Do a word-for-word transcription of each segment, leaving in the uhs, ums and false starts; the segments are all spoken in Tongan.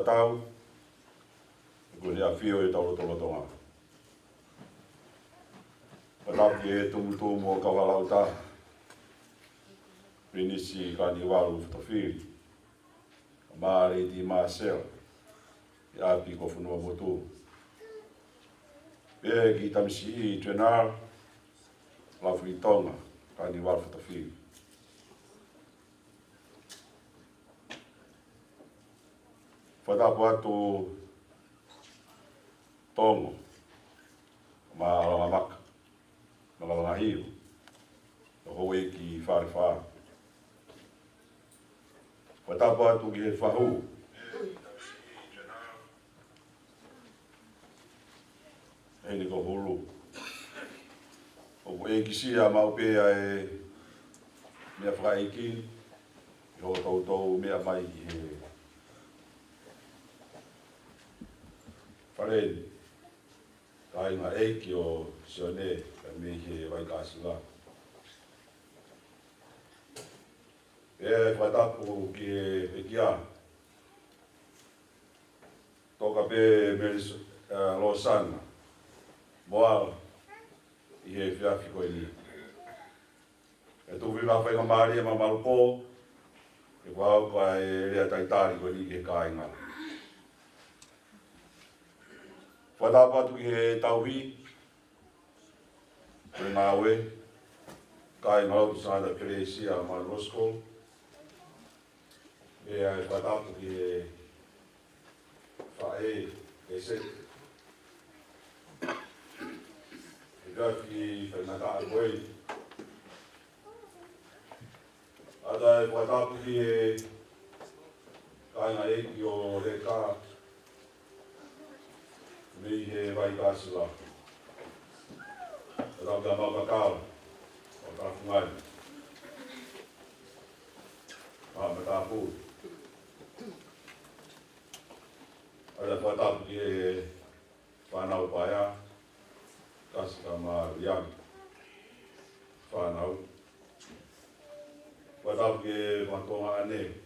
tau, ʻoku ne ʻafio ʻi hotau lotolotonga. Fakatapu ki he tumutumu ʻo Kauhalaʻuta, Pilinisi Kaniualu Fotofili, kae ʻumaʻā Lady Marcel, ʻi ʻapi ko Fonuamotu. Pea ki he tamasiʻi General Lafuitonga Kaniualu Fotofili. Fakatapu atu Tongo, Malangamaka, Malangahiu, ʻa e houʻeiki Falefā. Fakatapu atu ki he fahu, ʻEne ko Hulu. ʻOku ʻeikisiʻi maʻu pē ʻa e meʻa fakaʻeiki, ʻi hoʻo toutou meʻa mai ki he fale ni. Kāinga ʻeiki ʻo Sione, kae mei he Vaikasila. ʻE fakatapu ki he pekia. Toka pē Melis-, ʻa, Losana Moala ʻi he efiafi ko eni. ʻE tuku ʻa e faingamālie mamalu pē, ʻe kau ko e lea talitali ko eni ki he kāinga. Fakatapu atu ki he tauhi, ko e ngāue, kāinga lotu Santa Teresia Malu Roscoe, ʻe ʻai fakatapu ki he faʻē ʻEseti. ʻE ka ki faingataʻa ko ē. ʻAtā e fakatapu ki he kāinga ʻeiki ʻo Leka, mei he Vaikasila. ʻAtā ka mau kakau, ʻo ka fungai. ʻA, matapu. ʻAtā fakatapu ki he fānau paea, Kasi ka Maliang. Fānau. Fakatapu ki he mātuʻa ʻaneafi.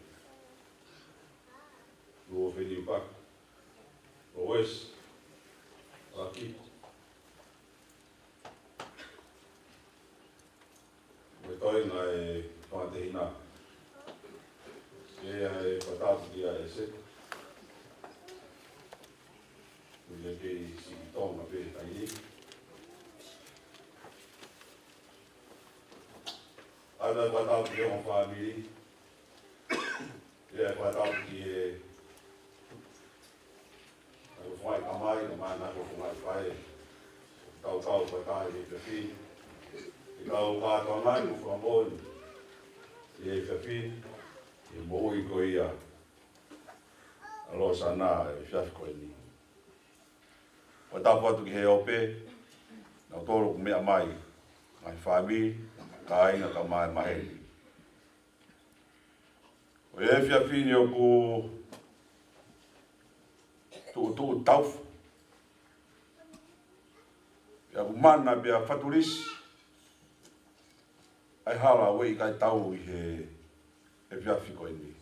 Luo Feniupaki. Lois. Aki. Mo e toenga e fātehina. ʻE ʻai fakatapu kia ʻEseti. Ko ia kei siʻi Tonga pē ʻi he taimi ni. ʻAtā fakatapu ki he ongo fāmili. ʻE ʻai fakatapu ki he ʻa e fofonga ʻi kamai, ka mana ko e fofonga ʻi faʻē. Tau tau fakataha ʻi he efiafi ni. ʻI he kau kātoanga ʻi he fakamoʻoni ʻi he efiafi ni, ʻi he moʻui ko ia ʻa Losana ʻi he efiafi ko eni. Fakatapu atu ki he ope, nautolu ʻoku meʻa mai, ngaahi fāmili, kāinga ka mai maheni. ʻI he efiafi ni ʻoku tuʻutuʻu taufa. Pea ʻoku mana pea fatulisi ʻa e hala ʻoku ʻikai tau ʻi he efiafi ko eni.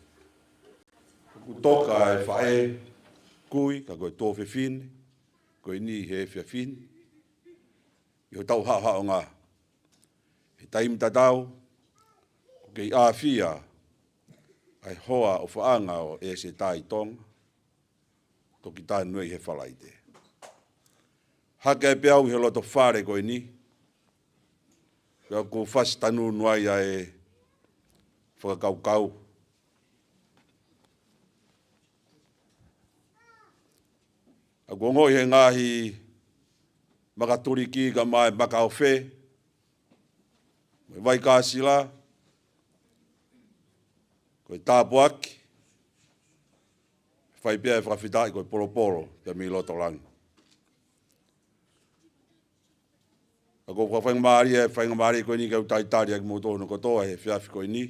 ʻOku toka e faʻē kui, ka ko e tuofefine ko eni he efiafi ni. ʻI hotau haʻohaʻonga. He taimi tatau, ʻoku kei ʻafio ʻa e hoa ʻofaʻanga ʻo ʻEseti ʻi Tonga, toki tanu ʻi he Falaite. Hake ai pē au ʻi he loto fale ko eni, pea ʻoku fasi tanunu ai ʻa e fakakaukau. ʻOku ongoʻi he ngaahi makatuliki ka mai makaofe, mo e Vaikasila, ko e tāpuaki, fai pē ʻa e fakafetaʻi ko e polopolo, pea mei loto langi. ʻOku ou fakafaingamālie, faingamālie ko eni ke u talitali ʻa kimoutolu kotoa he efiafi ko eni.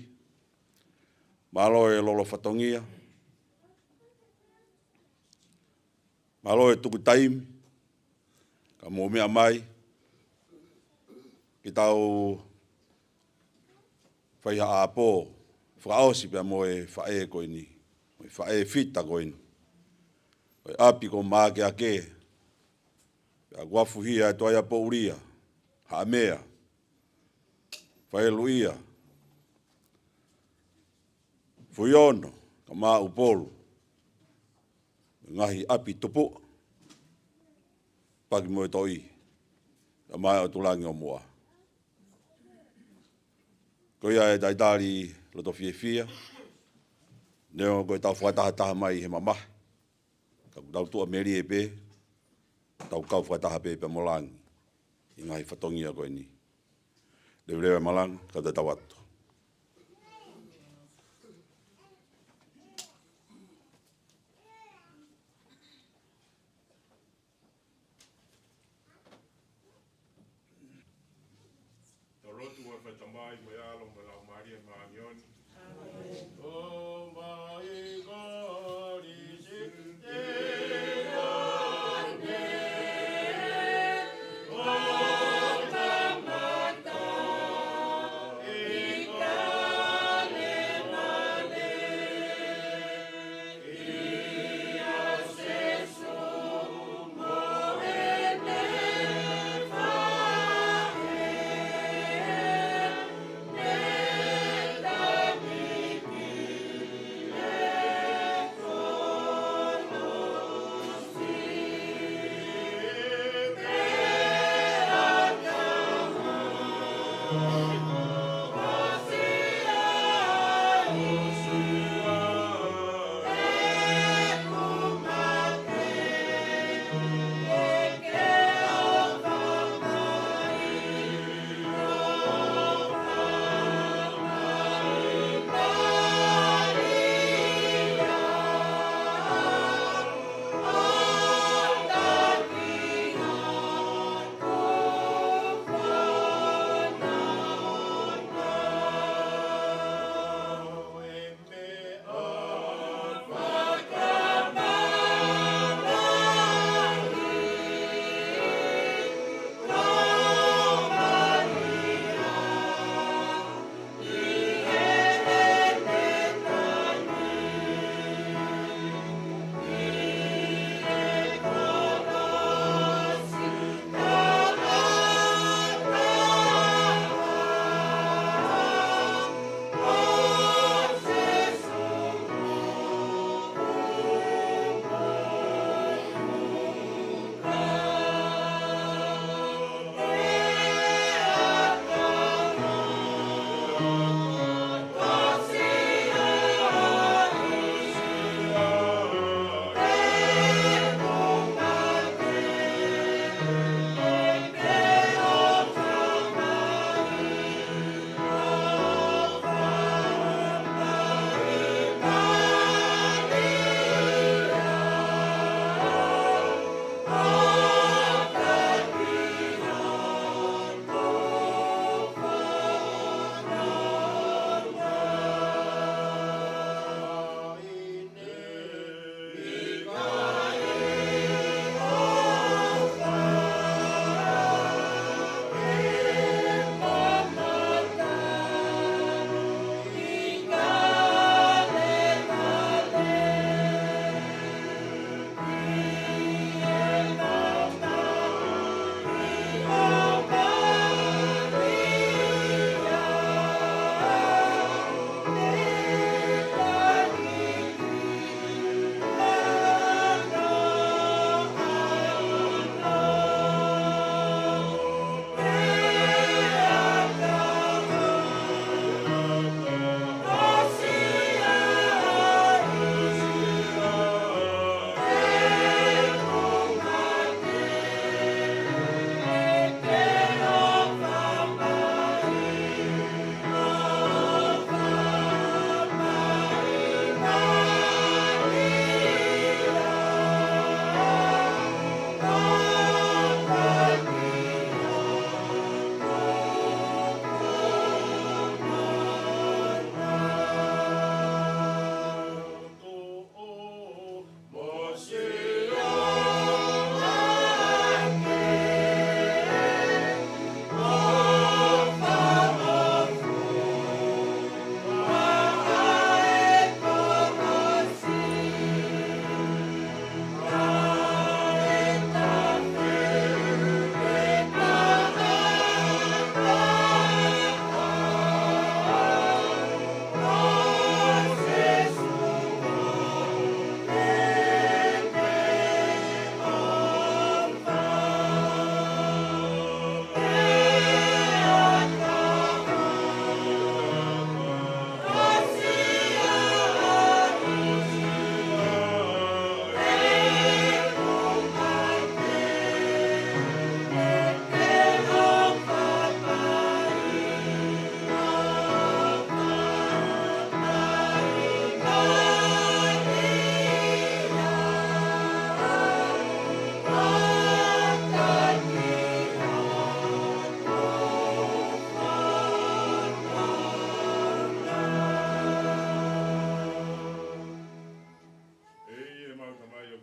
Mālō e lolo fatongia. Mālō e tuku taimi. Ka mou meʻa mai. Ke tau fai ha ʻapi. Fakaʻosi pea mo e faʻē ko eni. Mo e faʻē fita ko eni. ʻo e ʻapi ko Makeake, pea kuo afuhia ʻa e Tuʻaiapoʻulia, Haʻamea, Faleluʻia, Fuiono, Kamaʻupolu, ngaahi ʻapi tupuʻa, Pakimoetoʻi, kae ʻumaʻā ʻa Tulangi ʻo Moa. Ko ia e talitali loto fiefia, neongo ko e tau fakatahataha mai he mamahi, ka ʻoku tau tuʻamelie pē, tau kau fakataha pē pea mo langi ʻi he ngaahi fatongia ko eni. Leveleva e malanga, ka tau atu. Tau lotu. ʻOfa ʻa e Tamai mo e ʻAlo mo e Laumālie Māʻoniʻoni. ʻOmai ko Kalisitiane ʻo kamata ʻi Kalemale.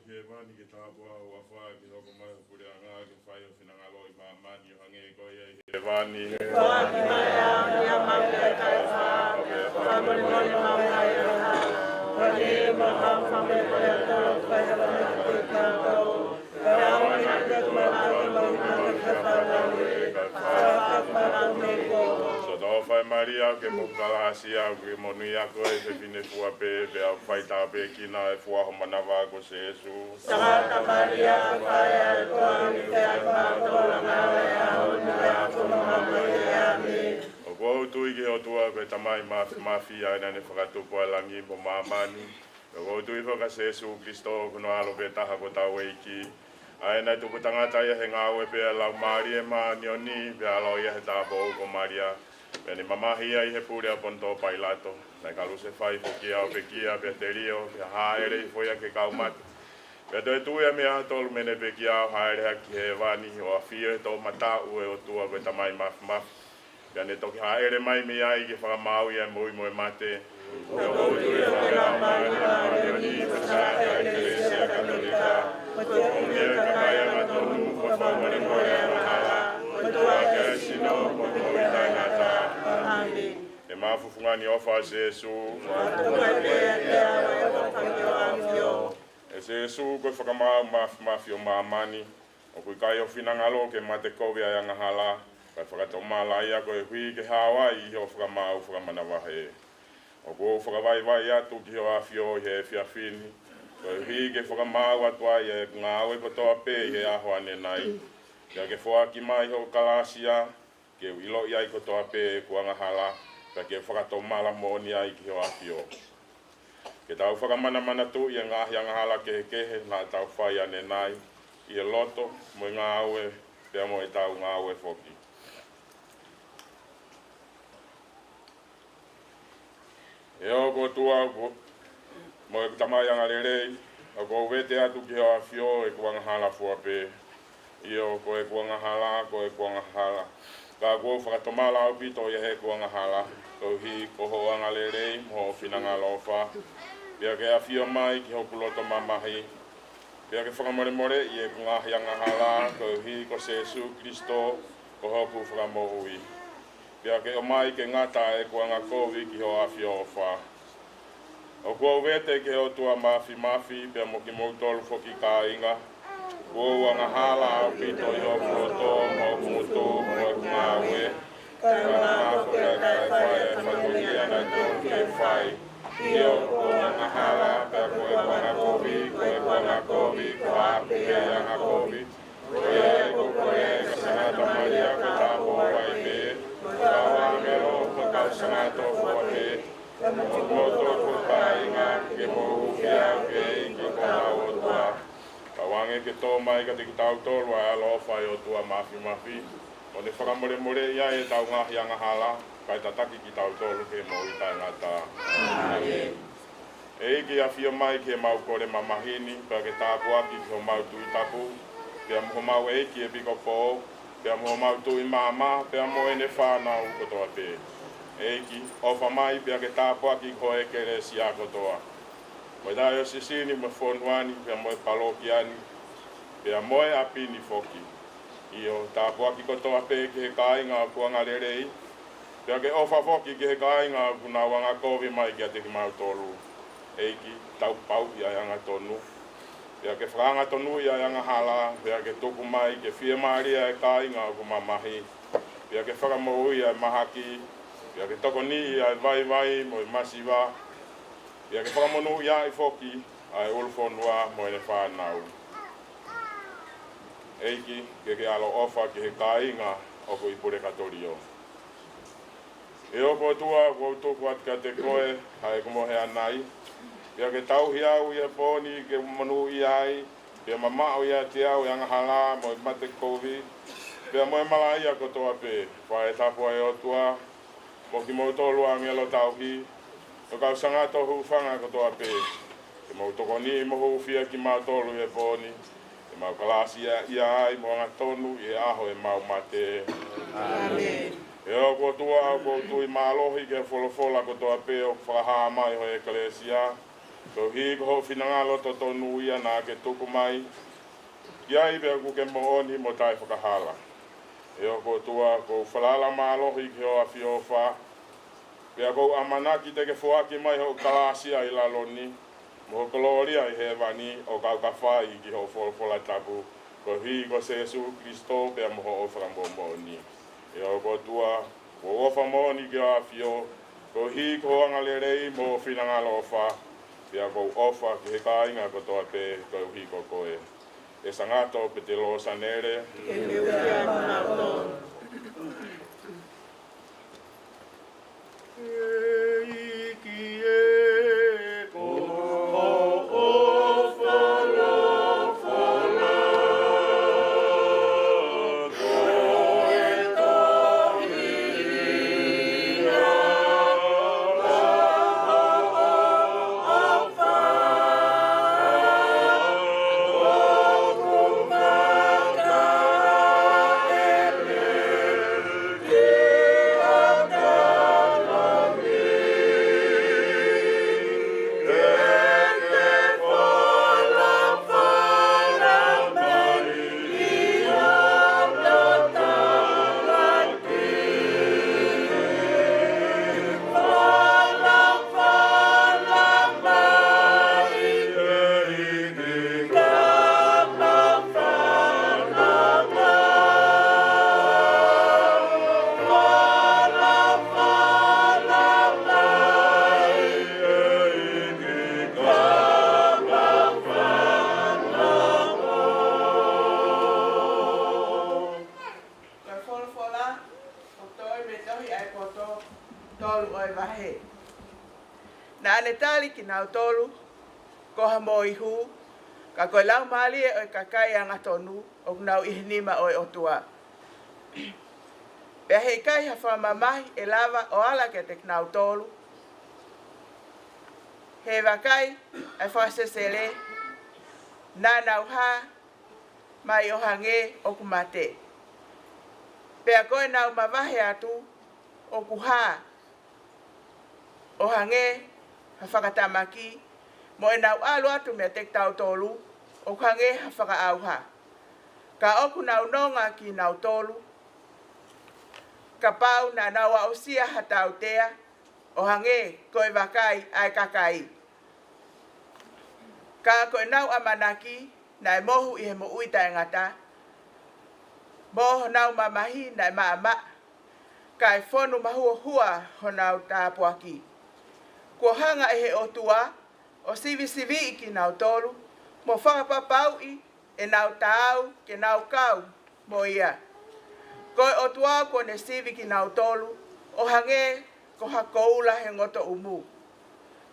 Ki hēvani ke tāpuhā ho huafa, ke hoko mai ho puleʻanga, ke fai ho finangalo ʻi māmani ʻo hangē ko ia ʻi hēvani. Foaki mai ʻa e ʻaho ni haʻamau kahaʻu, pea fakamolemole mai ʻa e angahala, hangē ko ʻemau fakamolemole ʻa kinautolu ʻoku fai angahala kiate kimautolu. Pea ʻoua naʻa ke tuku kimautolu ki he maʻumaʻu, ka ke fakatauange kimautolu mei he kovi. Siʻoto ʻofa ʻe Malia, ʻoku ke moʻui ʻi he kalāsia, ʻoku ke moʻoni ʻa koe ʻi he fefine fua pē, pea ʻoku fai tāpuekina ʻa e fua ho manava ko Sēsū. Sangata Malia, ko e faʻē ʻo e ʻOtua, ʻoku ke fai ʻa e ʻamanaki kimautolu angahala, ʻi he ʻaho ni pea mo e ʻaho ʻo ʻemau mate. ʻĒmeni. ʻOku ou tui ki he ʻOtua ko e Tamai Māfimafi, ʻa ia naʻa ne fakatupu ʻa e langi mo māmani. ʻOku ou tui foki kia Sēsū Kilisitō, ko hono ʻAlo pē taha ko hotau ʻEiki, ʻa ia naʻe tupu tangata ia ʻi he ngāue pē ʻa e Laumālie Māʻoniʻoni, pea ʻaloʻi ia ʻe he tāupoʻou ko Malia, pea ne mamahi ia ʻi he pule ʻa Ponitō Pailato. Naʻe kalusefai foki ia ʻo pekia, pea telio, pea hāʻele hifo ia ki he kau mate. Pea toe tuʻu ia mei he ʻaho tolu mei heʻene pekia ʻo hāʻele hake ki hēvani, ʻo ʻafio ʻi he toʻomataʻu ʻo e ʻOtua ko e Tamai Māfimafi. Pea ne toki hāʻele mai mei ai ke fakamāuʻi ʻa e moʻui mo e mate. ʻOku ou tui ki he Laumālie Māʻoniʻoni, ko e Sākalamēniti Katolika, ko e moʻui ʻa e kakai angatonu, ko e fakamolemole ʻa e angahala, ko e tuʻu hake ʻa e sino, ko e moʻui taʻengata. ʻĒmeni. ʻE maʻu fufū ange ʻi he ʻofa ʻa Sēsū. Tuku mai pē kiate au ʻa e kotoa ʻo e ʻAfio. ʻE Sēsū, ko e Fakamaau Māfimafi ʻo māmani, ʻoku ʻikai ho finangalo ke mate kovi ʻa e angahala, kae fakatomala ia koeʻuhi ke hao ai ʻi hoʻo fakamaau fakamanavahē. ʻOku ou fakavaivai atu ki hoʻo ʻAfio ʻi he efiafi ni, koeʻuhi ke fakamaau atu ai ʻeku ngāue kotoa pē ʻi he ʻaho ʻanenai. Pea ke foaki mai hoʻo kalāsia, ke u ʻiloʻi ai kotoa pē ʻeku angahala, pea ke u fakatomala moʻoni ai ki hoʻo ʻAfio. Ke tau fakamanamanatuʻi ʻa e ngaahi angahala kehekehe naʻa tau fai ʻanenai, ʻi he loto, mo e ngāue, pea mo ʻetau ngāue foki. ʻE hoku ʻOtua, ko, mo ʻeku Tamai angalelei, ʻoku ou vete atu ki hoʻo ʻAfio ʻeku angahala fua pē. ʻIo, ko ʻeku angahala, ko ʻeku angahala. Ka ʻoku ou fakatomala ʻaupito ʻi heʻeku angahala, koeʻuhi ko hoʻo angalelei mo hoʻo finangalo ʻofa. Pea ke ʻafio mai ki hoku loto mamahi. Pea ke fakamolemoleʻi ʻeku ngaahi angahala, koeʻuhi ko Sēsū Kilisitō, ko hoku Fakamoʻui. Pea ke ʻomai ke ngata ʻeku angakovi ki hoʻo ʻAfio ʻofa. ʻOku ou vete ki he ʻOtua Māfimafi, pea mo kimoutolu foki kāinga, kuo u angahala ʻaupito ʻi hoku loto, mo hoku ngutu, mo hoku ngāue, kae ʻumaʻā foki ʻa e kakai ʻoku fai ʻa e fatongia naʻe tonu ke u fai. ʻIo, kuo u angahala, pea ko ʻeku angakovi, ko ʻeku angakovi, ko ʻeku angakovi. Ko ia ʻoku ou kole ki he Sangata Malia ko e Tāupoʻou Vaivai pē, mo e kau ʻāngelo, mo e kau sangato fua pē, pea mo kimoutolu kāinga, ke mou hūfia au ki he ʻEiki ko hotau ʻOtua. Tauange ke tō mai kiate kitautolu ʻa e ʻaloʻofa ʻa e ʻOtua Māfimafi, ʻo ne fakamolemoleʻi ai ʻetau ngaahi angahala, kae tataki kitautolu ki he moʻui taʻengata. ʻĒmeni. ʻEiki, ʻafio mai ki heʻemau kole mamahi ni, pea ke tāpuakiʻi homau Tuʻi Tapu, pea mo homau ʻeiki ʻEpikopō, pea mo homau Tuʻi Māmā, pea mo ʻene fānau kotoa pē. ʻEiki, ʻofa mai pea ke tāpuakiʻi ho ʻEkelesia kotoa, mo e taiosisi ni, mo e fonua ni, pea mo e palokia ni, pea mo e ʻapi ni foki. ʻIo, tāpuaki kotoa pē ki he kāinga ʻoku angalelei, pea ke ʻofa foki ki he kāinga ʻoku nau angakovi mai kiate kimautolu. ʻEiki, tau pauʻi ʻa e angatonu. Pea ke fakaangatonuʻi ʻa e angahala, pea ke tuku mai ke fiemālie ʻa e kāinga ʻoku mamahi. Pea ke fakamoʻui ʻa e mahaki, pea ke tokoniʻi ʻa e vaivai mo e masiva. Pea ke fakamonūʻiaʻi foki ʻa e ʻulu fonua mo ʻene fānau. ʻEiki, ke ke ʻaloʻofa ki he kāinga ʻoku ʻi Pulekatōlio. ʻE hoku ʻOtua, ʻoku ou tuku atu kiate koe ʻa ʻeku mohe ʻanai. Pea ke tauhi au ʻi he pō ni ke monūʻia ai, pea mamaʻo ʻiate au ʻa e angahala mo e mate kovi, pea mo e malaʻia kotoa pē. Faʻē tapu ʻa e ʻOtua, mo kimoutolu ʻāngelo tauhi, mo e kau sangato hūfanga kotoa pē. Ke mou tokoniʻi mo hūfia kimautolu ʻi he pō ni, ke mau kalāsiaʻia ai mo angatonu ʻi he ʻaho ʻo ʻemau mate. ʻĒmeni. ʻE hoku ʻOtua, ʻoku ou tui mālohi ki he folofola kotoa pē ʻoku fakahā mai ʻe ho ʻEkelesia. Koeʻuhi ko hoʻo finangalo totonu ia naʻa ke tuku mai ki ai pea ʻoku ke moʻoni mo taʻefakahala. ʻE ʻOtua, ʻoku ou falala mālohi ki hoʻo ʻafioʻofa, pea ʻoku ou ʻamanaki te ke foaki mai hoʻo kalāsia ʻi lalo ni, mo ho kolōlia ʻi hēvani, ʻo kau ka fai ki hoʻo folofola tapu, koeʻuhi ko Sēsū Kalaisi pea mo hoʻo Fakamoʻui moʻoni. ʻE ʻOtua, ʻoku ou ʻofa moʻoni ki hoʻo ʻAfio, koeʻuhi ko hoʻo angalelei mo hoʻo finangalo ʻofa, pea ʻoku ou ʻofa ki he kāinga kotoa pē koeʻuhi ko koe. ʻE Sangato Petelo Sanele. Ke ke ui a mana o. Ko e folofola ʻoku toʻo mei he tohi ʻa e poto, tolu ʻo e vahe. Naʻa ne tali kinautolu ko ha moihū, ka ko e laumālie ʻo e kakai angatonu ʻoku nau ʻi he nima ʻo e ʻOtua. Pea heʻikai ha fakamamahi ʻe lava ʻo ala kiate kinautolu. He vakai ʻa e fakasesele, naʻa nau hā mai ʻo hangē ʻoku mate. Pea ko ʻenau mavahe atu ʻoku hā ʻo hangē ha fakatamaki, mo ʻenau ʻalu atu meiate kitautolu ʻoku hangē ha fakaʻauha. Ka ʻoku nau nonga kinautolu, kapau naʻa nau aʻusia ha tautea, ʻo hangē ko e vakai ʻa e kakai. Ka ko ʻenau ʻamanaki naʻe mohu ʻi he moʻui taʻengata, mo honau mamahi naʻe maʻamaʻa, kae fonu mahuohua honau tāpuaki. Kuo hanga ʻe he ʻOtua ʻo sivisiviʻi kinautolu, mo fakapapauʻi ʻenau taau ke nau kau mo ia. Ko e ʻOtua kuo ne sivi kinautolu ʻo hangē ko ha koula he ngotoʻumu,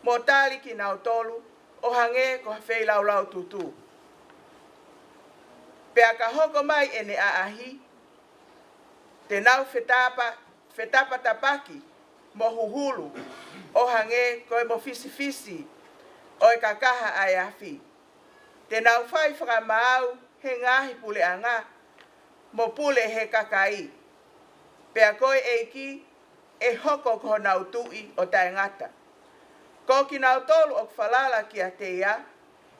mo tali kinautolu ʻo hangē ko ha feilaulau tutu. Pea ka hoko mai ʻene ʻaʻahi, te nau fetapa, fetapatapaki mo huhulu ʻo hangē ko e mofisifisi ʻo e kakaha ʻa e afi. Te nau fai fakamaau he ngaahi puleʻanga, mo pule he kakai. Pea ko e ʻEiki ʻe hoko ko honau tuʻi ʻo taʻengata. Ko kinautolu ʻoku falala kiate ia,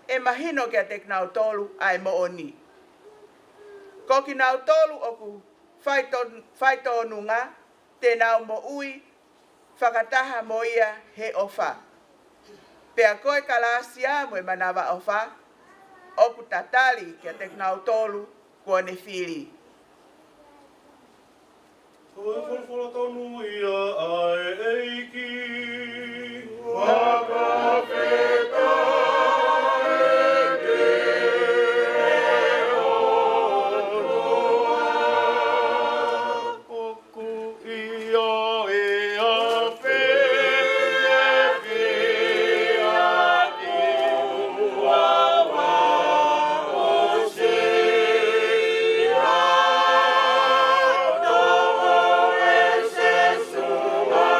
ʻe mahino kiate kinautolu ʻa e moʻoni. Ko kinautolu ʻoku faito-, faitōnunga, te nau moʻui fakataha mo ia he ʻofa. Pea ko e kalāsia mo e manavaʻofa ʻoku tatali kiate kinautolu kuo ne fili. Ko e folofola tonu ia ʻa e ʻEiki. Fakafetaʻi ki he ʻOtua. ʻOku ia ʻi he ʻafi, ʻi he ʻafi ʻo aʻu ʻo sio, ʻo Sēsū ʻa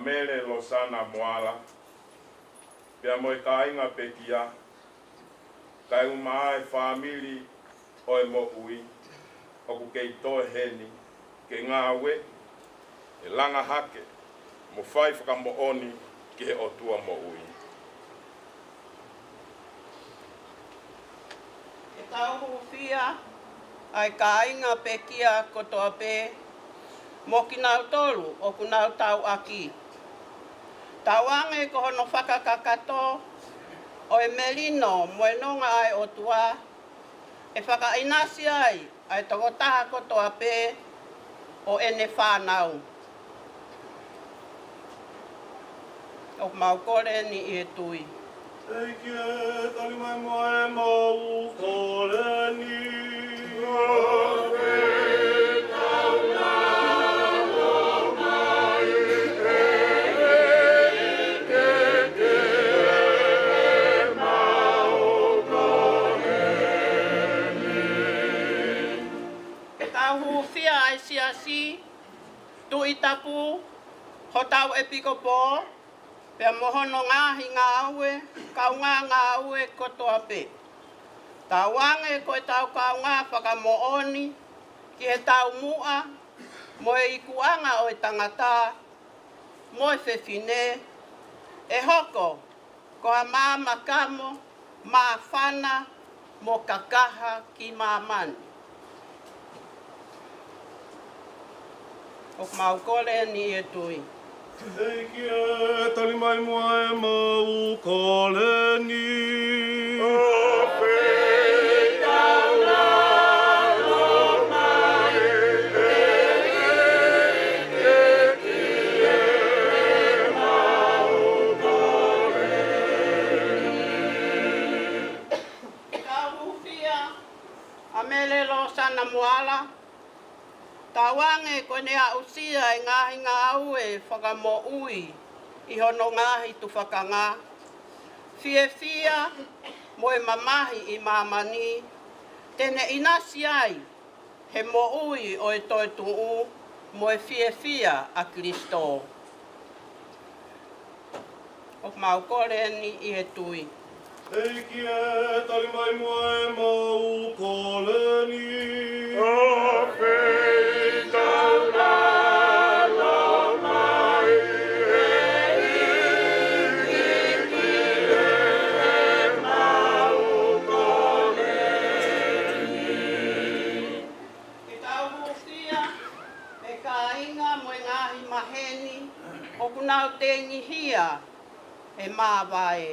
Mele Losana Moala, pea mo e kāinga pekia, kae ʻumaʻā e fāmili ʻo e moʻui, ʻoku kei toe heni ke ngāue, ʻe langa hake mo fai fakamoʻoni ki he ʻOtua moʻui. Ke tau hūfia ʻa e kāinga pekia kotoa pē, mo kinautolu ʻoku nau tauʻaki. Tauange ko hono fakakakato ʻo e melino mo e nonga ʻa e ʻOtua, ʻe fakaʻinasi ai ʻa e tokotaha kotoa pē ʻo ʻene fānau. ʻOku mau kole ni ʻi he tui. ʻEiki ē, tali mai muʻa ʻemau kole ni. Ke tau hūfia ʻa e siasi, Tuʻi Tapu, hotau ʻEpikopō, pea mo hono ngaahi ngāue, kaungā ngāue kotoa pē. Tauange ko ʻetau kaungā fakamoʻoni ki he taumuʻa mo e ikuʻanga ʻo e tangata mo e fefine, ʻe hoko ko ha maama kamo, māfana mo kakaha ki māmani. ʻOku mau kole ni ʻi he tui. ʻEiki ē, tali mai muʻa ʻemau kole ni. Ke tau hūfia ʻa Mele Losana Moala, tauange ko ʻene aʻusia e ngaahi ngāue fakamoʻui ʻi hono ngaahi tufakanga, fiefia mo e mamahi ʻi māmani, te ne ʻinasi ai he moʻui ʻo e toetuʻu mo e fiefia ʻa Kilisitō. ʻOku mau kole ni ʻi he tui. ʻEiki ē, tali mai muʻa ʻemau kole ni. Ke tau hūfia e kāinga mo e ngaahi maheni ʻoku nau tengihia e māvae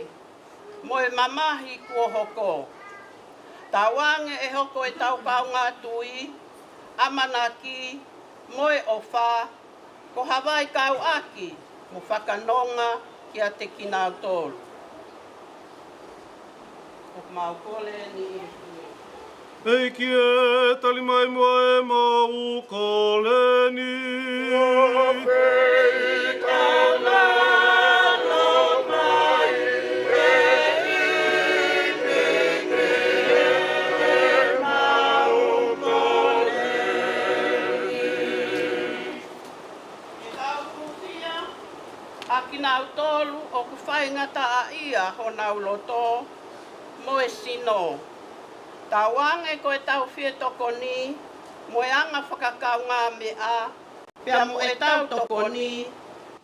mo e mamahi kuo hoko. Tauange ʻe hoko ʻetau kaungā tui, ʻamanaki mo e ʻofa ko ha vaikauʻaki mo fakanonga kiate kinautolu. ʻOku mau kole ni ʻi he tui. ʻEiki ē, tali mai muʻa ʻemau kole ni. Ke tau hūfia ʻa kinautolu ʻoku faingataʻaʻia honau loto mo e sino. Tauange ko ʻetau fie tokoni mo e anga fakakaungāmeʻa, pea mo ʻetau tokoni,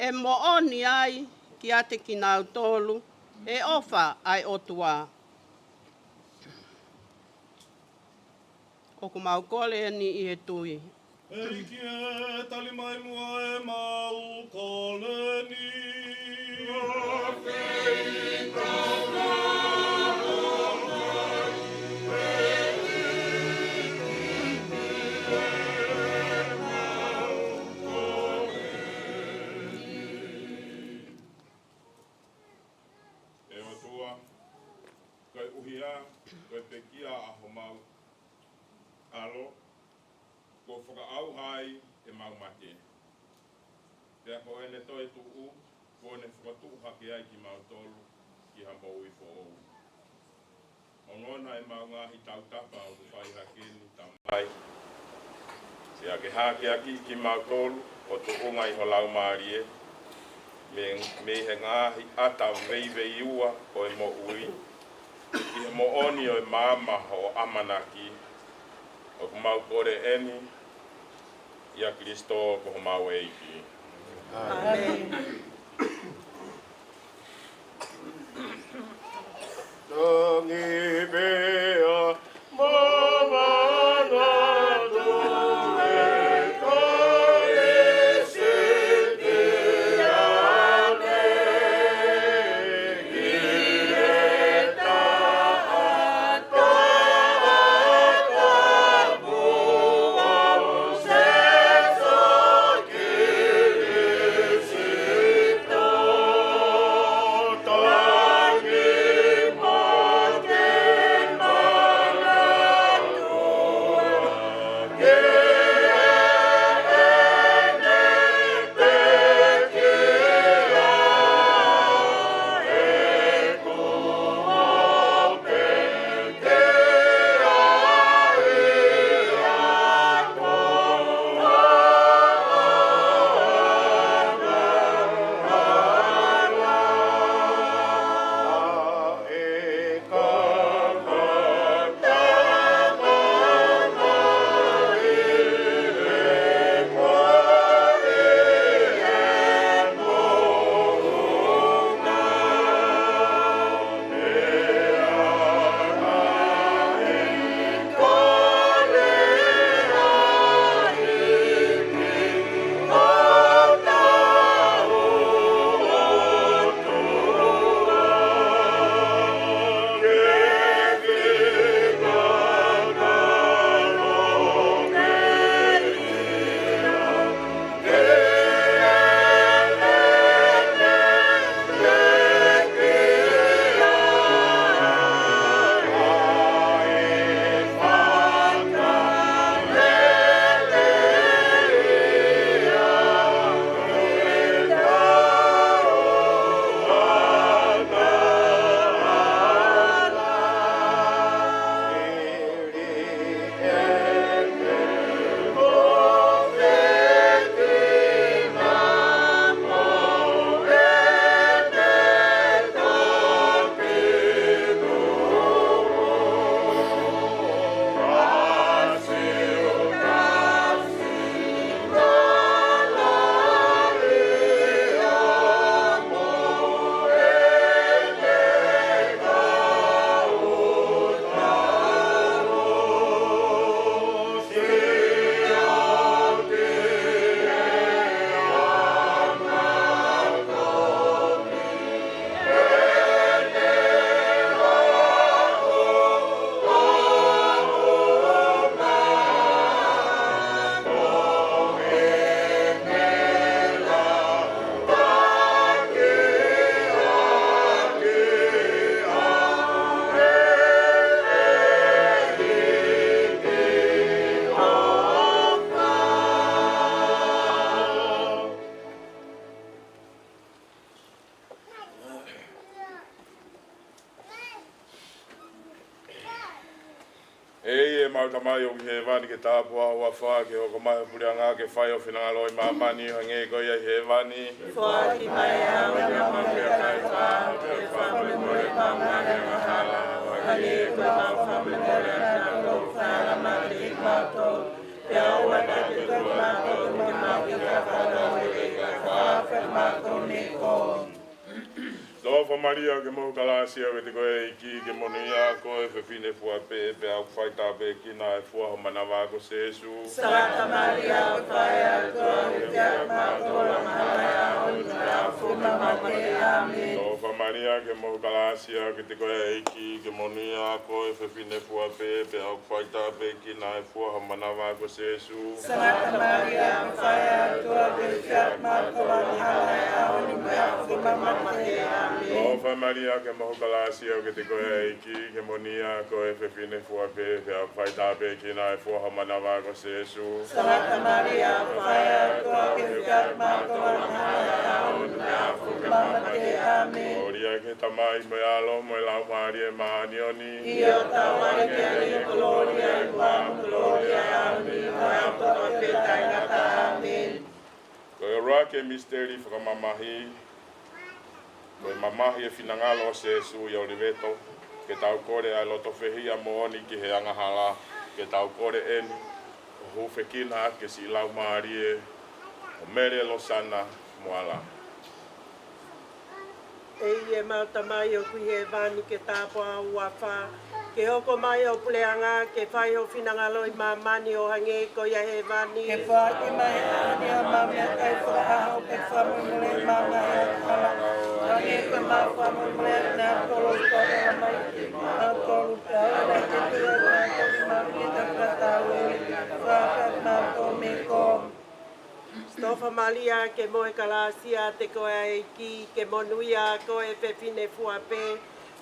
ʻe moʻoni ai kiate kinautolu e ʻofa ʻa e ʻOtua. ʻOku mau kole ni ʻi he tui. ʻEiki ē, tali mai muʻa ʻemau kole ni. ʻE ʻOtua, koeʻuhi ko e pekia ʻa homau ʻAlo, kuo fakaʻauha ai ʻemau mate. Pea ko ʻene toetuʻu, kuo ne fakatuʻu hake ai kimautolu ki ha moʻui foʻou. Ongona ʻemau ngaahi tautapa ʻoku fai hake ni, Tamai. Pea ke hākeakiʻi kimautolu ʻo tuʻunga ʻi ho Laumālie, mei, mei he ngaahi ʻata veiveiua ʻo e moʻui, ki he moʻoni ʻo e maama hoʻo ʻamanaki. ʻOku mau kole eni ʻia Kalaisi ko homau ʻEiki. ʻĒmeni. Tangi pea mo manatu e Kalaisi ʻa e ʻi he taʻataʻa tapu ʻo Sēsū Kalaisi. ʻEiki ʻemau Tamai ʻoku ʻi hēvani, ke tāpuhā ho huafa, ke hoko mai ho puleʻanga, ke fai ho finangalo ʻi māmani ʻo hangē ko ia ʻi hēvani. Foaki mai ʻa e ʻaho ni haʻamau meʻakai, pea fakamolemole ʻemau angahala, ʻo hangē ko ʻemau fakamolemole ʻa kinautolu ʻoku faingataʻaʻiaʻimautolu. Pea ʻoua naʻa ke tō kimautolu ki he maama, ka ke fakahaofi kimautolu mei he kovi. ʻOfa Malia, ke mohu kalāsia, ʻoku ʻiate koe ʻa e ʻEiki, ke moʻoni ʻa koe ʻi he fefine fua pē, pea ʻoku faitāpuekina ʻa e fua ho manava ko Sēsū. Sangata Malia, ʻofa ʻa e ʻOtua, ke fai kiate kimautolu ʻa e angahala, ʻi he ʻaho ni pea mo e ʻaho ʻo ʻemau mate. ʻĒmeni. ʻOfa Malia, ke mohu kalāsia, ʻoku ʻiate koe ʻa e ʻEiki, ke moʻoni ʻa koe ʻi he fefine fua pē, pea ʻoku faitāpuekina ʻa e fua ho manava ko Sēsū. Sangata Malia, ʻofa ʻa e ʻOtua, ke fai kiate kimautolu ʻa e angahala, ʻi he ʻaho ni pea mo e ʻaho ʻo ʻemau mate. ʻĒmeni. ʻOfa Malia, ke mohu kalāsia, ʻoku ʻiate koe ʻa e ʻEiki, ke moʻoni ʻa koe ʻi he fefine fua pē, pea ʻoku faitāpuekina ʻa e fua ho manava ko Sēsū. Sangata Malia, ʻofa ʻa e ʻOtua, ke fai kiate kimautolu ʻa e angahala, ʻi he ʻaho ni pea mo e ʻaho ʻo ʻemau mate. ʻĒmeni. Kolōlia ki he Tamai mo e ʻAlo mo e Laumālie Māʻoniʻoni. ʻIo, taʻu ua ki he ʻEiki, kolōlia ʻi muʻa mo e kolōlia ʻi he ʻaho ni, pea mo e ʻaho kotoa pē taʻengata. ʻĒmeni. Ko e ʻuluaki misiteli fakamamahi, Ko e mamahi e finangalo ʻo Sēsū ʻia Ōliveto, ke tau kole ʻa e loto fehiʻa moʻoni ki he angahala, ke tau kole eni ʻo hūfekina ʻaki e siʻi laumālie ʻo Mele Losana Moala. ʻEiki ʻemau Tamai ʻoku ʻi hēvani, ke tāpuhā ho huafa, ke hoko mai ho puleʻanga, ke fai ho finangalo ʻi māmani ʻo hangē ko ia ʻi hēvani. Ke foaki mai ʻa e ʻaho ni haʻamau meʻakai fakaʻaho, pea fakamolemole mai ʻemau angahala, hangē ko ʻemau fakamolemole ʻa kinautolu ʻoku tokanga mai kiate kimautolu, pea ʻoua naʻa ke tuku kimautolu ki he fakatauele, ka ke fakahaofi kimautolu mei he kovi. Sitofa Malia, ke mohe kalāsia ʻiate koe ʻa e ʻEiki, ke monūʻia koe ʻa e fefine fua pē,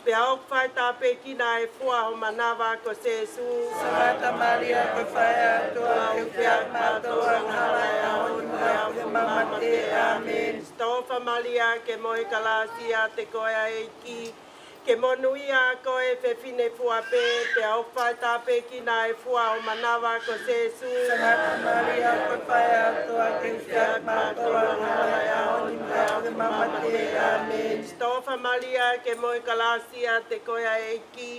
pea ʻoku faitāpuekina ʻa e fua ho manava ko Sēsū. Sangata Malia, ʻoku ke fai ʻa e ʻOtua, ke ʻufiʻaki kimautolu angahala, ʻi he ʻaho ni mo e ʻaho ʻo ʻemau mate. ʻĀmeni. Sitofa Malia, ke mohe kalāsia ʻiate koe ʻa e ʻEiki, ke monūʻia koe ʻa e fefine fua pē, pea ʻoku faitāpuekina ʻa e fua ho manava ko Sēsū. Sangata Malia, ʻoku ke fai ʻa e ʻOtua, ke ʻufiʻaki kimautolu angahala, ʻi he ʻaho ni mo e ʻaho ʻo ʻemau mate. ʻĀmeni. Sitofa Malia, ke mohe kalāsia ʻiate koe ʻa e ʻEiki,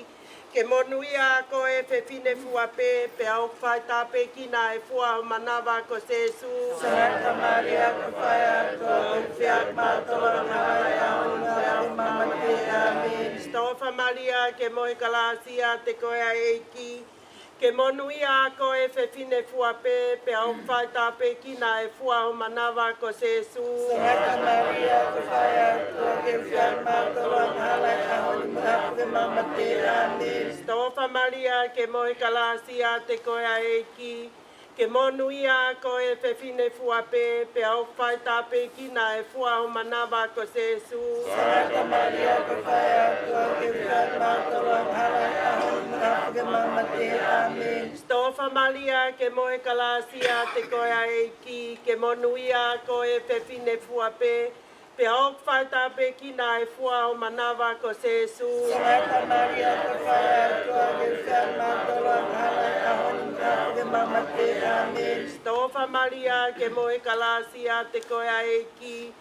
ke monūʻia koe ʻa e fefine fua pē, pea ʻoku faitāpuekina ʻa e fua ho manava ko Sēsū. Sangata Malia, ʻoku ke fai ʻa e ʻOtua, ke ʻufiʻaki kimautolu angahala, ʻi he ʻaho ni mo e ʻaho ʻo ʻemau mate. ʻĀmeni. Sitofa Malia, ke mohe kalāsia ʻiate koe ʻa e ʻEiki, ke monūʻia koe ʻa e fefine fua pē, pea ʻoku faitāpuekina ʻa e fua ho manava ko Sēsū. Sangata Malia, ʻoku ke fai ʻa e ʻOtua, ke ʻufiʻaki kimautolu angahala, ʻi he ʻaho ni mo e ʻaho ʻo ʻemau mate. ʻĀmeni. Sitofa Malia, ke mohe kalāsia ʻiate koe ʻa e ʻEiki, ke monūʻia koe ʻa e fefine fua pē, pea ʻoku faitāpuekina ʻa e fua ho manava ko Sēsū. Sangata Malia, ʻoku ke fai ʻa e ʻOtua, ke ʻufiʻaki kimautolu angahala, ʻi he ʻaho ni mo e ʻaho ʻo ʻemau mate. ʻĀmeni. Sitofa Malia, ke mohe kalāsia ʻiate koe ʻa e ʻEiki, ke monūʻia koe ʻa e fefine fua pē, pea ʻoku faitāpuekina ʻa e fua ho manava ko Sēsū. Sangata Malia, ʻoku ke fai ʻa e ʻOtua, ke ʻufiʻaki kimautolu angahala, ʻi he ʻaho ni mo e ʻaho ʻo ʻemau mate. ʻĀmeni. Sitofa Malia, ke mohe kalāsia ʻiate koe ʻa e ʻEiki,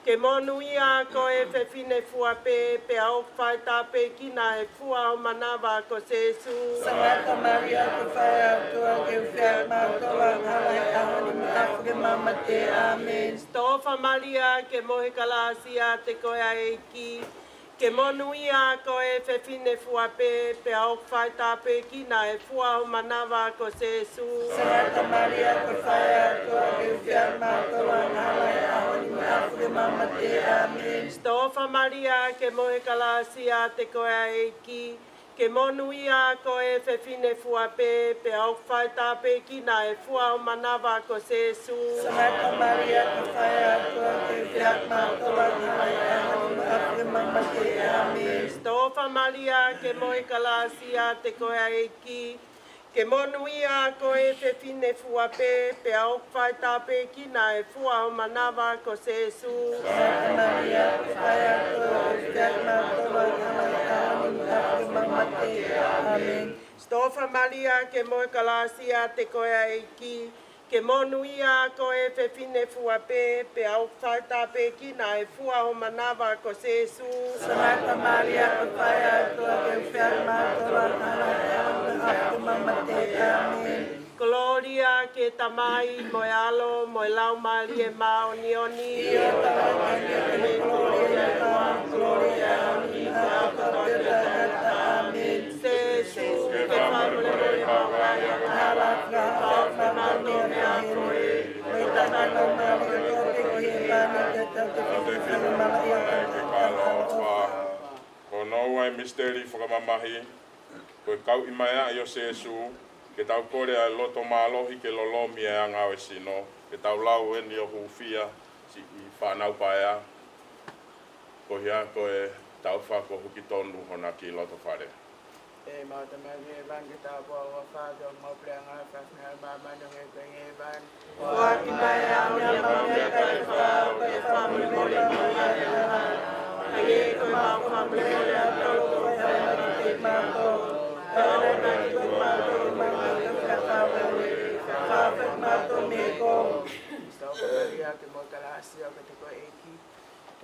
ke monūʻia koe ʻa e fefine fua pē, pea ʻoku faitāpuekina ʻa e fua ho manava ko Sēsū. Sangata Malia, ʻoku ke fai ʻa e ʻOtua, ke ʻufiʻaki kimautolu angahala, ʻi he ʻaho ni mo e ʻaho ʻo ʻemau mate. ʻĀmeni. Sitofa Malia, ke mohe kalāsia ʻiate koe ʻa e ʻEiki, ke monūʻia koe ʻa e fefine fua pē, pea ʻoku faitāpuekina ʻa e fua ho manava ko Sēsū. Sangata Malia, ʻoku ke fai ʻa e ʻOtua, ke ʻufiʻaki kimautolu angahala, ʻi he ʻaho ni mo e ʻaho ʻo ʻemau mate. ʻĀmeni. Sitofa Malia, ke mohe kalāsia ʻiate koe ʻa e ʻEiki, ke monūʻia koe ʻa e fefine fua pē, pea ʻoku faitāpuekina ʻa e fua ho manava ko Sēsū. Sangata Malia, ʻoku ke fai ʻa e ʻOtua, ke ʻufiʻaki kimautolu angahala, ʻi he ʻaho ni mo e ʻaho ʻo ʻemau mate. ʻĀmeni. Sitofa Malia, ke mohe kalāsia ʻiate koe ʻa e ʻEiki, ke monūʻia koe ʻa e fefine fua pē, pea ʻoku faitāpuekina ʻa e fua ho manava ko Sēsū. Sangata Malia, ʻoku ke fai ʻa e ʻOtua, ke ʻufiʻaki kimautolu angahala, ʻi he ʻaho ni mo e ʻaho ʻo ʻemau mate. ʻĀmeni. Sitofa Malia, ke mohe kalāsia ʻiate koe ʻa e ʻEiki, ke monūʻia koe ʻa e fefine fua pē, pea ʻoku faitāpuekina ʻa e fua ho manava ko Sēsū. Sangata Malia, ʻoku ke fai ʻa e ʻOtua, ke ʻufiʻaki kimautolu angahala, ʻi he ʻaho ni mo e ʻaho ʻo ʻemau mate. ʻĀmeni. Kolōlia ki he Tamai, mo e ʻAlo, mo e Laumālie Māʻoniʻoni. ʻIo, ʻo taau pē ki he kolōlia ʻo e ʻOtua, kolōlia ʻi he ʻaho ni, ʻo taʻengata. ʻĀmeni. Sēsū, ke ke fakamolemoleʻi ʻemau ngaahi angahala, ke ke fakahaofi kimautolu mei he ʻaho ni, mo e tangata ʻo e ʻOtua ki hēvani, ke tau tefito ki he malaʻia ʻo e ʻaloʻofa. Ko hono ua e misiteli fakamamahi, ko e kauʻi mai ʻa Sēsū, ke tau kole ʻa e loto mālohi ke lolomi ʻa e anga ʻo e sino, ke tau lau eni ʻo hūfia, siʻi fānau paea, ko ia ko e tau fakahuki tonu hona kiʻi loto fale. ʻE ʻemau Tamai ʻi hēvani, ke tāpuhā ho huafa, ke hoko mai ho puleʻanga, ke fai ho finangalo ʻi māmani hangē ko ia ʻi hēvani. Foaki mai ʻa e ʻaho ni haʻamau meʻakai fakaʻaho, pea fakamolemole mai ʻemau angahala, hangē ko ʻemau fakamolemole ʻa kinautolu ʻoku fai angahala kiate kimautolu. Pea ʻoua naʻa ke tuku kimautolu ki he maʻuʻanga, ka ke fakahaofi kimautolu mei he kovi. Sitofa Malia, ke mohe kalāsia ʻiate koe ʻa e ʻEiki, ke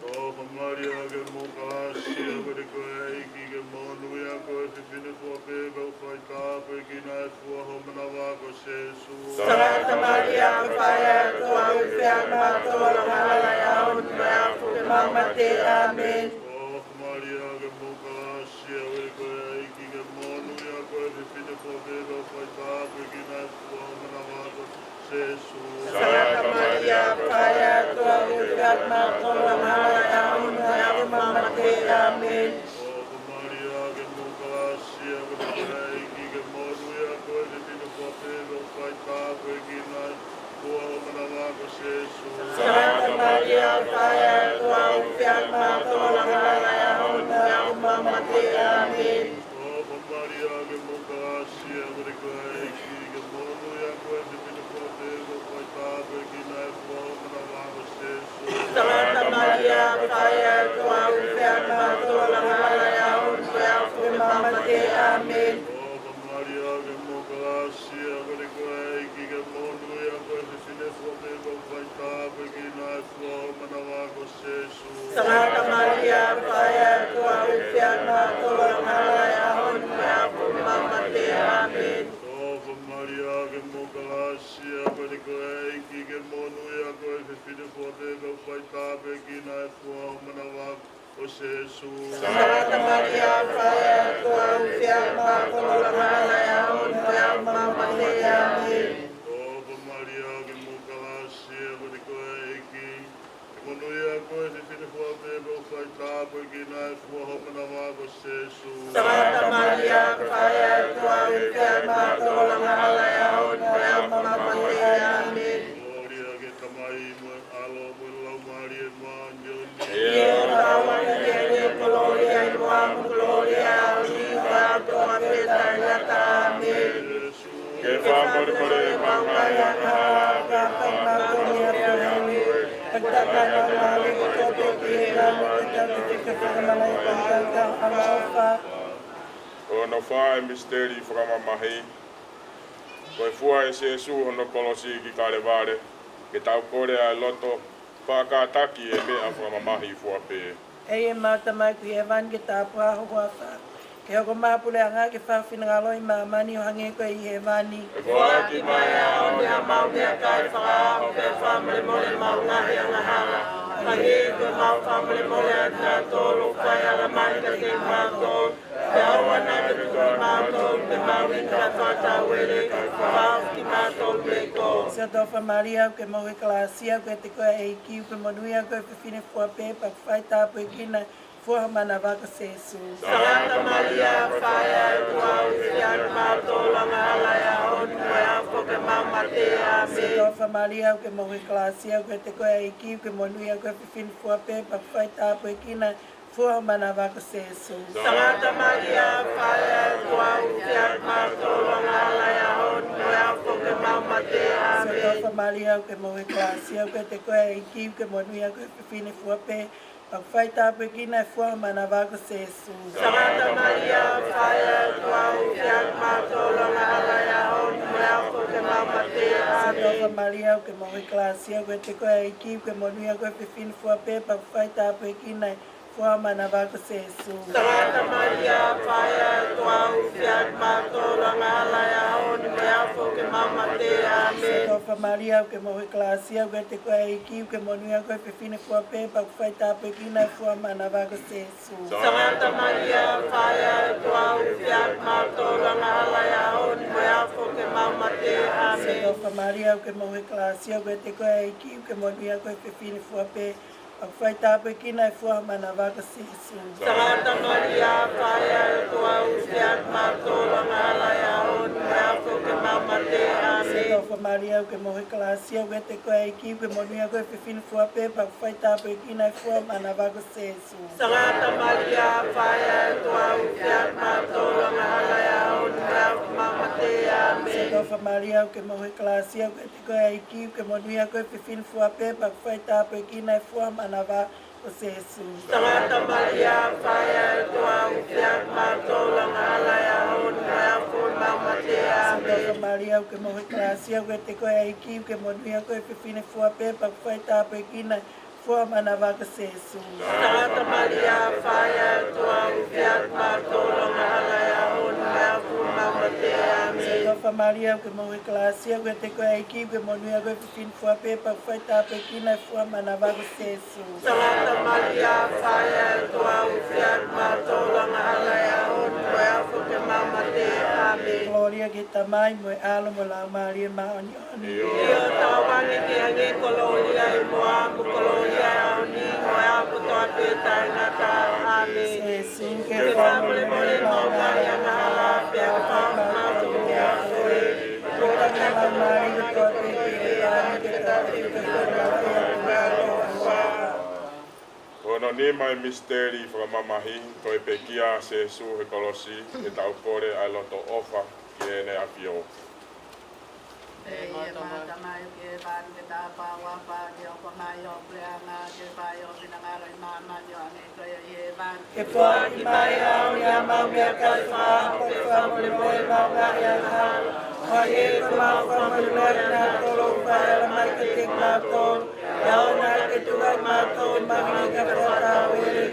Tofa Malia ke mo kalasi, ʻoku ʻikai ko e ʻEiki ke monūʻia koe he fefine fua pē, ka ʻoku faitāpuekina ʻa e fua ho manava ko Sēsū. Sangata Malia, ʻoku ke fai ʻa e ʻOtua, ʻoua ʻe feangai kimautolu kae hala ʻi he ʻaho ʻo e ʻofa ke mau mate. ʻĀmeni. Tofa Malia ke mo kalasi, ʻoku ʻikai ko e ʻEiki Sēsū. Sangata Malia, ʻoku ʻikai ʻaonga ʻa e ʻOtua, ʻoku ke ʻafio ʻi he ʻaho ni, ʻo ʻafio ʻi he mamahi. ʻĀmeni. ʻOfa Malia, ʻoku ke maʻu kalasia, ʻoku ʻikai ke ʻi ai ha taha ʻe monūʻia koe ʻi he fefine fua pē, pea ʻoku faitāpuekina ʻa e fuʻu ʻo ho manava ko Sēsū. Sangata Malia, ʻoku ʻikai ʻaonga ʻa e ʻOtua, ʻoku ke ʻafio ʻi he mamahi. ʻĀmeni. ʻOfa Malia, ʻoku ke maʻu kalasia, ʻoku ʻikai ke ʻi ai ha taha ʻe monūʻia koe ʻi he fefine fua pē, pea ʻoku faitāpuekina ʻa e fuʻu ʻo ho manava ko Sēsū. Sangata Malia, ʻoku ʻikai ʻaonga ʻa e ʻOtua, ʻoku ke ʻafio ʻi he mamahi. ʻĀmeni. ʻOfa Malia, ʻoku ke maʻu kalasia, ʻoku ʻikai ke ʻi ai ha taha ʻe monūʻia koe ʻi he fefine fua pē, pea ʻoku faitāpuekina ʻa e fuʻu ʻo ho manava ko Sēsū. Sangata Malia, ʻoku ʻikai ʻaonga ʻa e ʻOtua, ʻoku ke ʻafio ʻi he mamahi. ʻĀmeni. ʻOfa Malia, ʻoku ke maʻu kalasia, ʻoku ʻikai ke ʻi ai ha taha ʻe monūʻia koe ʻi he fefine fua pē, pea ʻoku faitāpuekina ʻa e fuʻu ʻo ho manava ko Sēsū. Sangata Malia, ʻoku ʻikai ʻaonga ʻa e ʻOtua, ʻoku ke ʻafio ʻi he mamahi. ʻĀmeni. ʻOfa Malia, ʻoku ke maʻu kalasia, ʻoku ʻikai ke ʻi ai ha taha ʻe monūʻia koe ʻi he fefine fua pē, pea ʻoku faitāpuekina ʻa e fuʻu ʻo ho manava ko Sēsū. Sangata Malia, ʻoku ʻikai ʻaonga ʻa e ʻOtua, ʻoku ke ʻafio ʻi he mamahi. ʻĀmeni. Kolōlia ki he Tamai mo e ʻAlo mo e Laumālie Māʻoniʻoni. ʻIo, ʻo taau ange ki he kolōlia ʻi muʻa mo e kolōlia ʻo ʻaho ni, pea ʻo aʻu pē taʻengata. ʻĀmeni. Ke fakamolemole ʻemau ngaahi angahala, pea ʻoku fai ʻe he Tamai ʻa e ʻofa ʻi he ʻaho ni. Fakatauange ʻa e ngaahi kotoa pē ki he ʻEiki, ke tau fika fakamalaʻia ʻi he ʻaloʻofa. Ko hono fā ʻo e misiteli fakamamahi, ko e fua ʻe Sēsū hono kolosi ki Kalevale, ke tau kole ʻa e loto fakakātaki ʻi he meʻa fakamamahi fua pē. ʻEiki ʻemau Tamai ʻoku ʻi hēvani, ke tāpuhā ho huafa. Ke hoko mai hoʻo puleʻanga, ke fai ho finangalo ʻi māmani ʻo hangē ko ia ʻi hēvani. Ke foaki mai ʻa e ʻaho ni haʻamau meʻakai fakaʻaho, pea fakamolemole ʻemau ngaahi angahala, hangē ko ʻemau fakamolemole ʻa kinautolu ʻoku fai angahala mai kiate kimautolu. Pea ʻoua naʻa ke tuku kimautolu ke mau hiki, ka ke fakatauele, kae fakahaofi kimautolu mei he kovi. Siʻoto Malia, ʻoku ke mohu ʻi he kalasia, ʻoku ʻiate koe ʻa e ʻEiki, ʻoku ke monūʻia koe ʻi he fefine fua pē, pea ʻoku faitāpuekina ʻa e fuʻu ʻo ho manava ko Sēsū. Sangata Malia, ʻoku ʻikai ʻaonga ʻa e ʻOtua, ʻoku ke ʻafio ʻi he mamahi. ʻĀmeni. ʻOfa Malia, ʻoku ke mohu ʻi he kalasia, ʻoku ʻiate koe ʻa e ʻEiki, ʻoku ke monūʻia koe ʻi he fefine fua pē, pea ʻoku faitāpuekina ʻa e fuʻu ʻo ho manava ko Sēsū. Sangata Malia, ʻoku ʻikai ʻaonga ʻa e ʻOtua, ʻoku ke ʻafio ʻi he mamahi. ʻĀmeni. ʻOfa Malia, ʻoku ke mohu ʻi he kalasia, ʻoku ʻiate koe ʻa e ʻEiki, ʻoku ke monūʻia koe ʻi he fefine fua pē, pea ʻoku faitāpuekina ʻa e fuʻu ʻo ho manava ko Sēsū. Sangata Malia, ʻoku ʻikai ʻaonga ʻa e ʻOtua, ʻoku ke ʻafio ʻi he mamahi. ʻĀmeni. ʻOfa Malia, ʻoku ke mohu ʻi he kalasia, ʻoku ʻiate koe ʻa e ʻEiki, ʻoku ke monūʻia koe ʻi he fefine fua pē, pea ʻoku faitāpuekina ʻa e fuʻu ʻo ho manava ko Sēsū. Sangata Malia, ʻoku ʻikai ʻaonga ʻa e ʻOtua, ʻoku ke ʻafio ʻi he mamahi. ʻOfa Malia, ʻoku ke mohu ʻi he kalasia, ʻoku ʻiate koe ʻa e ʻEiki, ʻoku ke monūʻia koe ʻi he fefine fua pē, pea ʻoku faitāpuekina ʻa e fuʻu ʻo ho manava ko Sēsū. Sangata Malia, ʻoku ʻikai ʻaonga ʻa e ʻOtua, ʻoku ke ʻafio ʻi he mamahi. ʻĀmeni. ʻOfa Malia, ʻoku ke mohu ʻi he kalasia, ʻoku ʻiate koe ʻa e ʻEiki, ʻoku ke monūʻia koe ʻi he fefine fua pē, pea ʻoku faitāpuekina ʻa e fuʻu ʻo ho manava ko Sēsū. Sangata Malia, ʻoku ʻikai ʻaonga ʻa e ʻOtua, ʻoku ke ʻafio ʻi he mamahi. ʻĀmeni. ʻOfa Malia, ʻoku ke mohu ʻi he kalasia, ʻoku ʻiate koe ʻa e ʻEiki, ʻoku ke monūʻia koe ʻi he fefine fua pē, pea ʻoku faitāpuekina ʻa e fuʻu ʻo ho manava ko Sēsū. Sangata Malia, ʻoku ʻikai ʻaonga ʻa e ʻOtua, ʻoku ke ʻafio ʻi he mamahi. ʻĀmeni. ʻOfa Malia, ʻoku ke mohu ʻi he kalasia, ʻoku ʻiate koe ʻa e ʻEiki, ʻoku ke monūʻia koe ʻi he fefine fua pē, pea ʻoku faitāpuekina ʻa e fuʻu ʻo ho manava ko Sēsū. Sangata Malia, ʻoku ʻikai ʻaonga ʻa e ʻOtua, ʻoku ke ʻafio ʻi he mamahi. ʻĀmeni. ʻOfa Malia, ʻoku ke mohu ʻi he kalasia, ʻoku ʻiate koe ʻa e ʻEiki, ʻoku ke monūʻia koe ʻi he fefine fua pē, pea ʻoku faitāpuekina ʻa e Fua manava ko Sēsū. Sangata Malia, fai ʻa e ʻOtua, ʻofa kiate kimautolu angahala ʻi he ʻaho ni mo e ʻaho ʻo ʻemau mate. ʻĀmeni. Siʻoto ʻofa Malia, ʻoku ke maʻu ʻa e kalasia, ʻoku ʻiate koe ʻa e ʻEiki, ʻoku ke moʻui koe ʻi he fefine fua pē, pea ʻoku fai tāpuekina ʻa e fua manava ko Sēsū. Sangata Malia, fai ʻa e ʻOtua, ʻofa kiate kimautolu angahala ʻi he ʻaho ni mo e ʻaho ʻo ʻemau mate. ʻĀmeni. Kolōlia ki he Tamai mo e ʻAlo mo e Laumālie Māʻoniʻoni. ʻIo, tauange ki he ange kolōlia ʻi muʻa, mo e kolōlia ʻi he ʻaho ni mo e ʻaho kotoa pē taʻengata. ʻĀmeni. Sēsū, ke ke fakamolemole ʻemau ngaahi angahala, pea ke fakamolemole kimautolu. Ko hono nima ʻo e misiteli fakamamahi, toe pekia ʻa Sēsū he kolosi, ke tau kole ʻa e loto ʻofa ki Heʻene ʻAfio. ʻE ʻi he Tamai ʻoku ʻi he ʻaho ni, ke tāpuakiʻi mai hoʻo puleʻanga, ke fai ho finangalo ʻi māmani ʻo hangē ko ia ʻi hēvani. Ke foaki mai ʻa e ʻaho ni haʻamau meʻakai fakaʻaho, pea fakamolemole ʻemau ngaahi angahala, ʻo hangē ko ʻemau fakamolemole ʻa kinautolu ʻoku fai angahala mai kiate kimautolu. Pea ʻoua naʻa ke tuku kimautolu ki māmani, ka ke fakatauele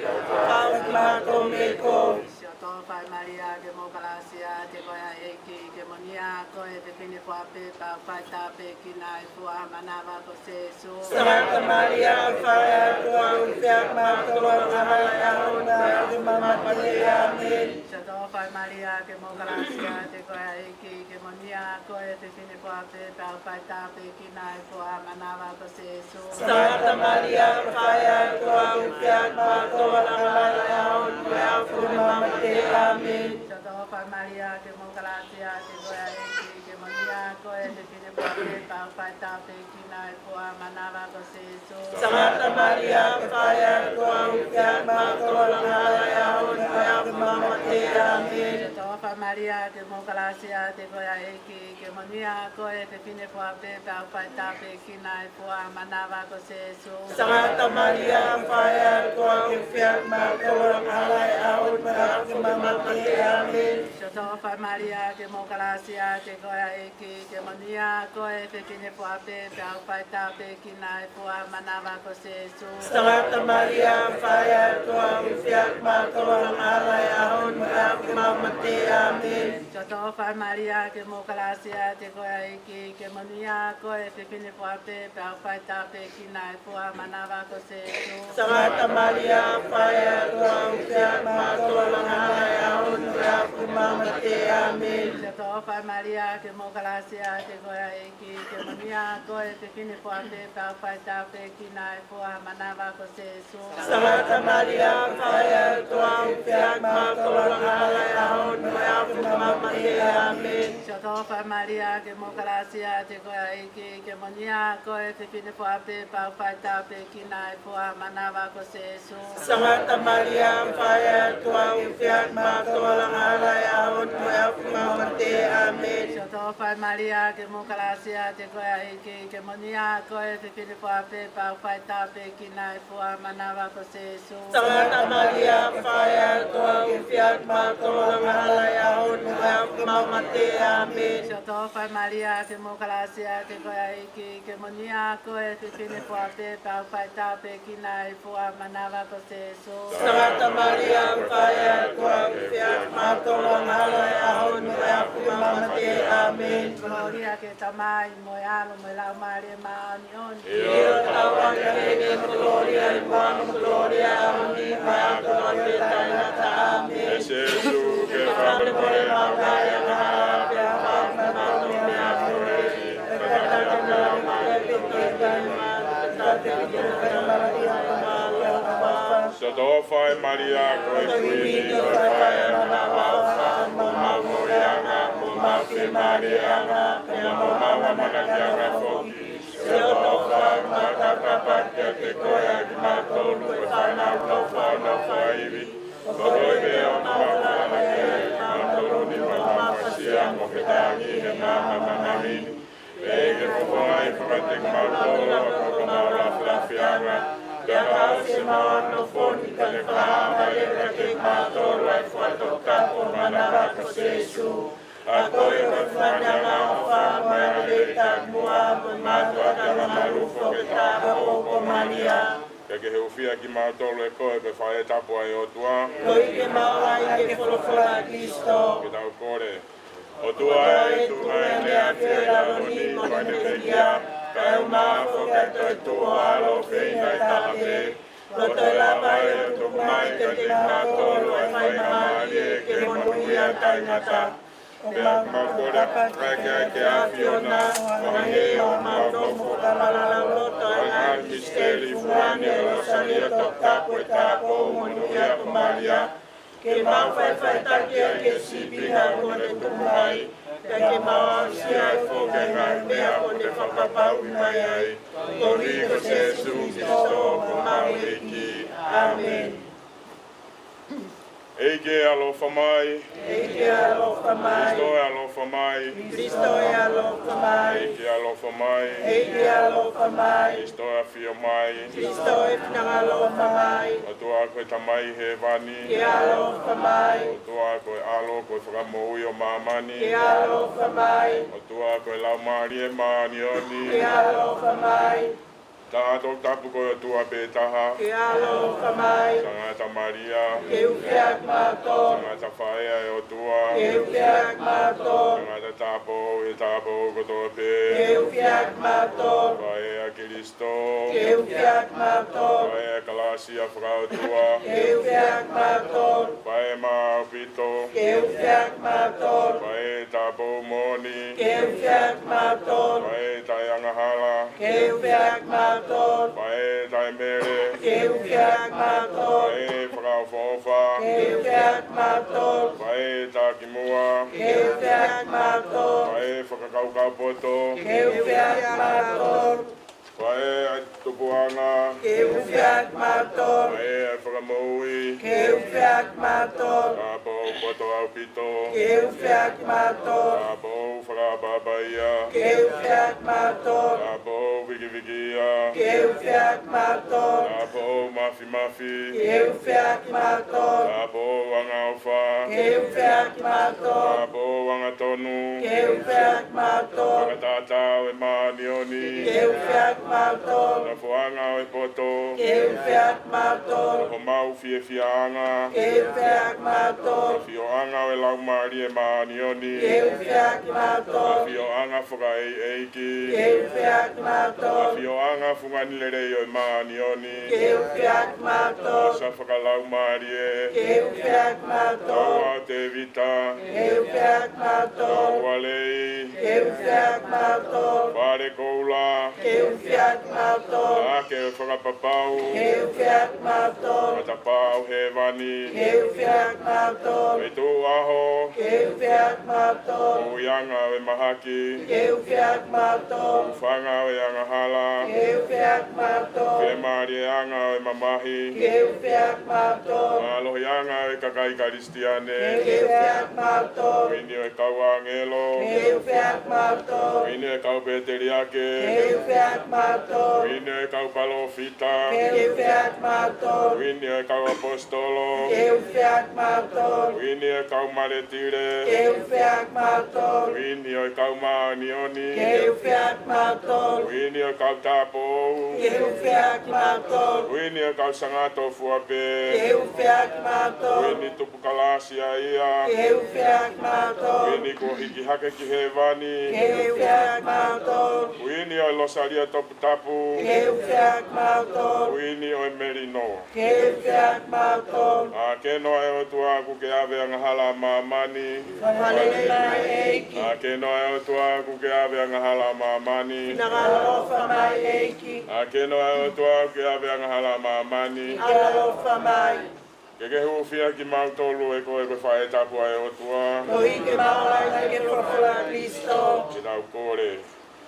kimautolu mei he kovi. Siʻoto ʻofa Malia, ʻoku ke maʻu ʻa e kalasia, ʻoku ʻiate koe ʻa e ʻEiki, ʻoku ke moʻui koe ʻi he fefine fua pē, pea ʻoku fai tāpuekina ʻa e fua manava ko Sēsū. Sangata Malia, fai ʻa e ʻOtua, ʻofa kiate kimautolu angahala ʻi he ʻaho ni mo e ʻaho ʻo ʻemau mate. ʻĀmeni. Siʻoto ʻofa Malia, ʻoku ke maʻu ʻa e kalasia, ʻoku ʻiate koe ʻa e ʻEiki, ʻoku ke moʻui koe ʻi he fefine fua pē, pea ʻoku fai tāpuekina ʻa e fua manava ko Sēsū. Sangata Malia, fai ʻa e ʻOtua, ʻofa kiate kimautolu angahala ʻi he ʻaho ni mo e ʻaho ʻo ʻemau mate. ʻĀmeni. Siʻoto ʻofa Malia, ʻoku ke maʻu ʻa e kalasia, ʻoku ʻiate koe ʻa e ʻEiki, ʻoku ke moʻui koe ʻi he fefine fua pē, pea ʻoku fai tāpuekina ʻa e fua manava ko Sēsū. Sangata Malia, fai ʻa e ʻOtua, ʻofa kiate kimautolu angahala ʻi he ʻaho ni mo e ʻaho ʻo ʻemau mate. ʻĀmeni. Siʻoto ʻofa Malia, ʻoku ke maʻu ʻa e kalasia, ʻoku ʻiate koe ʻa e ʻEiki, ʻoku ke moʻui koe ʻi he fefine fua pē, pea ʻoku fai tāpuekina ʻa e fua manava ko Sēsū. Sangata Malia, fai ʻa e ʻOtua, ʻofa kiate kimautolu angahala ʻi he ʻaho ni mo e ʻaho ʻo ʻemau mate. ʻĀmeni. Siʻoto ʻofa Malia, ʻoku ke maʻu ʻa e kalasia, ʻoku ʻiate koe ʻa e ʻEiki, ʻoku ke moʻui koe ʻi he fefine fua pē, pea ʻoku fai tāpuekina ʻa e fua manava ko Sēsū. Sangata Malia, fai ʻa e ʻOtua, ʻofa kiate kimautolu angahala ʻi he ʻaho ni mo e ʻaho ʻo ʻemau mate. ʻĀmeni. Siʻoto ʻofa Malia, ʻoku ke maʻu ʻa e kalasia, ʻoku ʻiate koe ʻa e ʻEiki, ʻoku ke moʻui koe ʻi he fefine fua pē, pea ʻoku fai tāpuekina ʻa e fua manava ko Sēsū. Sangata Malia, fai ʻa e ʻOtua, ʻofa kiate kimautolu angahala ʻi he ʻaho ni mo e ʻaho ʻo ʻemau mate. ʻĀmeni. Siʻoto ʻofa Malia, ʻoku ke maʻu ʻa e kalasia, ʻoku ʻiate koe ʻa e ʻEiki, ʻoku ke moʻui koe ʻi he fefine fua pē, pea ʻoku fai tāpuekina ʻa e fua manava ko Sēsū. Sangata Malia, fai ʻa e ʻOtua, ʻofa kiate kimautolu angahala ʻi he ʻaho ni mo e ʻaho ʻo ʻemau mate. ʻĀmeni. Siʻoto ʻofa Malia, ʻoku ke maʻu ʻa e kalasia, ʻoku ʻiate koe ʻa e ʻEiki, ʻoku ke moʻui koe ʻi he fefine fua pē, pea ʻoku fai tāpuekina ʻa e fua manava ko Sēsū. Sangata Malia, fai ʻa e ʻOtua, ʻofa kiate kimautolu angahala ʻi he ʻaho ni mo e ʻaho ʻo ʻemau mate. ʻĀmeni. Siʻoto ʻofa Malia, ʻoku ke maʻu ʻa e kalasia, ʻoku ʻiate koe ʻa e ʻEiki, ʻoku ke moʻui koe ʻi he fefine fua pē, pea ʻoku fai tāpuekina ʻa e fua manava ko Sēsū. Sangata Malia, fai ʻa e ʻOtua, ʻofa kiate kimautolu angahala ʻi he ʻaho ni mo e ʻaho ʻo ʻemau mate. ʻĀmeni. Siʻoto ʻofa Malia, ʻoku ke maʻu ʻa e kalasia, ʻoku ʻiate koe ʻa e ʻEiki, ʻoku ke moʻui koe ʻi he fefine fua pē, pea ʻoku fai tāpuekina ʻa e fua manava ko Sēsū. Sangata Malia, fai ʻa e ʻOtua, ʻofa kiate kimautolu angahala ʻi he ʻaho ni mo e ʻaho ʻo ʻemau mate. ʻĀmeni. Kolōlia ki he Tamai, mo e ʻAlo, mo e Laumālie Māʻoniʻoni. ʻIo, tauange ki he ange kolōlia ʻi muʻa, mo e kolōlia ʻi he ʻaho ni mo e ʻaho kotoa pē taʻengata. ʻĀmeni. ʻE Sēsū, ke ke fakamolemole ʻemau ngaahi angahala, pea ke fakamolemole ʻa kinautolu ʻoku nau fai angahala. Siʻoto ʻofa ʻe Malia, ko e Kuini, ʻoku ke fai ʻa e manavaʻofa, mo homau moʻuiʻanga, mo homau fiemālieʻanga, pea mo homau ʻamanakiʻanga foki. Siʻoto ʻofa, ʻoku mau taukapo atu kiate koe ʻa kimautolu ko e fānau ʻofa ʻo e fakaivia. Ko koe pē ʻoku mau taukapo atu kiate kimautolu ni mo homau ʻapasia mo fetaulaki ʻi he maama māmani ni. Pea ke ke fofongaʻi kiate kimautolu ʻa e koloa ʻo homau lafilafiʻanga. Pea ka ʻosi ʻemau anganofo ni, ke ke fakahā mai leva kiate kimautolu ʻa e fua toputapu ʻo e manava ko Sēsū. ʻA ia ko e fua angaʻofa, mo e lelei takimuʻa, mo e mātuʻaki angamalū foki ʻo e Taupoʻou ko Malia. Ke ke hūfia kimautolu ʻe koe ko e faʻē tapu ʻa e ʻOtua. Koeʻuhi ke mau ʻai ke folofola ʻa Kalaisi. Ke tau kole. ʻOtua ē, tuʻunga ʻene ʻAfio ʻi he lalo ni, mo ʻene pekia, kae ʻumaʻā foki ʻa e toetuʻu ʻo ho ʻAlo ʻofeina ʻi he tala pē, kuo toe lava ai ʻo tuku mai kiate kimautolu ʻa e faingamālie ke monūʻia taʻengata. ʻOku mau kole atu ki he ʻAfiona, ʻo hangē ko ʻemau nofo fakalaulauloto ʻa e ngaahi misiteli fungani ʻo e Losalio Toputapu ʻo e Tāupoʻou Monūʻia ko Malia, ke mau faʻifaʻitaki ai ki he sīpinga kuo ne tuku mai, pea ke mau aʻusia ai foki ʻa e ngaahi meʻa kuo ne fakapapauʻi mai ai. Koeʻuhi ko Sēsū Kalaisi ko homau ʻEiki. ʻĀmeni. ʻEiki ē, ʻaloʻofa mai. ʻEiki ē, ʻaloʻofa mai. Kalaisi ē, ʻaloʻofa mai. Kalaisi ē, ʻaloʻofa mai. ʻEiki ē, ʻaloʻofa mai. ʻEiki ē, ʻaloʻofa mai. Kalaisi ē, ʻafio mai. Kalaisi ē, finangalo mai. ʻOtua ko e Tamai Hēvani. Ke ʻaloʻofa mai. ʻOtua ko e ʻAlo, ko e Fakamoʻui ʻo māmani. Ke ʻaloʻofa mai. ʻOtua ko e Laumālie Māʻoniʻoni. Ke ʻaloʻofa mai. Taha Toputapu ko e ʻOtua pē taha. Ke ʻaloʻofa mai. Tangata Malia. Ke hūfia ʻa kimautolu. Tangata faʻē ʻa e ʻOtua. Ke hūfia ʻa kimautolu. Tangata tāupoʻou ʻi he tāupoʻou kotoa pē. Ke hūfia ʻa kimautolu. Faʻē ʻa Kalaisi. Ke hūfia ʻa kimautolu. Faʻē ʻa e kalāsia fakaʻotua. Ke hūfia ʻa kimautolu. Faʻē maʻa ʻaupito. Ke hūfia ʻa kimautolu. Faʻē tāupoʻou moʻoni. Ke hūfia ʻa kimautolu. Faʻē taʻeangahala. Ke hūfia ʻa kimautolu. Faʻē taʻemele. Ke hūfia ʻa kimautolu. Faʻē fakaʻofoʻofa. Ke hūfia ʻa kimautolu. Faʻē takimuʻa. Ke hūfia ʻa kimautolu. Faʻē fakakaukau poto. Ke hūfia ʻa kimautolu. Faʻē ʻa e tupuʻanga. Ke hūfia ʻa kimautolu. Faʻē ʻa e fakamoʻui. Ke hūfia ʻa kimautolu. Tāupoʻou poto ʻaupito. Ke hūfia ʻa kimautolu. Tāupoʻou fakaʻapaʻapaʻia. Ke hūfia ʻa kimautolu. Tāupoʻou vikivikiʻia. Ke hūfia ʻa kimautolu. Tāupoʻou māfimafi. Ke hūfia ʻa kimautolu. Tāupoʻou angaʻofa. Ke hūfia ʻa kimautolu. Tāupoʻou angatonu. Ke hūfia ʻa kimautolu. Fakatātā ʻo e māʻoniʻoni. Ke hūfia ʻa kimautolu. Nofoʻanga ʻo e poto. Ke hūfia ʻa kimautolu. Homau fiefiaʻanga. Ke hūfia ʻa kimautolu. ʻAfioʻanga ʻo e Laumālie Māʻoniʻoni. Ke hūfia ʻa kimautolu. ʻAfioʻanga fakaʻeiʻeiki. Ke hūfia ʻa kimautolu. ʻAfioʻanga fungani lelei ʻo e māʻoniʻoni. Ke hūfia ʻa kimautolu. ʻOsa fakalaumālie. Ke hūfia ʻa kimautolu. Toa ʻo Tēvita. Ke hūfia ʻa kimautolu. Toa Lei. Ke hūfia ʻa kimautolu. Fale koula. Ke hūfia ʻa kimautolu. ʻAke ʻo e fakapapau. Ke hūfia ʻa kimautolu. Matapā ʻo hēvani. Ke hūfia ʻa kimautolu. Feituʻu ʻaho. Ke hūfia ʻa kimautolu. Moʻuiʻanga ʻo e mahaki. Ke hūfia ʻa kimautolu. Hūfanga ʻo e angahala. Ke hūfia ʻa kimautolu. Fiemālieʻanga ʻo e mamahi. Ke hūfia ʻa kimautolu. Mālohiʻanga ʻo e kakai Kalisitiane. Ke hūfia ʻa kimautolu. ʻUhini ʻo e kau ʻāngelo. Ke hūfia ʻa kimautolu. ʻUhini ʻo e kau pēteliake. Ke hūfia ʻa kimautolu. ʻUhini ʻo e kau palōfita. Ke hūfia ʻa kimautolu. ʻUhini ʻo e kau ʻaposetolo. Ke hūfia ʻa kimautolu. ʻUhini ʻo e kau mālētile. Ke hūfia ʻa kimautolu. ʻUhini ʻo e kau māʻoniʻoni. Ke hūfia ʻa kimautolu. ʻUhini ʻo e kau tāupoʻou. Ke hūfia ʻa kimautolu. ʻUhini ʻo e kau sangato fua pē. Ke hūfia ʻa kimautolu. ʻUhini tupu kalāsia ia. Ke hūfia ʻa kimautolu. ʻUhini kuo hiki hake ki hēvani. Ke hūfia ʻa kimautolu. ʻUhini ʻo e Losālio Toputapu. Ke hūfia ʻa kimautolu. ʻUhini ʻo e melino. Ke hūfia ʻa kimautolu. ʻAkeno ʻa e ʻOtua ʻoku ke ʻave angahala ʻa māmani. Fakalelei mai ʻEiki. ʻAkeno ʻa e ʻOtua ʻoku ke ʻave angahala ʻa māmani. Finangalo ʻofa mai ʻEiki. ʻAkeno ʻa e ʻOtua ʻoku ke ʻave angahala ʻa māmani. Finangalo ʻofa mai. Ke ke hūfia kimautolu ʻe koe ko e faʻē tapu ʻa e ʻOtua. Koeʻuhi ke mau ʻai ke folofola ʻa Kalaisi. Ke tau kole.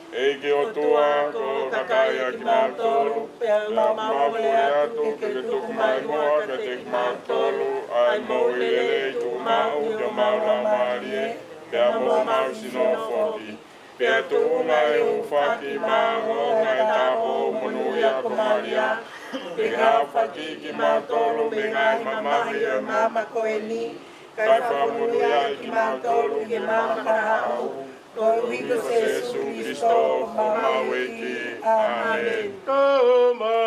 ʻEiki ʻOtua, ko hoʻo kakai ʻa kimautolu, pea mau kole atu ke ke tuku mai muʻa kiate kimautolu ʻa e moʻui lelei tuʻumaʻu ki homau laumālie, pea mo homau sino foki. Pea tuʻunga ʻi he hūfaki maʻongoʻonga ʻo e Tāupoʻou Monūʻia ko Malia, ke ke hāfakiʻi kimautolu mei he ngaahi mamahi ʻo e māmani ko eni, kae fakamonūʻiaʻi kimautolu ki he maama taʻehaʻu, Koeʻuhi ko Sīsū Kalaisi ko homau ʻEiki. ʻĀmeni.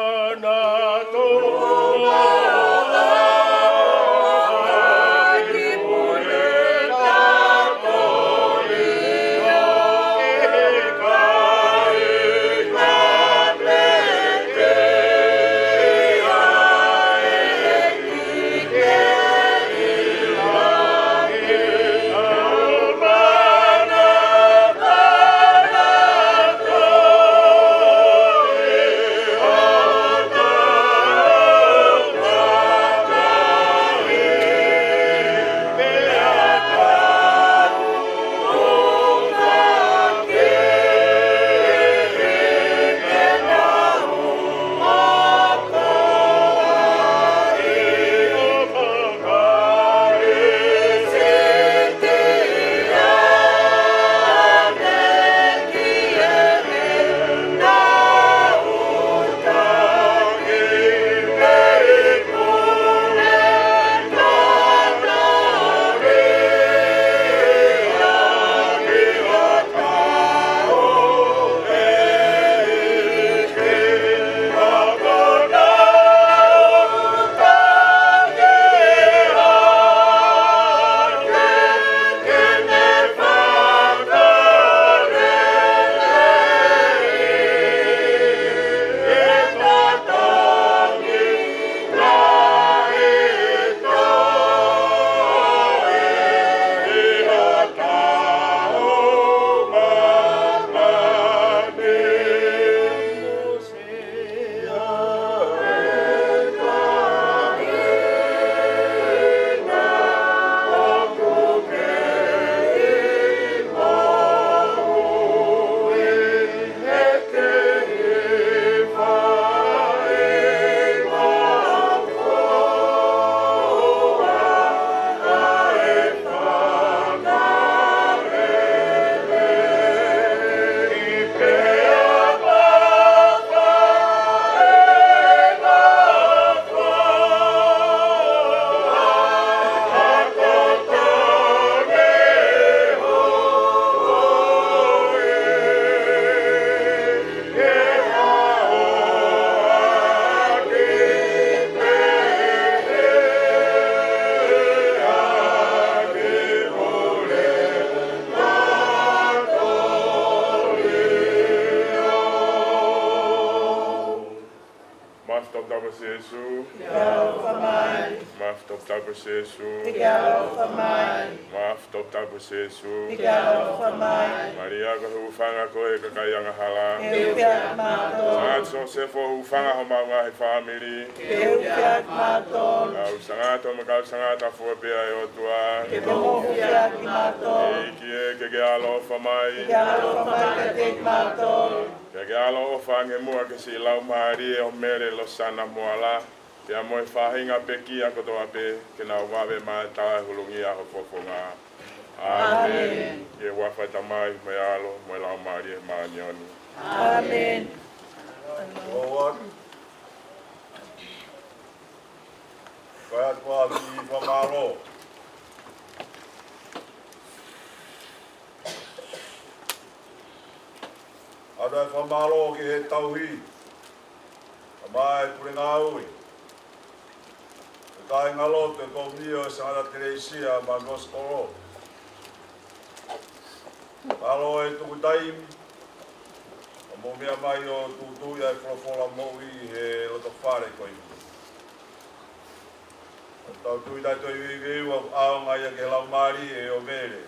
Mafi toputapu Sīsū. Ke ke ʻaloʻofa mai. Mafi toputapu Sīsū. Ke ke ʻaloʻofa mai. Mafi toputapu Sīsū. Ke ke ʻaloʻofa mai. Maria ko e hūfanga ʻo e kakai angahala. Ke hūfia kimautolu. Sangata Siosefo, hūfanga homau ngaahi fāmili. Ke hūfia kimautolu. Kau tangata mo e kau tangata fua pē ʻa e ʻOtua. Ke mo hūfia kimautolu. ʻEiki ē, ke ke ʻaloʻofa mai. Ke ke ʻaloʻofa mai kiate kimautolu. Ke ke ʻaloʻofa ange muʻa ki he siʻi laumālie ʻo Mele Losana Moala, pea mo e faʻahinga pekia kotoa pē, ke nau vave mai ʻo tauhi e hulungia ho fofonga. ʻĀmeni. ʻĀmeni. ʻI he huafa ʻo e Tamai, mo e ʻAlo, mo e Laumālie Māʻoniʻoni. ʻĀmeni. Lord. Fai atu ʻa e kiʻi fakamālō. ʻOatu ʻa e fakamālō ki he tauhi ʻa e Pule Ngāue, ʻa e kāingalotu ʻo e Komini ʻo e Sangata Kelesia Maʻa Nuʻusikolo. Mālō e tuku taimi ʻo mou meʻa mai ʻo tūtuuʻi ʻa e folofola moʻui he loto fale ko eni. ʻOku tau tui taʻe toe veiveiua ʻoku ʻaonga ia ki he laumālie ʻo Mele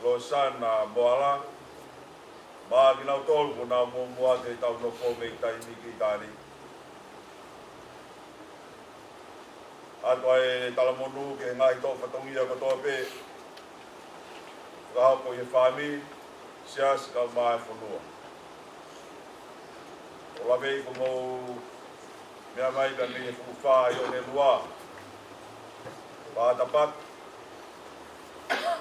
Losana Moala, mo kinautolu kuo nau muʻomuʻa ʻi heʻetau nofo mei taimi ki ʻitāniti. ʻOatu ʻa e talamonū ki he ngaahi toʻu fatongia kotoa pē, fakahoko ʻi he fāmili, siasi kae ʻumaʻā e fonua. ʻOku ou lave ʻi hoʻomou meʻa mai pea mei he fuʻu fā ʻi ʻOnelua, Pātapata,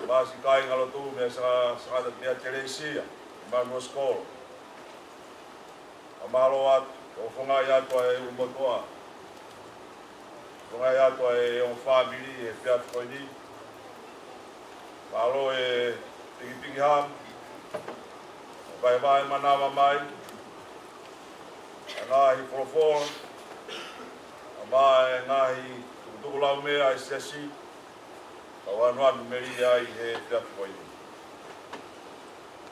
mo e siʻi kāingalotu mei he Sanga-, Sangata Kelesia Maʻa Nuʻusikolo. Fakamālō atu, ʻoku ou fofongaʻi atu ʻa e ʻulumotuʻa. Fofongaʻi atu ʻa e ongo fāmili he efiafi ko eni. Mālō e pikipiki hamu, Vaevae manava mai ʻa e ngaahi folofola, ʻa e ngaahi tukutuku laumea ʻa e siasi, kau anuanu melie ai he efiafi ko eni.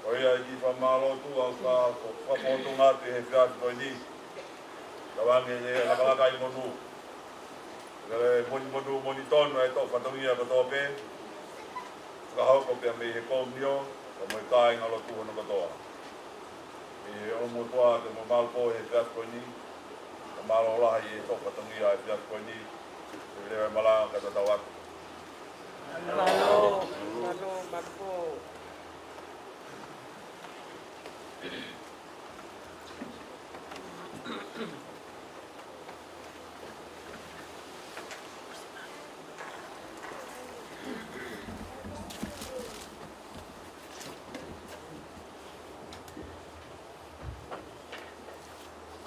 Ko ia ʻEiki fakamālō atu, ʻoku ou fakafōtunga atu he efiafi ko eni, ka ʻoku ʻikai ke lava ʻo kai monū. Ka ʻoku moni monū, moni tonu ʻa e toʻu fatongia kotoa pē, fakahoko pea mei he Kōmio, pea mo e kāingalotu hono kotoa. ʻI he ʻofa mo e ʻofa ke mau malu pē he efiafi ko eni, ka mālō lahi he toʻu fatongia he efiafi ko eni, ʻe leva e malanga ka tatau atu. Mālō, mālō, mālō.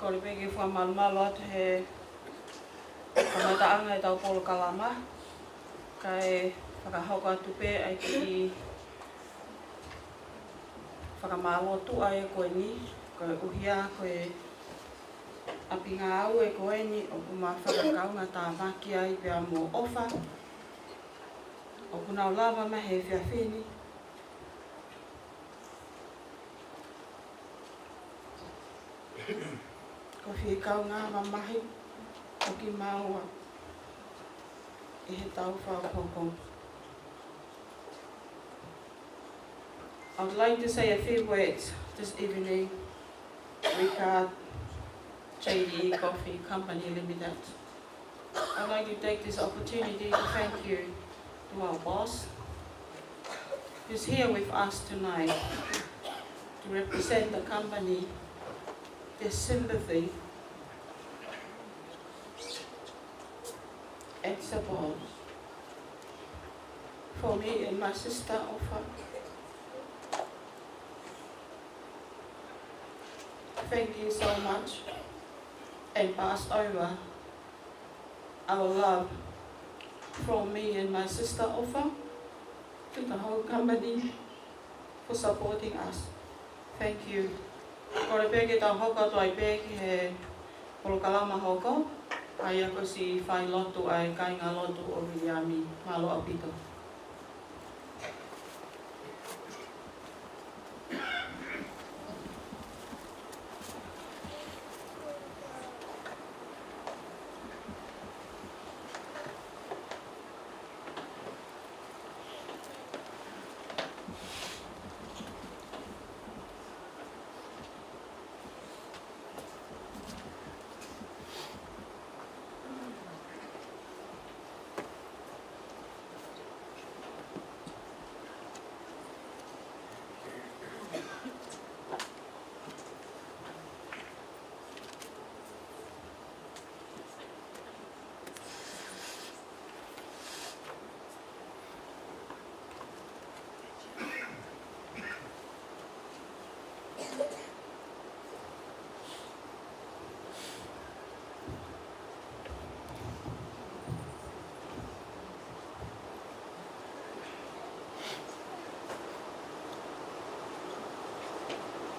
Kole pē ke fakamalumalu atu he kamataʻanga ʻetau polokalama, kae fakahoko atu pē ʻa e kiʻi fakamālō atu ʻa e ko eni, koeʻuhi ko e ʻapi ngāue ko eni ʻoku ma fakakaungātāmaki ai pea mo ʻOfa. ʻOku nau lava mai he efiafi ni ko e fie kaungā mamahi ʻo kimaua ʻi he tau fakahoko. I would like to say a few words this evening regard J D E Coffee Company Limited. I'd like to take this opportunity to thank you to our boss, who's here with us tonight to represent the company, their sympathy and support for me and my sister, ʻOfa. Thank you so much, and pass over our love from me and my sister, ʻOfa, to the whole company for supporting us. Thank you. Kole pē ke tau hoko atu ai pē ki he polokalama hoko, ʻa ia ko e siʻi failotu ʻa e kāingalotu ʻo Viliami. Mālō ʻaupito.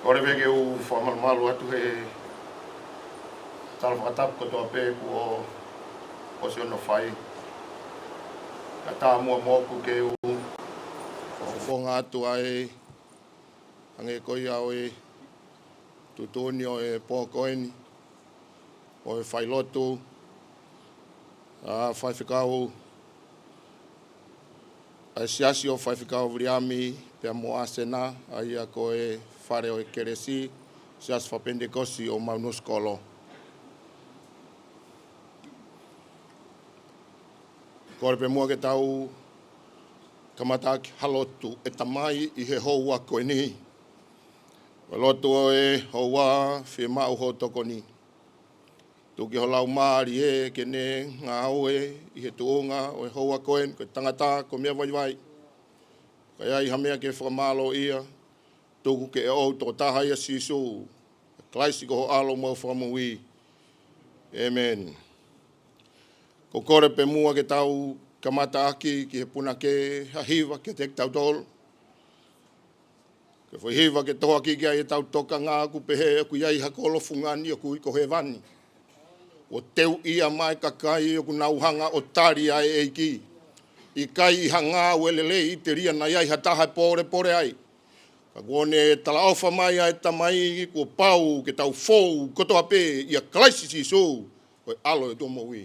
Kole pē ke u fakamalumalu atu he tala fakatapu kotoa pē kuo ʻosi hono fai. Ka tā muʻa moʻoku ke u fakafofonga atu ʻa e hangē ko ia ʻo e tuʻutuʻuni ʻo e pō ko eni ʻo e failotu, ʻa Faifekau, ʻa e siasi ʻo Faifekau Viliami pea mo ʻAsena, ʻa ia ko e fale ʻo e kelesi, Siasi Fakapenitekosi ʻo Maunusikolo. Kole pē muʻa ke tau kamataʻaki ha lotu. ʻE Tamai, ʻi he houa ko eni, ko e lotu ʻo e houa, fiemaʻu hoʻo tokoni. Tuku ki ho Laumālie ke ne ngāue ʻi he tuʻunga ʻo e houa ko eni, ko e tangata ko e meʻa vaivai. Ka ʻi ai ha meʻa ke fakamālōʻia, tuku ke ʻoʻou tokotaha ia, Sīsū Kalaisi, ko ho ʻAlo mo e Fakamoʻui. ʻĒmeni. Ko e kole pē muʻa ke tau kamataʻaki ki he punake ha hiva kiate kitautolu. Ko e foʻi hiva ke tohoakiʻi ai ʻetau tokanga ʻoku pehē ʻoku ʻi ai ha kolo fungani ʻoku ui ko hēvani. Kuo teuʻi mai e kakai ʻoku nau hanga ʻo tali ʻa e ʻEiki. ʻIkai ʻi ha ngāue lelei telia naʻa ʻi ai ha taha ʻe pōlepole ai. Ka kuo ne talaʻofa mai ʻa e Tamai kuo pau ke tau fou kotoa pē ʻia Kalaisi Sīsū, ko e ʻAlo ʻo e ʻOtua moʻui.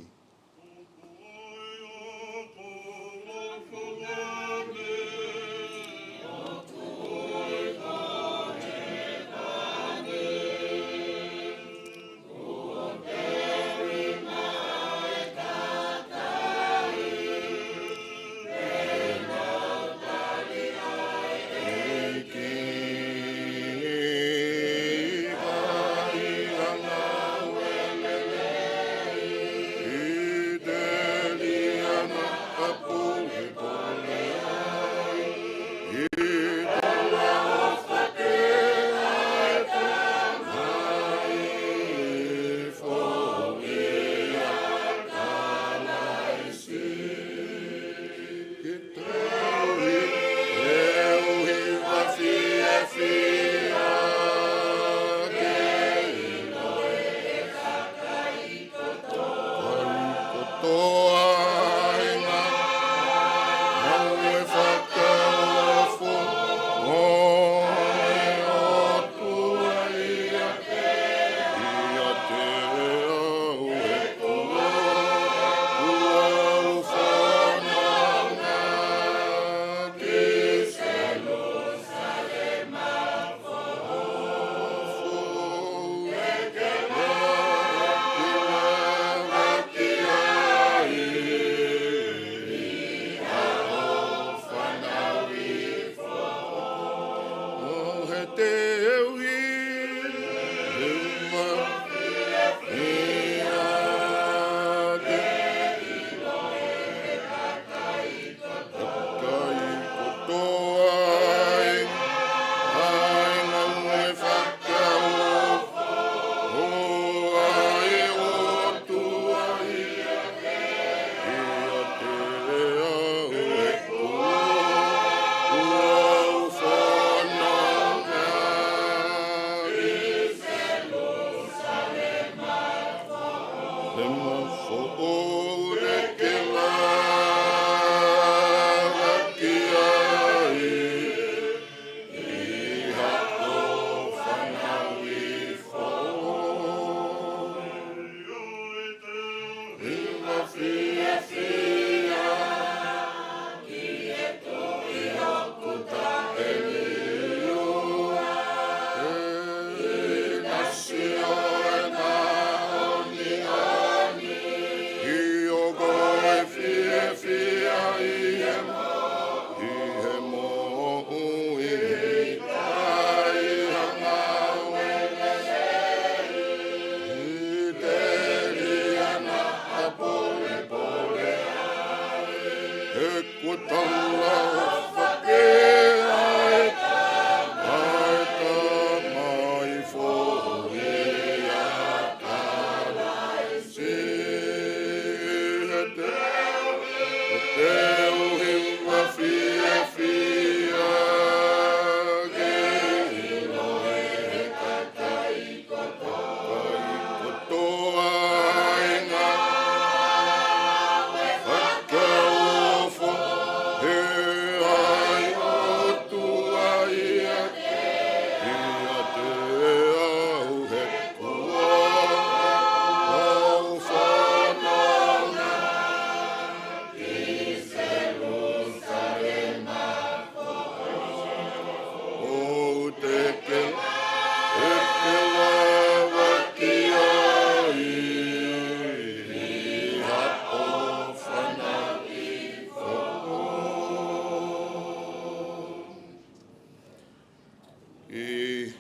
ʻI he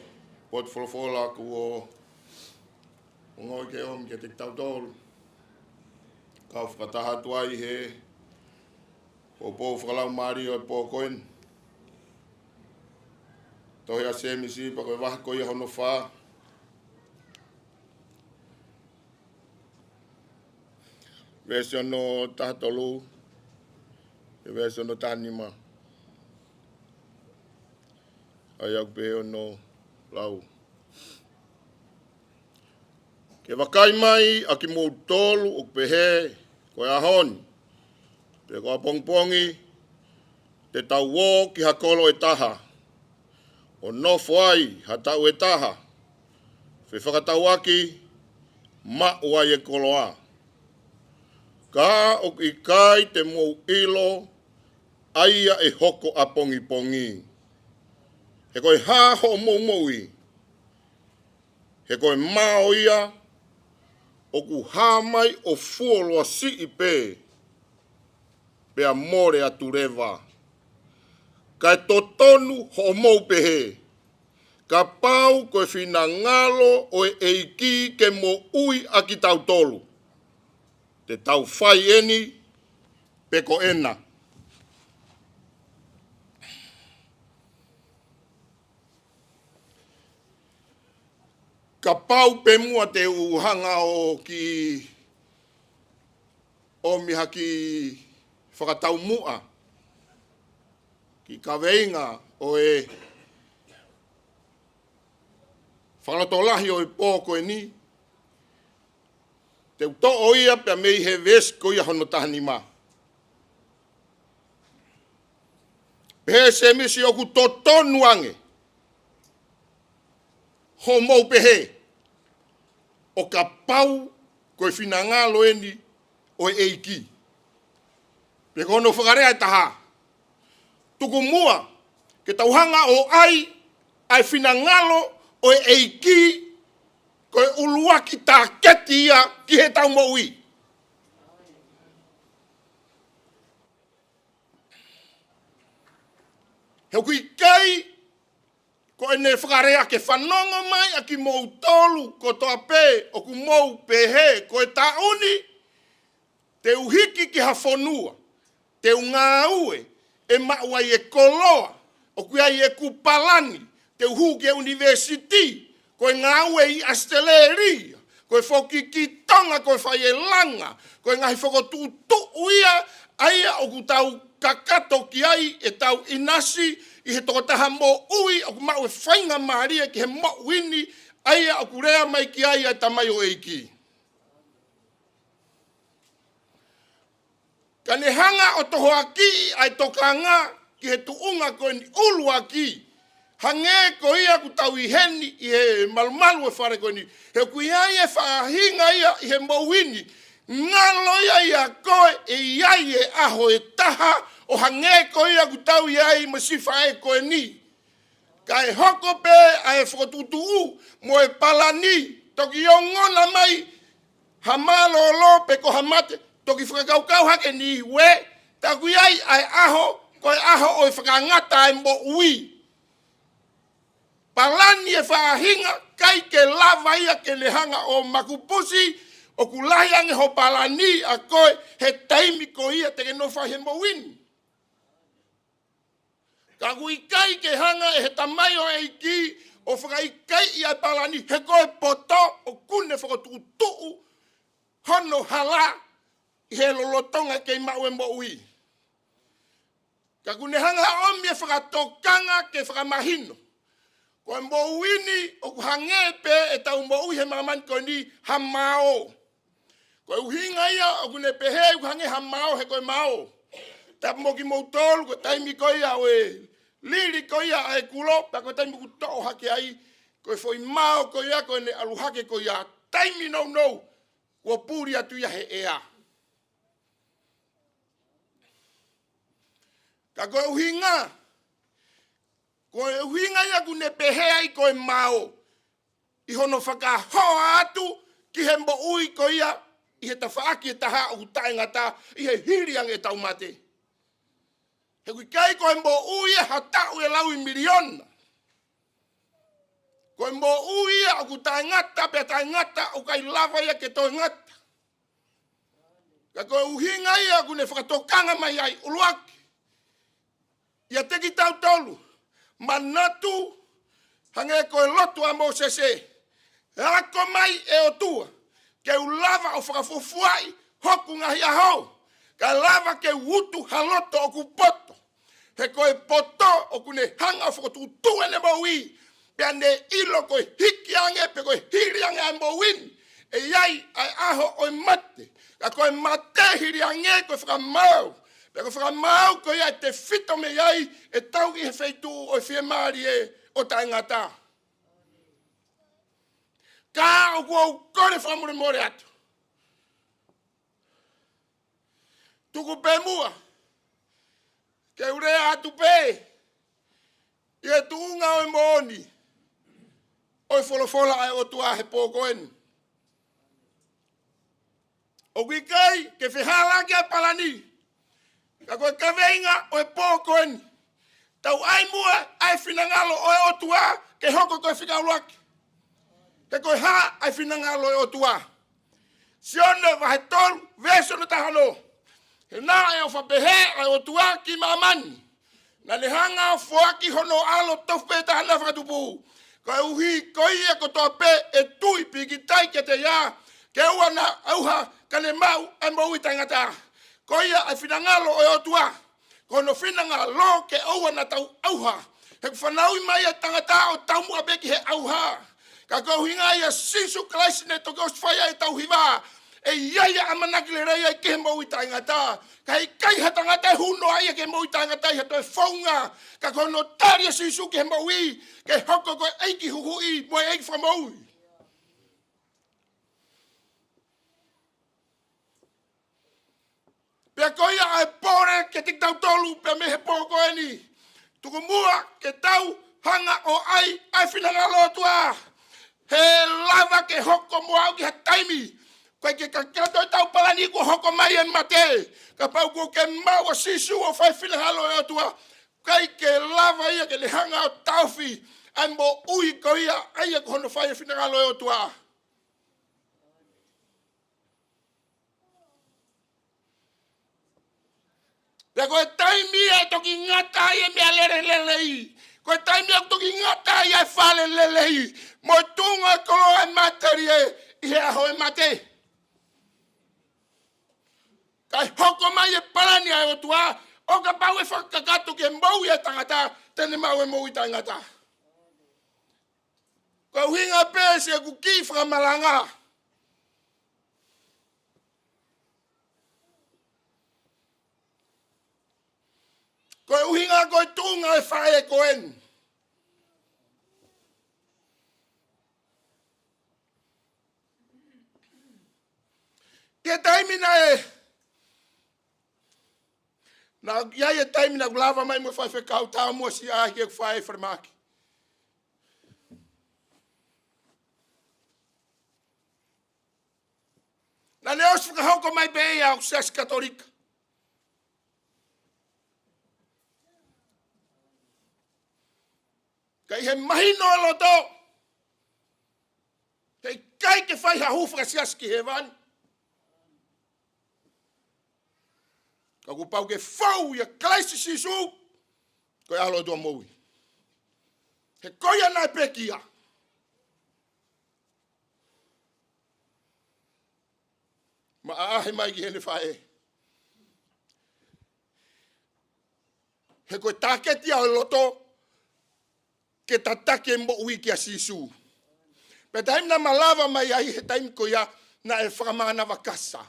potu folofola kuo ongoʻi ke ʻomi kiate kitautolu, kau fakataha atu ai he poupou fakalaumālie ʻo e pō ko eni. Tohi ʻa Sēmisi pea ko e vahe ko ia hono fā, veesi hono taha tolu ki he veesi hono taha nima. ʻa ia ʻoku pehē hono lau. Ke vakai mai ʻa kimoutolu ʻoku pehē, ko e ʻaho ni, pe ko ʻapongipongi, te tau ō ki ha kolo ʻe taha, ʻo nofo ai ha taʻu ʻe taha, fefakatauʻaki, maʻu ai e koloa. Ka ʻoku ʻikai te mou ʻilo ʻa ia ʻe hoko ʻapongipongi. He ko e hā hoʻomou moʻui? He ko e mao ia ʻoku hā mai ʻo fuoloa siʻi pē, pea mole atu leva. Kae totonu hoʻomou pehē, kapau ko e finangalo ʻo e ʻEiki ke moʻui ʻa kitautolu, te tau fai eni pe ko ena. Kapau pē muʻa te u hanga ʻo kiʻi ʻomi ha kiʻi fakataumuʻa ki he kaveinga ʻo e fakalotolahi ʻo e pō ko eni, te u toʻo ia pea mei he veesi ko ia hono taha nima. Pehē ʻe Sēmisi ʻoku totonu ange hoʻomou pehē, ʻo kapau ko e finangalo eni ʻo e ʻEiki. Pe ko hono fakalea ʻe taha, tuku muʻa ke tau hanga ʻo ʻai ʻa e finangalo ʻo e ʻEiki ko e ʻuluaki tāketi ia ki heʻetau moʻui. He ʻoku ʻikai ko ʻene fakalea ke fanongo mai ʻa kimoutolu kotoa pē ʻoku mou pehē, ko e taʻu ni te u hiki ki ha fonua, te u ngāue ʻe maʻu ai e koloa, ʻoku ʻi ai ʻeku palani, te u hū ki he ʻunivēsiti, ko e ngāue ʻi ʻAositelēlia, ko e foki ki Tonga, ko e fai e langa, ko e ngaahi fokotuʻutuʻu ia, ʻa ia ʻoku tau kakato ki ai ʻetau ʻinasi ʻi he tokotaha moʻui ʻoku maʻu e faingamālie ki he moʻui ni, ʻa ia ʻoku lea mai ki ai ʻa e tamaioʻeiki. Ka ne hanga ʻo tohoakiʻi ʻa e tokanga ki he tuʻunga ko eni ʻuluaki, hangē ko ia ʻoku tau ʻi heni ʻi he malumalu e fale ko eni. He ʻoku ʻi ai e faʻahinga ia ʻi he moʻui ni, ngalo ia ʻia koe ʻe ʻi ai e ʻaho ʻe taha ʻo hangē ko ia ʻoku tau ʻi ai mo siʻi faʻē ko eni. Kae hoko pē ʻa e fokotuʻutuʻu mo e palani, toki ongona mai ha mālōlō pe ko ha mate, toki fakakaukau hake Niue, ka ʻoku ʻi ai ʻa e ʻaho, ko e ʻaho ʻo e fakangata ʻa e moʻui. Palani e faʻahinga, ʻikai ke lava ia ke ne hanga ʻo makupusi, ʻoku lahi ange hoʻo palani ʻa koe he taimi ko ia te ke nofo ai he moʻui ni. Ka ʻoku ʻikai ke hanga ʻe he tamaioʻeiki ʻo fakaʻikaiʻi ʻa e palani, he ko e poto ʻoku ne fokotuʻutuʻu hono hala ʻi he lolotonga kei maʻu e moʻui. Ka ʻoku ne hanga ʻomi e fakatokanga ke fakamahino, ko e moʻui ni ʻoku hangē pē ʻetau moʻui he māmani ko eni ha mao. Ko e ʻuhinga ia ʻoku ne pehē ʻoku hangē ha mao, he ko e mao. Tapu mo kimoutolu, ko e taimi ko ia ʻo e lili ko ia ʻa e kulo, pea ko e taimi ʻoku toʻo hake ai, ko e foʻi mao ko ia, ko ʻene ʻalu hake ko ia, taimi nounou, kuo puli atu ia he ʻea. Ka ko e ʻuhinga, ko e ʻuhinga ia ʻoku ne pehē ai ko e mao, ʻi hono fakahoa atu ki he moʻui ko ia ʻi he tafaʻaki ʻe taha ʻoku taʻengata ʻi he hili ange ʻetau mate. He ʻoku ʻikai ko e moʻui ia ha taʻu ʻe laui miliona. Ko e moʻui ia ʻoku taʻengata pea taʻengata, ʻoku ʻikai lava ia ke toe ngata. Ka ko e ʻuhinga ia ʻoku ne fakatokanga mai ai ʻuluaki ʻiate kitautolu, manatu hangē ko e lotu ʻa Mōsese, ako mai ʻe ʻOtua, ke u lava ʻo fakafuofuaʻi hoku ngaahi ʻaho, kae lava ke u utu ha loto ʻoku poto. Pe ko e poto ʻoku ne hanga ʻo fokotuʻutuʻu ʻene moʻui, pea ne ʻilo ko e hiki ange, pe ko e hili ange ʻa e moʻui ni, ʻe ʻi ai ʻa e ʻaho ʻo e mate. Ka ko e mate hili ange ko e fakamaau. Pea ko e fakamaau ko ia ʻe tefito mei ai ʻetau ʻi he feituʻu ʻo e fiemālie ʻo taʻengata. Ka ʻoku ou kole fakamolemole atu. Tuku pē muʻa ke u lea atu pē ʻi he tuʻunga ʻo e moʻoni ʻo e folofola ʻa e ʻOtua he pō ko eni. ʻOku ʻikai ke fehālaaki ʻa e palani, ka ko e kaveinga ʻo e pō ko eni. Tau ʻai muʻa ʻa e finangalo ʻo e ʻOtua ke hoko ko e fika ʻuluaki. He ko e hā ʻa e finangalo ʻo e ʻOtua? Sione vahe tolu, veesi hono taha ono. He naʻe ʻofa pehē ʻa e ʻOtua ki māmani, naʻa ne hanga ʻo foaki hono ʻAlo tofu pē taha naʻe fakatupu, koeʻuhi ko ia kotoa pē ʻe tui pīkitai kiate ia, ke ʻoua naʻa ʻauha, ka ne maʻu ʻa e moʻui taʻengata. Ko ia ʻa e finangalo ʻo e ʻOtua. Ko hono finangalo ke ʻoua naʻa tau ʻauha. He ʻoku fanauʻi mai ʻa e tangata ʻo taumuʻa pē ki he ʻauha. Ka ko e ʻuhinga ia ʻo Sīsū Kalaisi naʻe toki ʻosi fai ai ʻetau hiva, ʻe ʻi ai ʻa e ʻamanaki lelei ai ki he moʻui taʻengata. Ka ʻe ʻikai ha tangata ʻe hū noa ia ki he moʻui taʻengata ʻi ha toe founga. Ka ko hono tali ʻa Sīsū ki he moʻui, ke hoko ko e ʻEiki huhuʻi mo e ʻEiki fakamoʻui. Pea ko ia ʻa e pole kiate kitautolu pea mei he pō ko eni. Tuku muʻa ke tau hanga ʻo ʻai ʻa e finangalo ʻo e ʻOtua. He lava ke hoko mo au ki ha taimi, ʻoku ʻikai ke kakato ʻetau palani kuo hoko mai e mate, kapau kuo ke maʻu ʻa Sīsū ʻo fai finangalo ʻo e ʻOtua. ʻIkai ke lava ia ke ne hanga ʻo taʻofi ʻa e moʻui ko ia ʻa ia ko hono fai e finangalo ʻo e ʻOtua. Pea ko e taimi ia ʻe toki ngata ai e meʻalele lelei. Ko e taimi ia ʻoku toki ngata ai e fale lelei mo e tuʻunga koloa ʻo e matelie ʻi he ʻaho ʻo e mate. Kae hoko mai e palani ʻa e ʻOtua, ʻo kapau ʻe fakakakato ke moʻui e tangata, te ne maʻu e moʻui taʻengata. Ko e ʻuhinga pē ʻeku kiʻi fakamalanga. Ko e ʻuhinga ko e tuʻunga ʻo e faʻē ko eni. ʻI he taimi naʻe, naʻe ʻi ai e taimi naʻa ku lava mai mo e faifekau taumuʻa siʻi ʻaʻahi ki heʻeku faʻē falemahaki. Naʻa ne ʻosi fakahoko mai pē ia ʻo Siasi Katolika. Ka ʻi he mahino ʻa e loto, heʻikai ke fai ha hū fakasiasi ki hēvani. Ka kuo pau ke fou ʻia Kalaisi Sīsū, ko e ʻAlo ʻo e ʻOtua moʻui. He ko ia naʻe pekia. Mo ʻaʻahi mai ki heʻene faʻē. He ko e tāketi ia ʻo e loto, ke tataki e moʻui kia Sīsū. Pea taimi naʻa ma lava mai ai he taimi ko ia naʻe fakamānava kasa.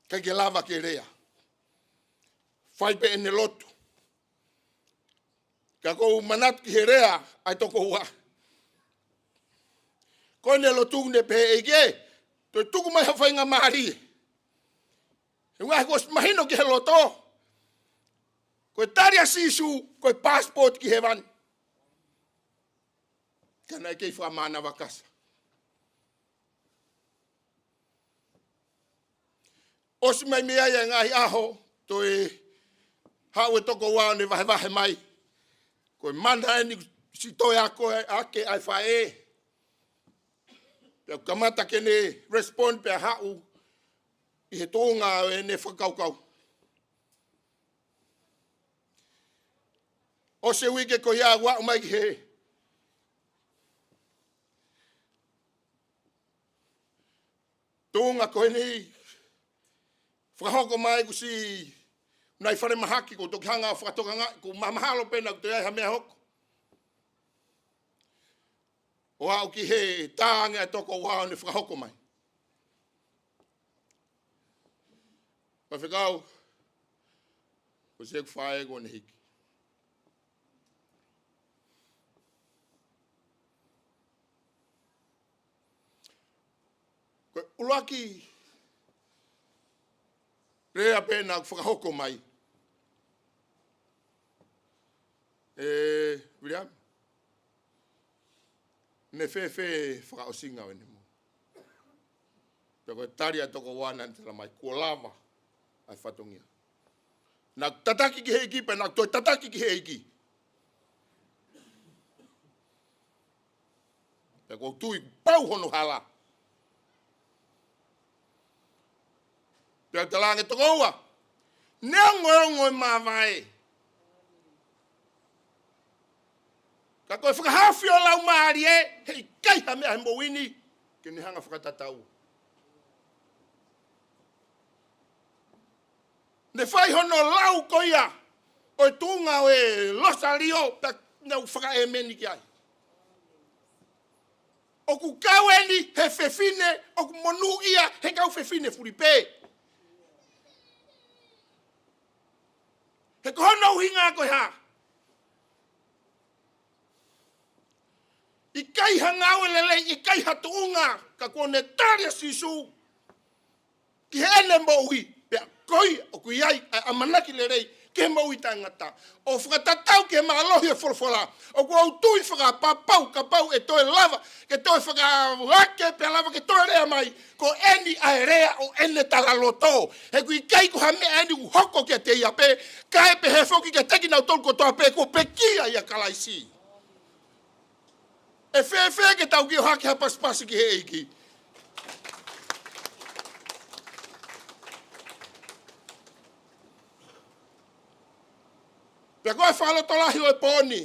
ʻIkai ke lava ke lea. Fai pē ʻene lotu. Ka ʻoku ou manatu ki he lea ʻa e tokoua. Ko ʻene lotu ne pehē, ʻEiki, toe tuku mai ha faingamālie. He ʻoku ʻosi mahino ki he loto, ko e tali ʻa Sīsū ko e passport ki hēvani. Ka naʻe kei fakamānava kasa. ʻOsi mai mei ai e ngaahi ʻaho, toe haʻu e tokoua ʻo ne vahevahe mai. Ko e mana eni siʻi toe ako ʻaki ʻa e faʻē. Pea kamata ke ne respond pea haʻu ʻi he tuʻunga ʻo ʻene fakakaukau. ʻOsi e uike ko ia ʻoku aʻu mai ki he tuʻunga ko eni, fakahoko mai ʻeku siʻi Naʻe falemahaki, ko e toki hanga ʻo fakatokangaʻi, ko e mahalo pē naʻa ʻoku toe ʻi ai ha meʻa hoko. ʻO aʻu ki he tā ange ʻa e toko ua ʻo ne fakahoko mai. Faifekau, ko e seku fae ko ʻene hiki. Ko e ʻuluaki lea pē naʻa ʻoku fakahoko mai. ʻE, William, ne fēfē fakaʻosinga ʻo ʻene moʻui? Pea ko e tali ʻa e toko ua naʻe talamai kuo lava ʻa e fatongia. Naʻa ku tataki ki he ʻEiki, pea naʻa ku toe tataki ki he ʻEiki. Pea ʻoku ou tui kuo pau hono hala. Pea talaange toko ua, neongo e ongo e māvae, ka ko e fakahaofi ʻo e Laumālie, heʻikai ha meʻa he moʻui ni ke ne hanga fakatatau. Ne fai hono lau ko ia ʻo e tuʻunga ʻo e Losalio, pea ne u fakaʻēmeni ki ai. ʻOku kau eni he fefine ʻoku monūʻia he kau fefine fulipē. He ko hono ʻuhinga ko e hā? ʻIkai ha ngāue lelei, ʻikai ha tuʻunga, ka kuo ne tali ʻa Sīsū ki heʻene moʻui, pea ko ia ʻoku ʻi ai ʻa e ʻamanaki lelei ki he moʻui taʻengata. ʻO fakatatau ki he mālohi ʻo e folofola, ʻoku ou tui fakapapau kapau ʻe toe lava ke toe fakaake pea lava ke toe lea mai, ko eni ʻa e lea ʻo ʻene talaloto. He ʻoku ʻikai ko ha meʻa eni ʻoku hoko kiate ia pē, kae pehē foki kiate kinautolu kotoa pē kuo pekia ʻia Kalaisi. ʻE fēfē ke tau kiʻi ʻohake ha pasipasi ki he ʻEiki? Pea ko e fakalotolahi ʻo e pō ni,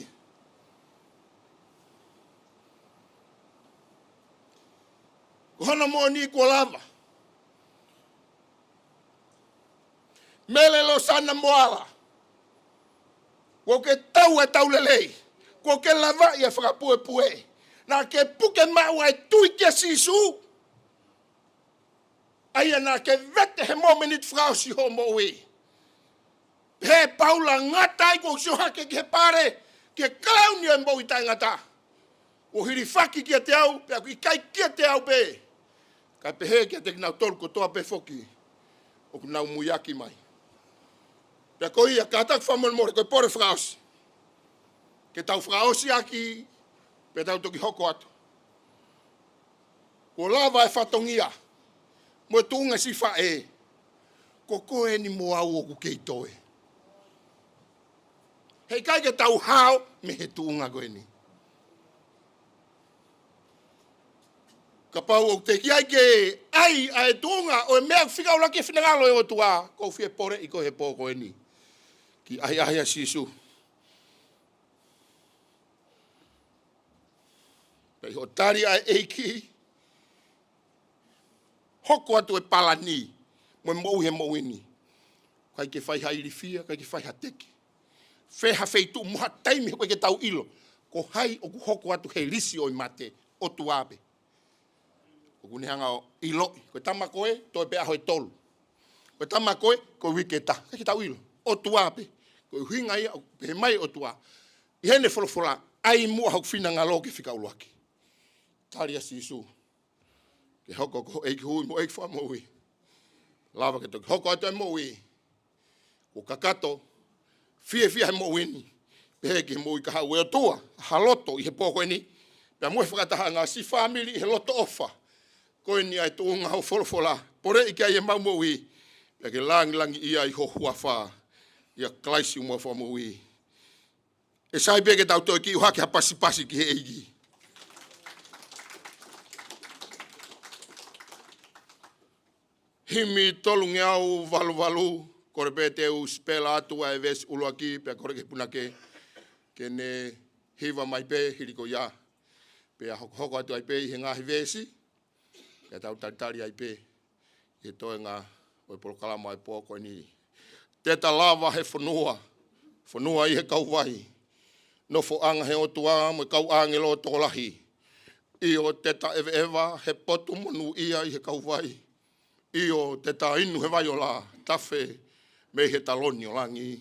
ko hono moʻoni kuo lava. Mele Losana Moala, kuo ke tau e tau lelei, kuo ke lavaʻi e fakapuepue. Naʻa ke puke maʻu ʻa e tui kia Sīsū, ʻa ia naʻa ke vete he momeniti fakaʻosi hoʻo moʻui. Pehē ʻe Paula, ngata ai kuo u sio hake ki he pale, ki he kalauni ʻo e moʻui taʻengata. Kuo hilifaki kiate au, pea ʻoku ʻikai kiate au pē, kae pehē kiate kinautolu kotoa pē foki ʻoku nau muiaki mai. Pea ko ia, kātaki fakamolemole, ko e pole fakaʻosi ke tau fakaʻosi ʻaki, pea tau toki hoko atu. Kuo lava e fatongia mo e tuʻunga siʻi faʻē. Ko koe eni mo au ʻoku kei toe. Heʻikai ke tau hao mei he tuʻunga ko eni. Kapau ʻoku teʻeki ai ke ʻai ʻa e tuʻunga ʻo e meʻa fika ʻuluaki e finangalo ʻo e ʻOtua, ʻoku ou fie poleʻi koe he pō ko eni, kiʻi ʻahiʻahi ʻa Sīsū. Pea ʻi hoʻo tali ʻa e ʻEiki, hoko atu e palani mo e moʻui he moʻui ni. ʻIkai ke fai ha ilifia, ʻikai ke fai ha teki. Fē ha feituʻu mo ha taimi ʻoku ʻikai ke tau ʻilo ko hai ʻoku hoko atu he lisi ʻo e mate, ʻOtua pē. ʻOku ne hanga ʻo ʻiloʻi, ko e tama ko ē, toe pē ʻaho ʻe tolu. Ko e tama ko ē, ko e uike ʻe taha. ʻIkai ke tau ʻilo, ʻOtua pē. Ko e ʻuhinga ia ʻoku pehē mai ʻOtua ʻi heʻene folofola, ʻai muʻa hoku finangalo ke fika ʻuluaki. Tali ʻa Sīsū ke hoko ko ho ʻEiki hui mo ʻEiki Fakamoʻui. Lava ke toki hoko atu e moʻui kuo kakato, fiefia he moʻui ni, pehē ki he moʻui kahaʻu. ʻE ʻOtua, ha loto ʻi he pō ko eni, pea mo e fakatahaʻanga siʻi fāmili ʻi he loto ʻofa. Ko eni ʻa e tuʻunga hoʻo folofola, poleʻi ki ai ʻemau moʻui, pea ke langilangiʻia ʻi ho huafa, ʻia Kalaisi homau Fakamoʻui. ʻE sai pē ke tau toe kiʻi ʻohake ha pasipasi ki he ʻEiki. Himi tolungeau valu valu, kole pē te u sipela atu ʻa e veesi ʻuluaki, pea kole ki he punake ke ne hiva mai pē hili ko ia. Pea hokohoko atu ai pē ʻi he ngaahi veesi, pea tau talitali ai pē ʻi he toenga ʻo e polokalama ʻo e pō ko eni. Te ta lava he fonua, fonua ʻi he kauvai, nofoʻanga he ʻOtua mo e kau ʻāngelo tokolahi. ʻIo, te ta ʻeveʻeva he potu monūʻia ʻi he kauvai. ʻIo, te ta inu he vai ola, tafe mei he taloni ʻo langi.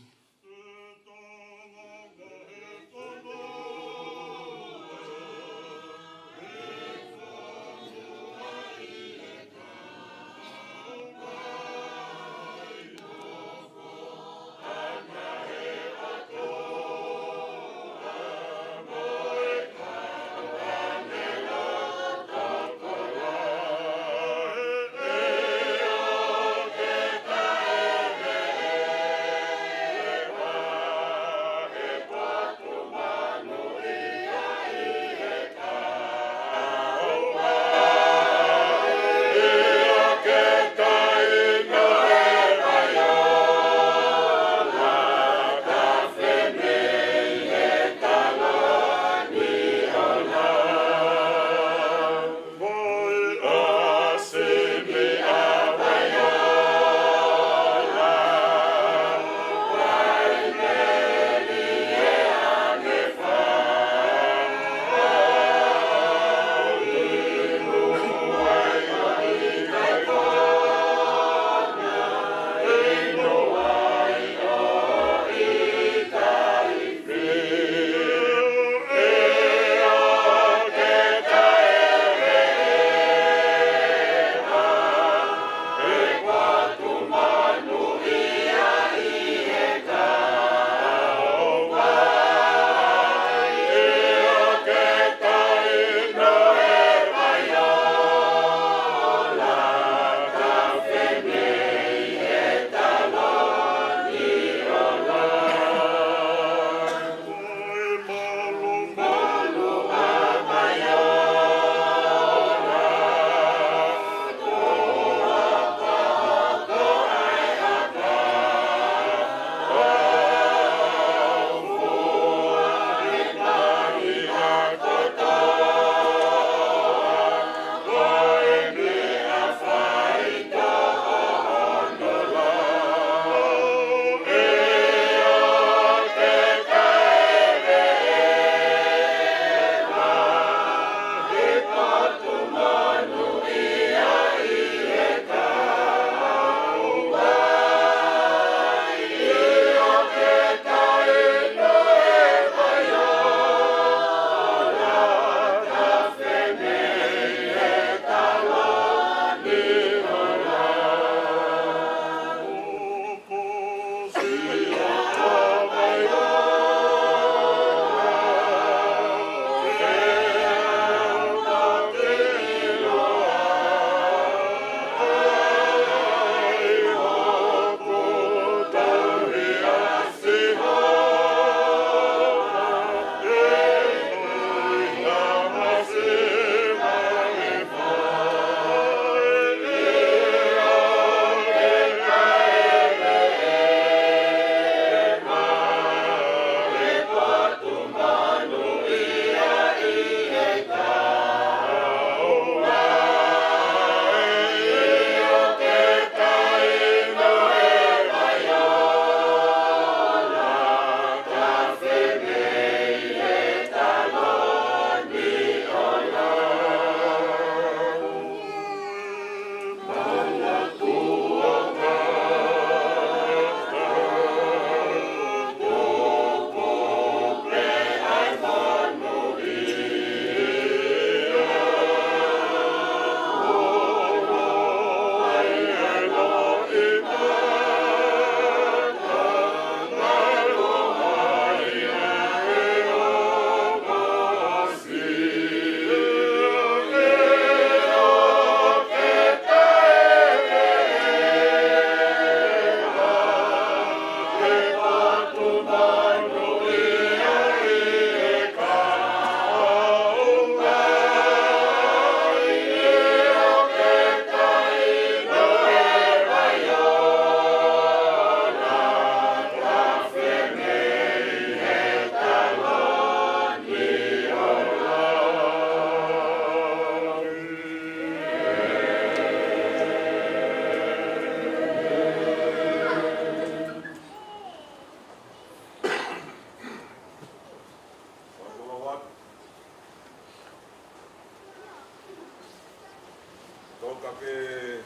Kape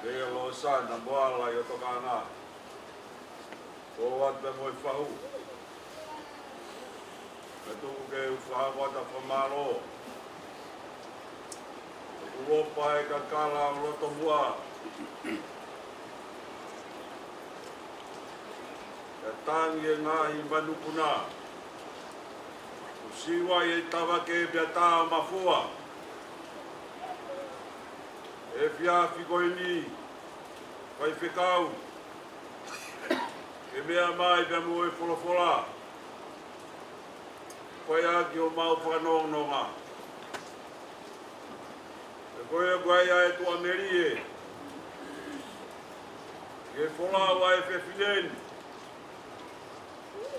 Lea Losana Moala ʻi ʻOtokanga. Ko atu pē mo e fahu. Ka tuku ke u fakahoko atu ʻa e fakamālō. Kuo pau ke kakala ʻo loto hua. Ka tangi e ngaahi manupuna. Kuo siva ʻi he tavake pea tā mafua. Efiafi ko eni, faifekau, ke meʻa mai pea mo e folofola. Ko ia ki homau fakanongononga. Ko ia ko ia e tuʻamelie. Ke folau ʻa e fefine ni.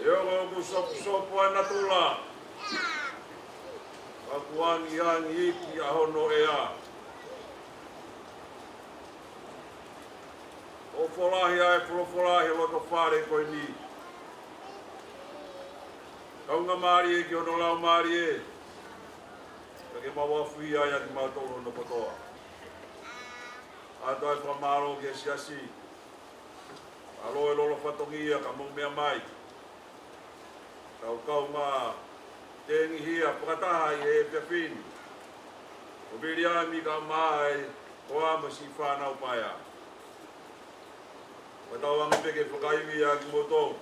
ʻE ongo ʻoku sopusopu ʻa natula. Ka kuo angiangi iiki ʻa hono ʻea. ʻOfa lahi ʻa e folofola he loto fale ko eni. Kaungā mālie ki hono lau mālie. Ka ke maʻu ʻa e fua ia kimautolu hono kotoa. ʻOatu ʻa e fakamālō ki he siasi. ʻAlo e lolo fatongia ka mou meʻa mai. Kau kau mā tengihia fakataha ʻi he efiafi ni. Ko Viliami ka mai ko ʻa mo siʻi fānau paea. Ko tau anga pē ke fakaivi ʻa kimoutolu.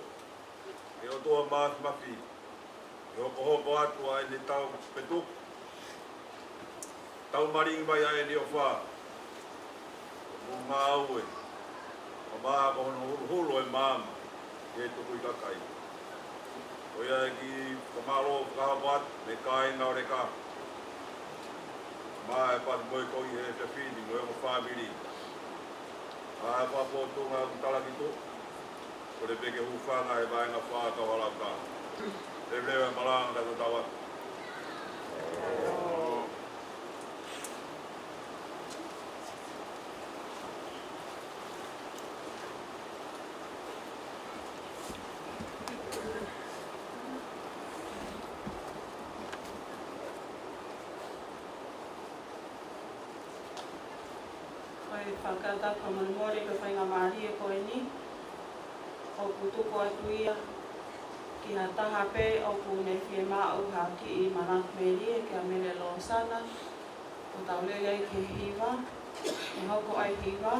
Ke ʻOtua Māfimafi. Ke hokohoko atu ʻa ʻene tau petuku. Tau malingi mai ʻa ʻene ʻofa. Mo ngāue. Ka mā ko hono huluhulu e maama. Ke tuku ʻi kakai. Ko ia e kiʻi fakamālō fakahoko atu, mei he kāinga ʻo Leka. Mā e patu mo e koe he efiafi ni mo e ongo fāmili. ʻA e fakapotunga ʻoku talaki tuʻu. Kole pē ke hūfanga he vaenga fā kau hala uta. Leveleva e malanga ka tau atu. Ko e fakatapu fakamolemole ko e faingamālie ko eni, ʻoku tuku atu ia ki ha taha pē ʻoku ne fiemaʻu ha kiʻi manatu melie kia Mele Losana, ʻo tau lele ai ki he hiva, ʻe hoko ʻa e hiva,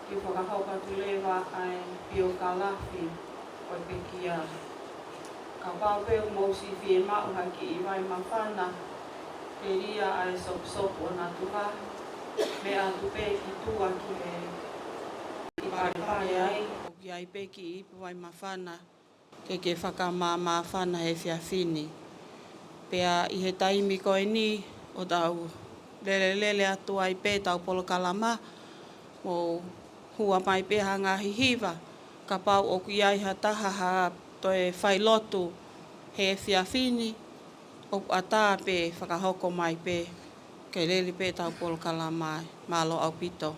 ke fakahoko atu leva ʻa e piokalafi ʻo e pekia. Kapau pē ʻoku mou siʻi fiemaʻu ha kiʻi vai māfana, telia ʻa e sopusopu ʻo natula, meʻa atu pē ki tuʻa ki he ʻi palepale ai, ʻoku ʻi ai pē kiʻi ipu vai māfana, ke ke fakamāmāfana he efiafi ni. Pea ʻi he taimi ko eni ʻoku tau lelelele atu ai pē ʻetau polokalama, mou hua mai pē ha ngaahi hiva, kapau ʻoku ʻi ai ha taha ha toe failotu he efiafi ni, ʻoku ʻatā pē fakahoko mai pē, ke lele pē ʻetau polokalama. Mālō ʻaupito.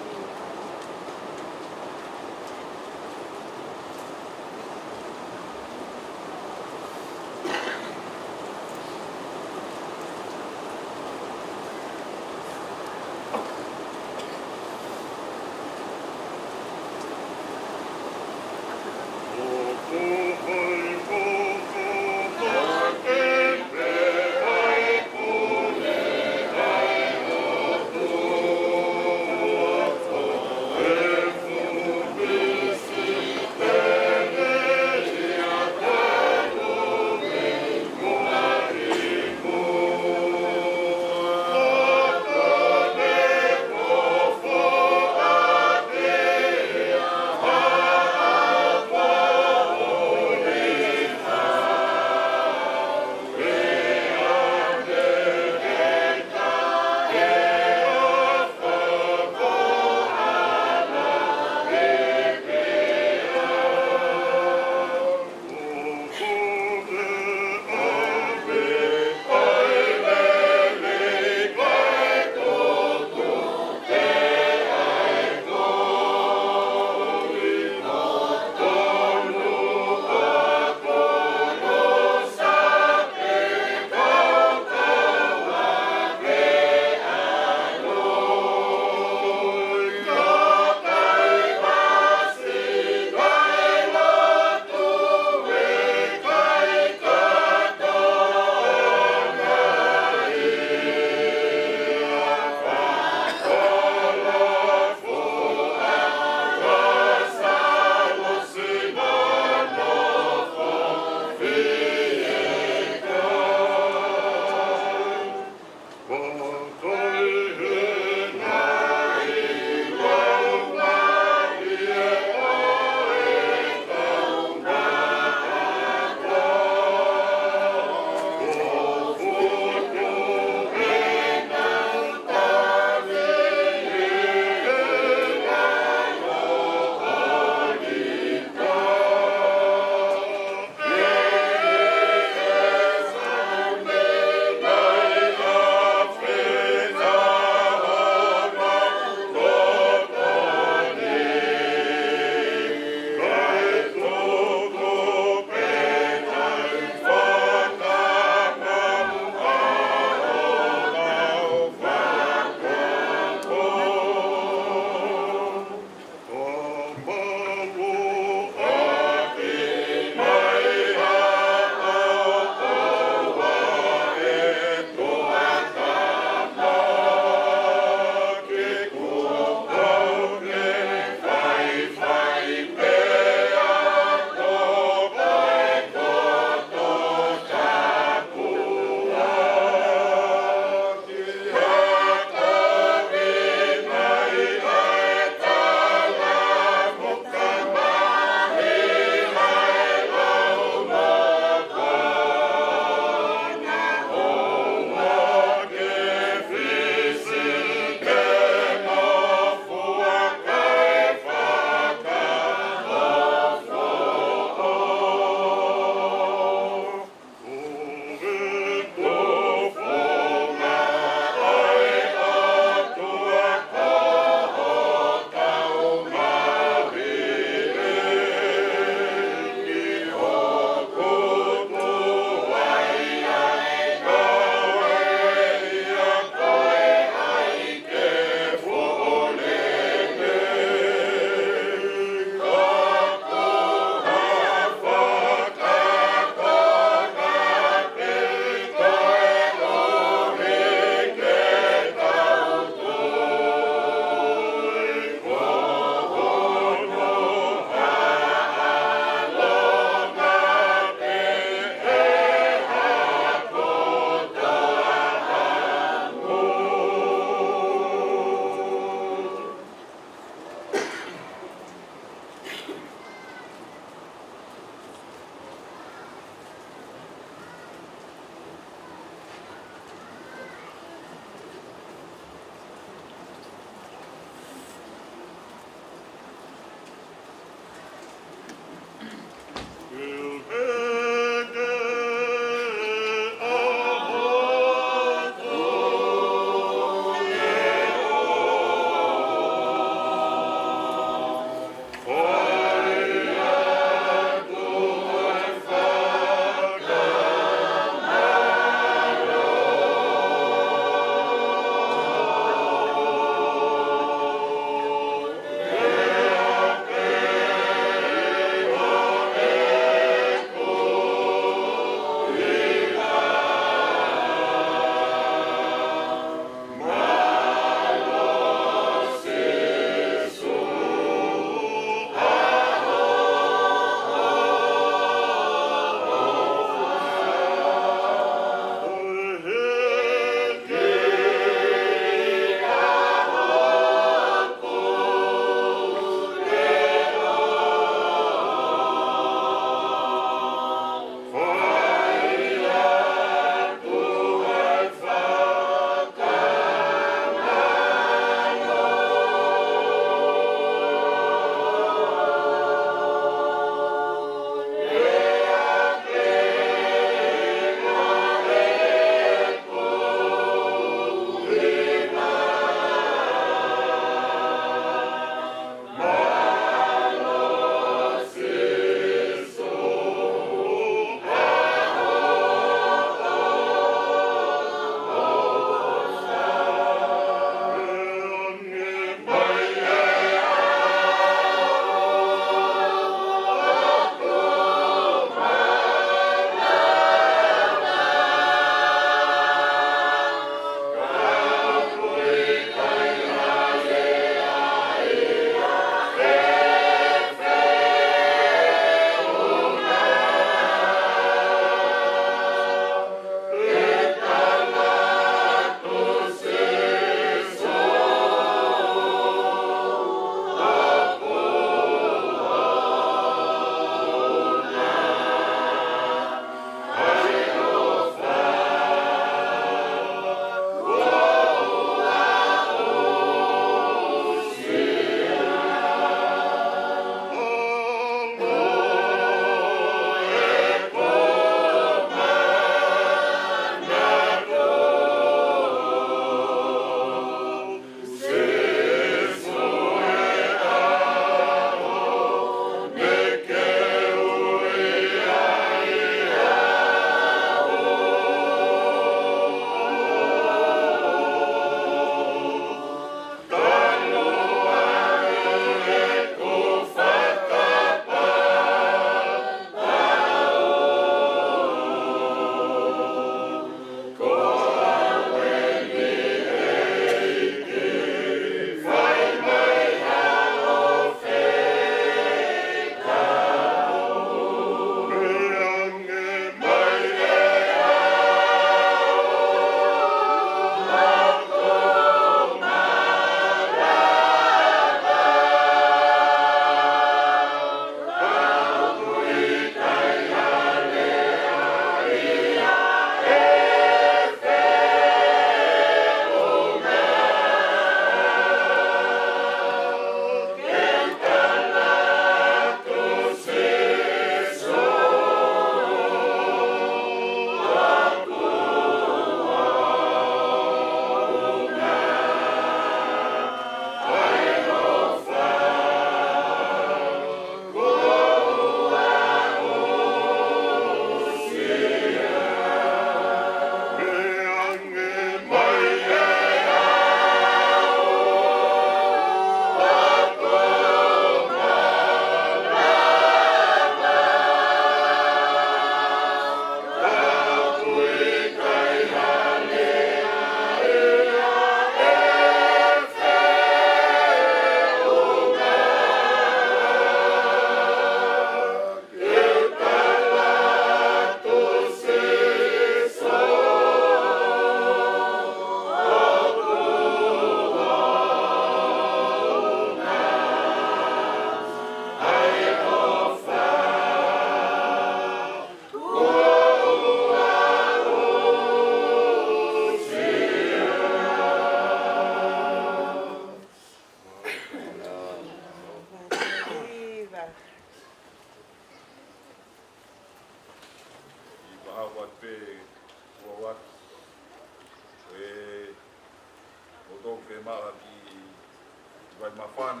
Fai mafana,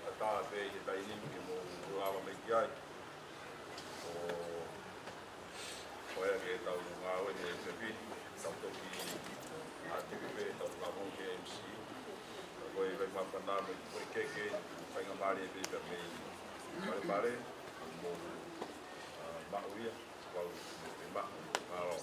ʻatā pē he taimi ni ke mou lava mai ki ai. ʻO, ʻo ʻai ke tau ngāue he Fefine, tau toki ʻa te ke pē, tau lava ki he M C. Ko e fai mafana mo e keke, fai ngā mali e pē pē mei. Pale pale, mou, ʻa, maʻu ia, pau, mou pē maʻu, mālō.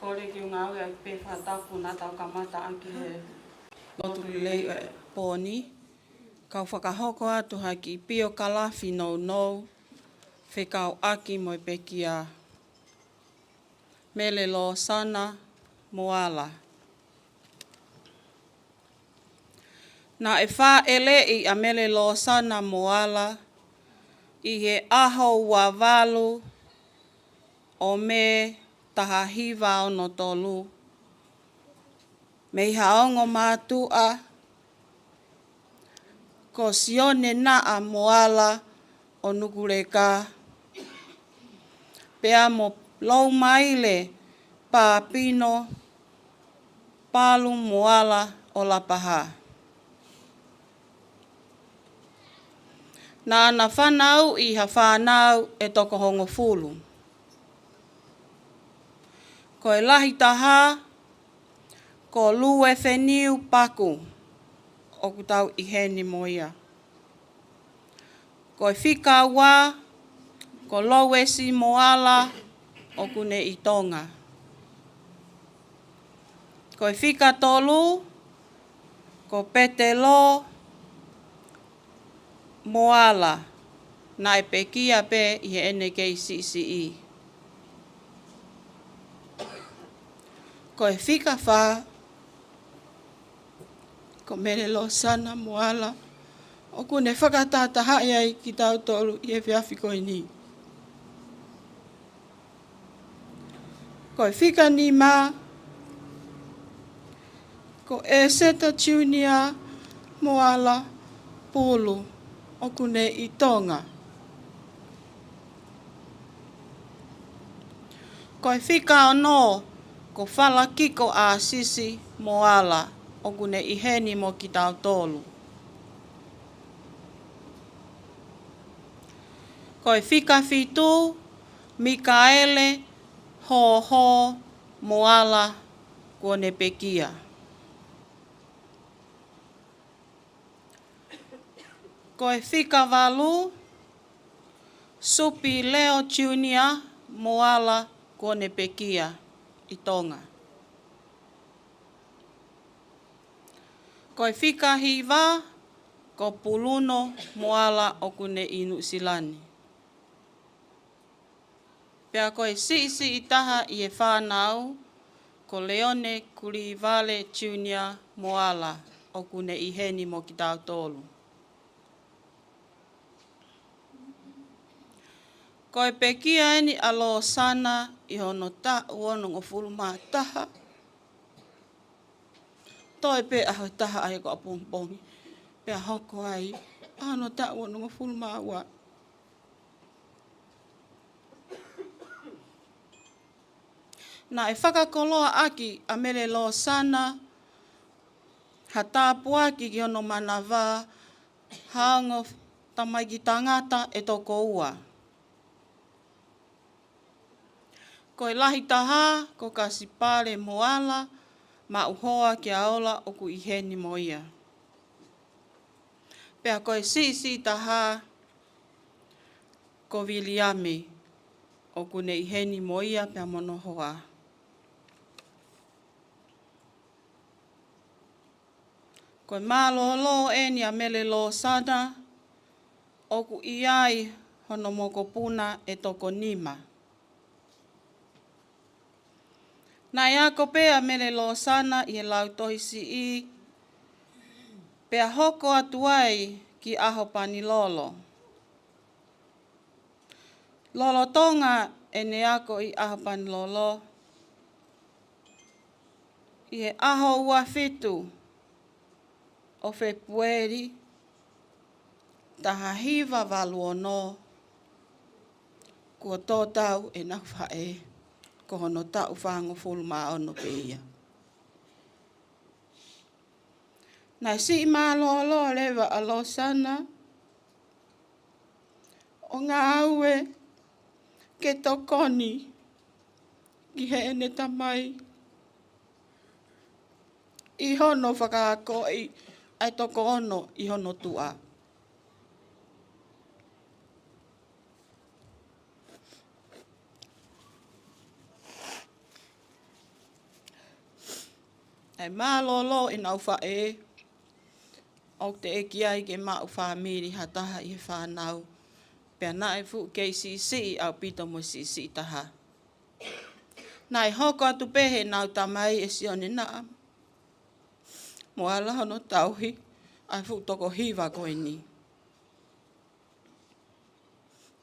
Kole ke u ngāueʻaki pē fakatapu naʻa tau kamata ʻaki he lotu lelei ʻo e pō ni, kau fakahoko atu ha kiʻi piokalafi nounou fekauʻaki mo e pekia Mele Losana Moala. Naʻe fāʻeleʻi ʻa Mele Losana Moala ʻi he ʻaho ua valu ʻo Mē taha hiva ono tolu mei ha ongo mātuʻa ko Sione Naʻa Moala ʻo Nukuleka, pea mo Loumaile Papino Palu Moala ʻo Lapaha. Naʻa na fanauʻi ha fānau ʻe toko hongofulu. Ko e lahi taha, ko Luefeniu Paku, ʻoku tau ʻi heni mo ia. Ko e fika ua, ko Louesi Moala, ʻoku ne ʻi Tonga. Ko e fika tolu, ko Petelo Moala, naʻe pekia pē ʻi heʻene kei siʻisiʻi. Ko e fika fā, ko Mele Losana Moala, ʻoku ne fakatahatahaʻi ai kitautolu ʻi he efiafi ko eni. Ko e fika nima, ko ʻEseta Junior Moala Pulu, ʻoku ne ʻi Tonga. Ko e fika ono, ko Falakiko ʻAsisi Moala, ʻoku ne ʻi heni mo kitautolu. Ko e fika fitu, Mikaele Hōhō Moala, kuo ne pekia. Ko e fika valu, Supi Leo Junior Moala, kuo ne pekia ʻi Tonga. Ko e fika hiva, ko Puluno Moala, ʻoku ne ʻi Nuʻusila ni. Pea ko e siʻisiʻi taha ʻi he fānau, ko Leone Kulivale Junior Moala, ʻoku ne ʻi heni mo kitautolu. Ko e pekia eni ʻa Losana ʻi hono taʻu onongofulu mā taha. Toe pē ʻaho ʻe taha ai ko ʻapongipongi, pea hoko ai ʻa hono taʻu onongofulu mā ua. Naʻe fakakoloaʻaki ʻa Mele Losana ha tāpuaki ki hono manava ha ongo tamaiki tangata ʻe toko ua. Ko e lahi taha, ko Kasipale Moala, maʻu hoa kia Ola, ʻoku ʻi heni mo ia. Pea ko e siʻisiʻi taha, ko Viliami, ʻoku ne ʻi heni mo ia pea mo hono hoa. Ko e mālōlō eni ʻa Mele Losana, ʻoku ʻi ai hono mokopuna ʻe toko nima. Naʻe ako pē ʻa Mele Losana ʻi he lautohi siʻi, pea hoko atu ai ki ʻAhopanilolo. Lolotonga ʻene ako ʻi ʻAhopanilolo, ʻi he ʻaho ua fitu ʻo Fepueli, taha hiva valu ono, kuo tō tau ʻenau faʻē, ko hono taʻu fāngofulu mā ono pē ia. Naʻe siʻi mālōlō leva ʻa Losana ʻo ngāue ke tokoni ki heʻene tamai ʻi hono fakaakoʻi ʻa e toko ono ʻi hono tuʻa. Naʻe mālōlō ʻenau faʻē, ʻoku teʻeki ai ke maʻu fāmili ha taha ʻi he fānau. Pea naʻe fuʻu kei siʻisiʻi ʻaupito mo e siʻisiʻi taha. Naʻe hoko atu pē heʻenau tamai ʻe Sione Naʻa, mo ala hono tauhi ʻa e fuʻu toko hiva ko eni.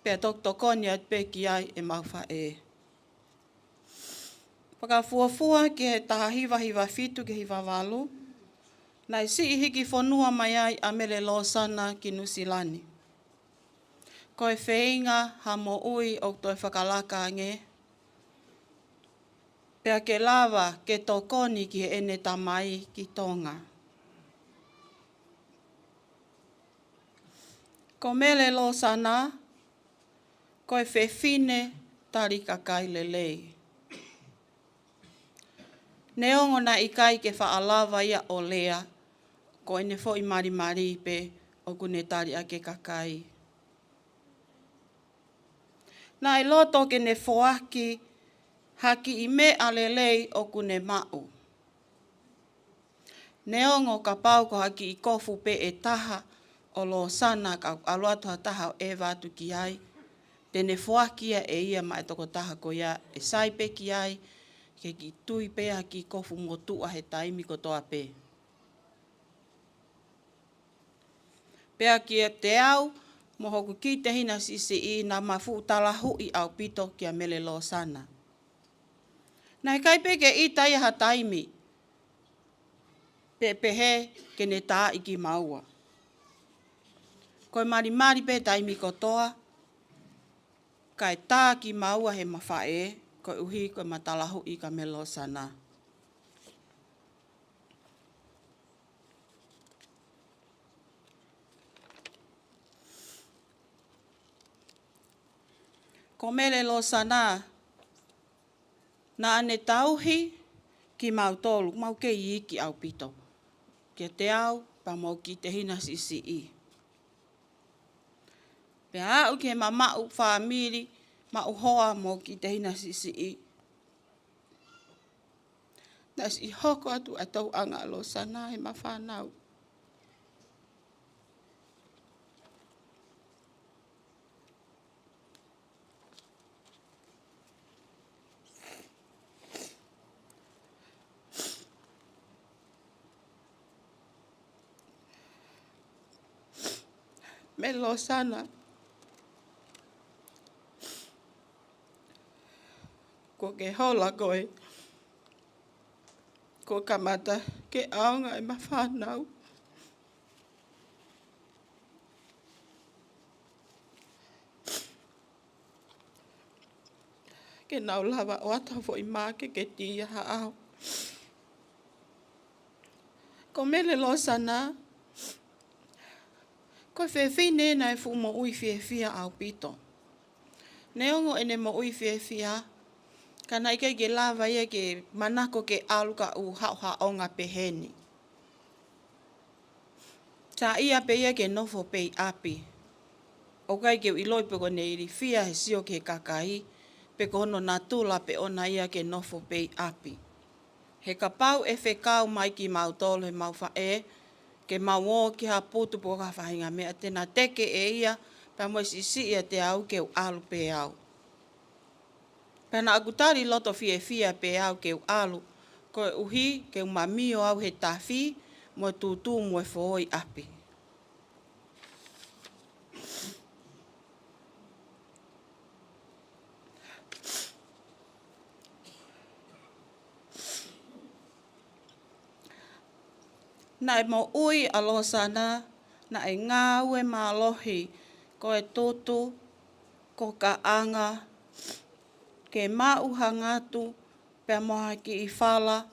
Pea tokotokoni atu pē ki ai ʻemau faʻē. Fakafuofua ki he taha hiva hiva fitu ki he hiva valu, naʻe siʻi hiki fonua mai ai ʻa Mele Losana ki Nuʻusila ni. Ko e feinga ha moʻui ʻoku toe fakalaka ange, pea ke lava ke tokoni ki heʻene tamai ki Tonga. Ko Mele Losana, ko e fefine tali kakai lelei. Neongo naʻe ʻikai ke faʻa lava ia ʻo lea, ko ʻene foʻi malimali pē ʻoku ne tali ʻaki e kakai. Naʻe loto ke ne foaki ha kiʻi meʻa lelei ʻoku ne maʻu. Neongo kapau ko ha kiʻi kofu pē ʻe taha ʻo Losana ka ʻalu atu ha taha ʻo ʻeva atu ki ai, te ne foaki ia ʻe ia maʻa e tokotaha ko ia ʻe sai pē ki ai, ke kiʻi tui pē ha kiʻi kofu motuʻa he taimi kotoa pē. Pea kiate au mo hoku kiʻi tehina siʻisiʻi, naʻa ma fuʻu talahuʻi ʻaupito kia Mele Losana. Naʻe ʻikai pē ke ʻita ia ha taimi pe pehē ke ne taaʻi kimaua. Ko e malimali pē taimi kotoa, kae tā kimaua heʻema faʻē, koeʻuhi ko ʻema talahuʻi kia Mele Losana. Ko Mele Losana, naʻa ne tauhi kimautolu, mau kei iiki ʻaupito, kiate au pea mo hoku kiʻi tehina siʻisiʻi. Pea aʻu ki heʻema maʻu fāmili, maʻu hoa mo hoku kiʻi tehina siʻisiʻi, naʻe siʻi hoko atu ʻa e tauʻanga ʻa Losana heʻema fānau. Mele Losana, kuo ke hola koe, kuo kamata ke ʻaonga ʻema fānau. Ke nau lava ʻo ʻatu ha foʻi māketi ia ha ʻaho. Ko Mele Losana, ko e fefine naʻe fuʻu moʻui fiefia ʻaupito. Neongo ʻene moʻui fiefia, ka naʻe ʻikai ke lava ia ke manako ke ʻalu ka ʻoku haʻohaʻonga pehē ni. Saiʻia pē ia ke nofo pē ʻi ʻapi. ʻOku ʻikai ke u ʻiloʻi pe ko ʻene ilifia he sio ki he kakai, pe ko hono natula pē ʻona ia ke nofo pē ʻi ʻapi. He kapau ʻe fekau mai kimautolu heʻemau faʻē, ke mau ō ki ha putu pe ko ha faʻahinga meʻa, te na teke ʻe ia, pea mo e siʻisiʻi ʻiate au ke u ʻalu pē au. Pea naʻa ku tali loto fiefia pē au ke u ʻalu, koeʻuhi ke u mamio au he tafi, mo e tūtū mo e foʻi ʻapi. Naʻe moʻui ʻa Losana, naʻe ngāue mālohi, ko e tutu, ko kaʻanga, ke maʻu ha ngatu, pea mo ha kiʻi fala,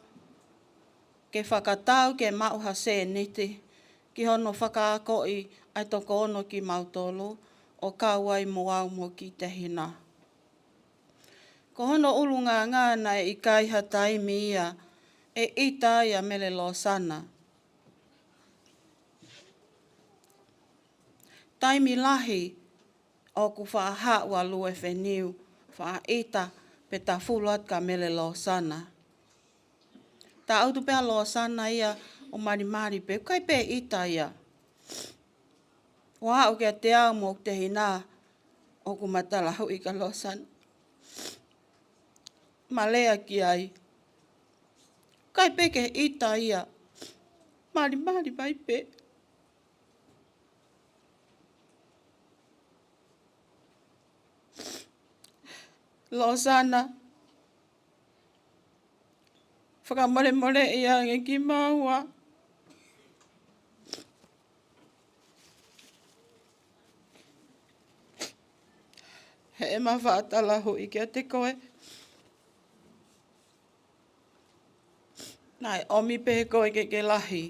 ke fakatau ke maʻu ha sēniti, ki hono fakaakoʻi ʻa e toko ono kimautolu, ʻo kau ai mo au mo hoku kiʻi tehina. Ko hono ʻulungaanga naʻe ʻikai ha taimi ia ʻe ʻita ai ʻa Mele Losana. Taimi lahi ʻoku faʻa haʻu ʻa Lue Feniu, faʻa ʻita pe tafulu atu kia Mele Losana. Tangutu pē ʻa Losana ia ʻo malimali pē, ʻikai pē ʻita ia. ʻO aʻu kiate au mo hoku tehina, ʻoku ma talahuʻi kia Losana. Ma lea ki ai. ʻIkai pē ke ʻita ia. Malimali mai pē. Losana, fakamolemoleʻi ange kimaua. He ʻema faʻa talahuʻi kiate koe. Naʻe ʻomi pē koe ke ke lahi.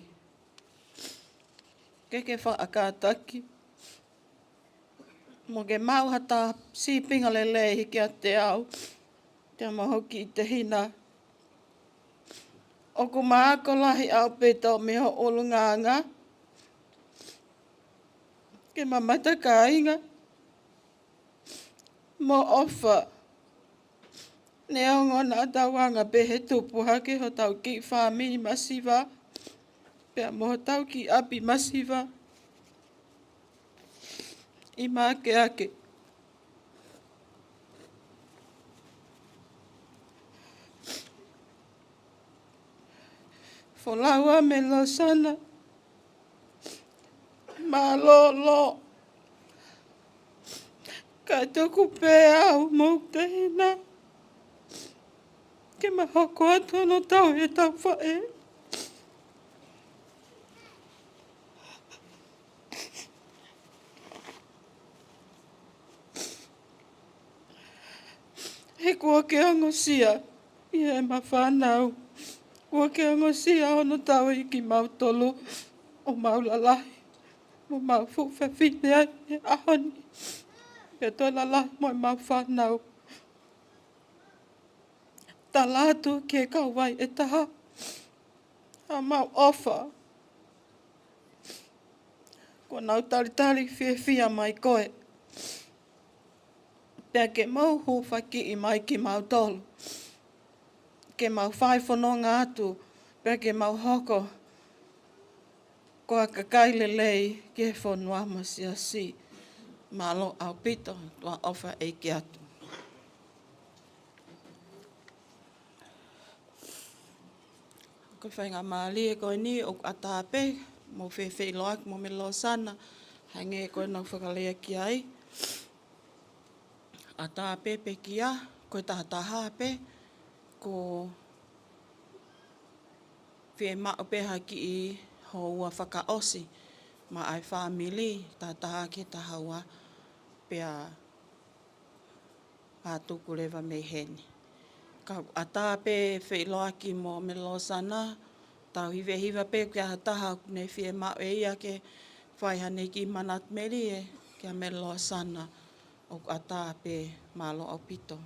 Ke ke faʻa kātaki. Mo ke maʻu ha sīpinga lelei kiate au. Pea mo hoku kiʻi tehina. ʻOku ma ako lahi ʻaupito mei ho ʻulungaanga. Ke mamata kāinga. Mo ʻofa. Neongo naʻa tau anga pē he tupu hake hotau kiʻi fāmili masiva. Pea mo hotau kiʻi ʻapi masiva. ʻI Makeake. Folau ā Melosana. Mālōlō. Kae tuku pē au mo hoku tehina. Ke ma hoko atu hono tauhi ʻetau faʻē. He kuo ke ongosia ʻi heʻema fānau. Kuo ke ongosia hono tauhi kimautolu ʻo mau lalahi. Mo mau fuʻu fefine ai he ʻaho ni. Pea toe lalahi mo ʻemau fānau. Tala atu ki he kauvai ʻe taha. ʻA mau ʻofa. Kuo nau talitali fiefia mai koe. Pea ke mau hūfakiʻi mai kimautolu. Ke mau fai fononga atu. Pea ke mau hoko ko ha kakai lelei ki he fonua mo e siasi. Mālō ʻaupito, tuʻa ʻofa ʻeiki atu. Ko e faingamālie ko eni ʻoku ʻatā pē, mou fefeʻiloaki mo Melosana, hangē ko ʻenau fakalea ki ai. ʻAtā pē pekia, ko e tahataha pē, ko fiemaʻu pē ha kiʻi houa fakaʻosi, maʻa e fāmili, tahataha ki he tahaua, pea pātuku leva mei heni. Ka ʻatā pē feʻiloaki mo Melosana, tau hivehiva pē ki ha taha ʻoku ne fiemaʻu ʻe ia ke fai haʻane kiʻi manatu melie kia Melosana ʻoku ʻatā pē mālō ʻaupito.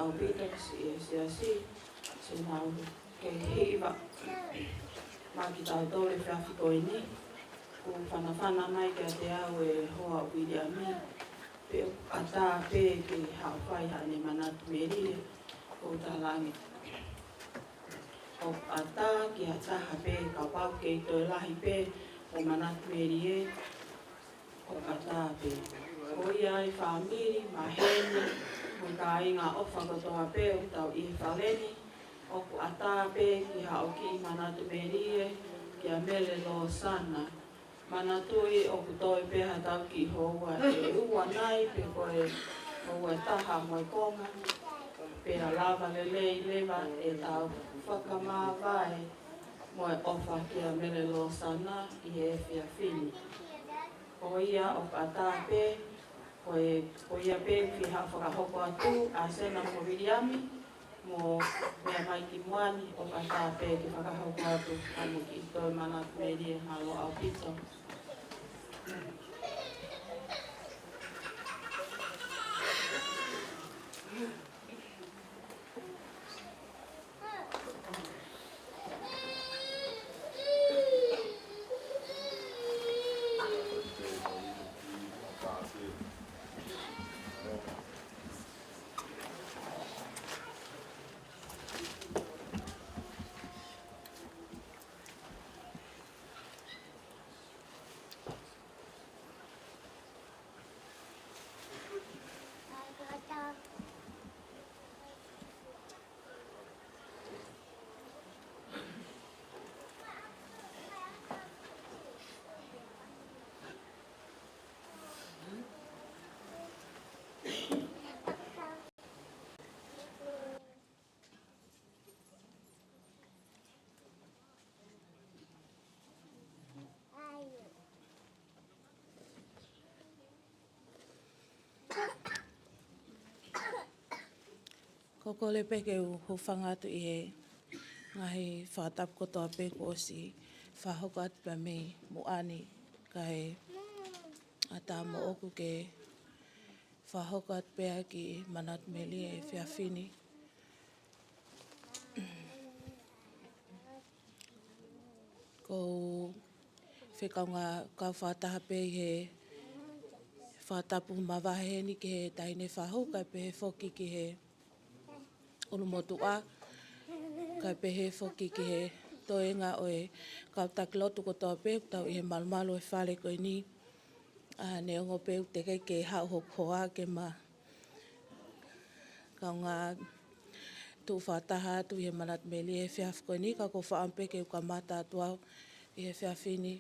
ʻaupito siʻi e siasi, siʻi nau kei hiva. Maʻa kitautolu he efiafi ko eni, kuo fanafana mai kiate au ʻe Hoa Viliami, pe ʻoku ʻatā pē ke haʻu ʻo fai haʻane manatu melie, ʻoku ou talaange. ʻOku ʻatā ki ha taha pē, kapau ʻoku kei toe lahi pē hoʻo manatu melie, ʻoku ʻatā pē. Ko ia e fāmili, maheni, mo e kāinga ʻofa kotoa pē ʻoku tau ʻi he fale ni, ʻoku ʻatā pē ke haʻu ʻo kiʻi manatu melie kia Mele Losana. Manatuʻi ʻoku toe pē haʻatau kiʻi houa ʻe ua nai pe ko e houa ʻe taha mo e konga, pea lava lelei leva ʻetau fakamāvae mo e ʻofa kia Mele Losana ʻi he efiafi ni. Ko ia ʻoku ʻatā pē, ko e, ko ia pē ke haʻu ʻo fakahoko atu, ʻAsena mo Viliami, mo meʻa mai ki muʻa ni, ʻoku ʻatā pē ke fakahoko atu haʻamo kiʻi toe manatu melie, mālō ʻaupito. Ko e kole pē ke u hūfanga atu ʻi he ngaahi fakatapu kotoa pē kuo ʻosi fakahoko atu pē mei muʻa ni, kae ʻatā moʻoku ke fakahoko atu pē ʻa e kiʻi manatu melie he efiafi ni. Ko e fekaungā kau fakataha pē ʻi he fakatapu mavahe ni ki he Taʻahine Fahu, kae pehē foki ki he ʻulumotuʻa, kae pehē foki ki he toenga ʻo e kau taki lotu kotoa pē ʻoku tau ʻi he malumalu ʻo e fale ko eni. ʻA, neongo pē ʻoku teʻeki ke haʻu hoku hoa ke ma kaungā tuʻu fakataha atu ʻi he manatu melie he efiafi ko eni, ka ʻoku ou fakaʻamu pē ke u kamata atu au ʻi he efiafi ni.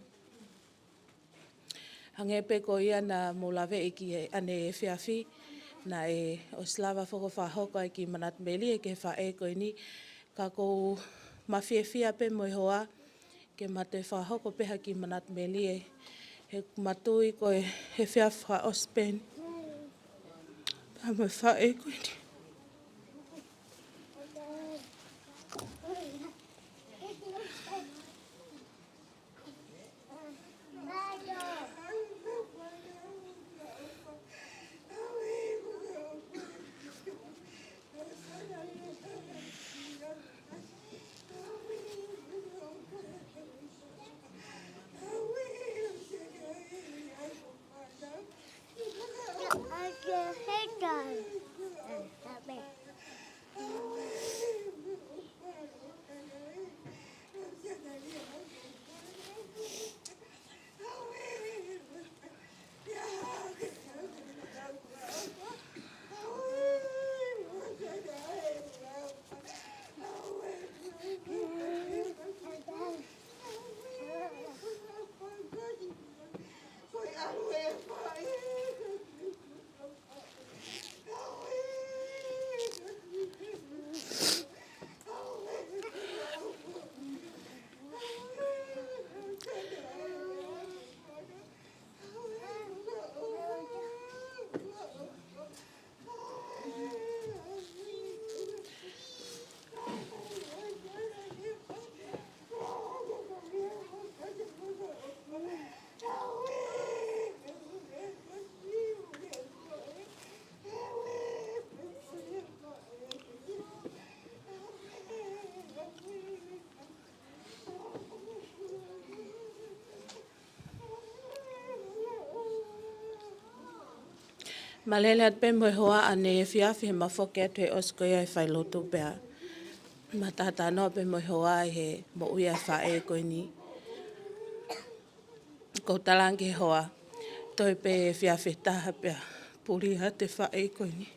Hangē pē ko ia naʻa mou laveʻi ki ai ʻanenai he efiafi, naʻe ʻosi lava foki ʻo fakahoko ʻa e kiʻi manatu melie ki he faʻē ko eni, ka ʻoku ou mafiefia pē mo e hoa, ke ma toe fakahoko pē ha kiʻi manatu melie, he ʻoku ma tui ko e efiafi fakaʻosi pē eni pea mo e faʻē ko eni. Mālō atu pē mo e hoa ʻanai efiafi he ma foki atu he ʻosi ko ia e failotu pea ma talanoa pē mo e hoa ʻi he moʻui ʻa e faʻē ko eni. Ko u talaange ki he hoa, toe pē efiafi ʻe taha pea puli atu e faʻē ko eni.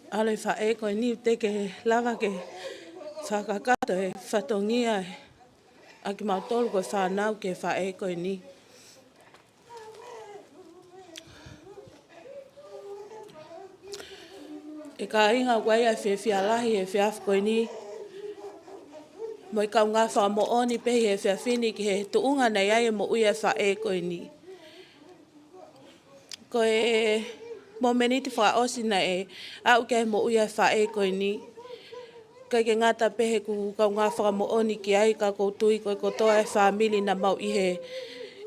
ʻAlu e faʻē ko eni, teʻeki ke lava ke fakakakato e fatongia ʻa kimautolu ko e fānau ki he faʻē ko eni. ʻE kāinga, ʻoku ʻi ai e fiefia lahi he efiafi ko eni mo e kaungā fakamoʻoni pē he efiafi ni ki he tuʻunga naʻe ʻi ai e moʻui ʻa e faʻē ko eni. Ko e mōmeniti fakaʻosi naʻe aʻu ki ai e moʻui ʻa e faʻē ko eni, ʻikai ke ngata pē heʻeku kaungā fakamoʻoni ki ai, ka ʻoku ou tui ko e kotoa e fāmili naʻa mau ʻi he,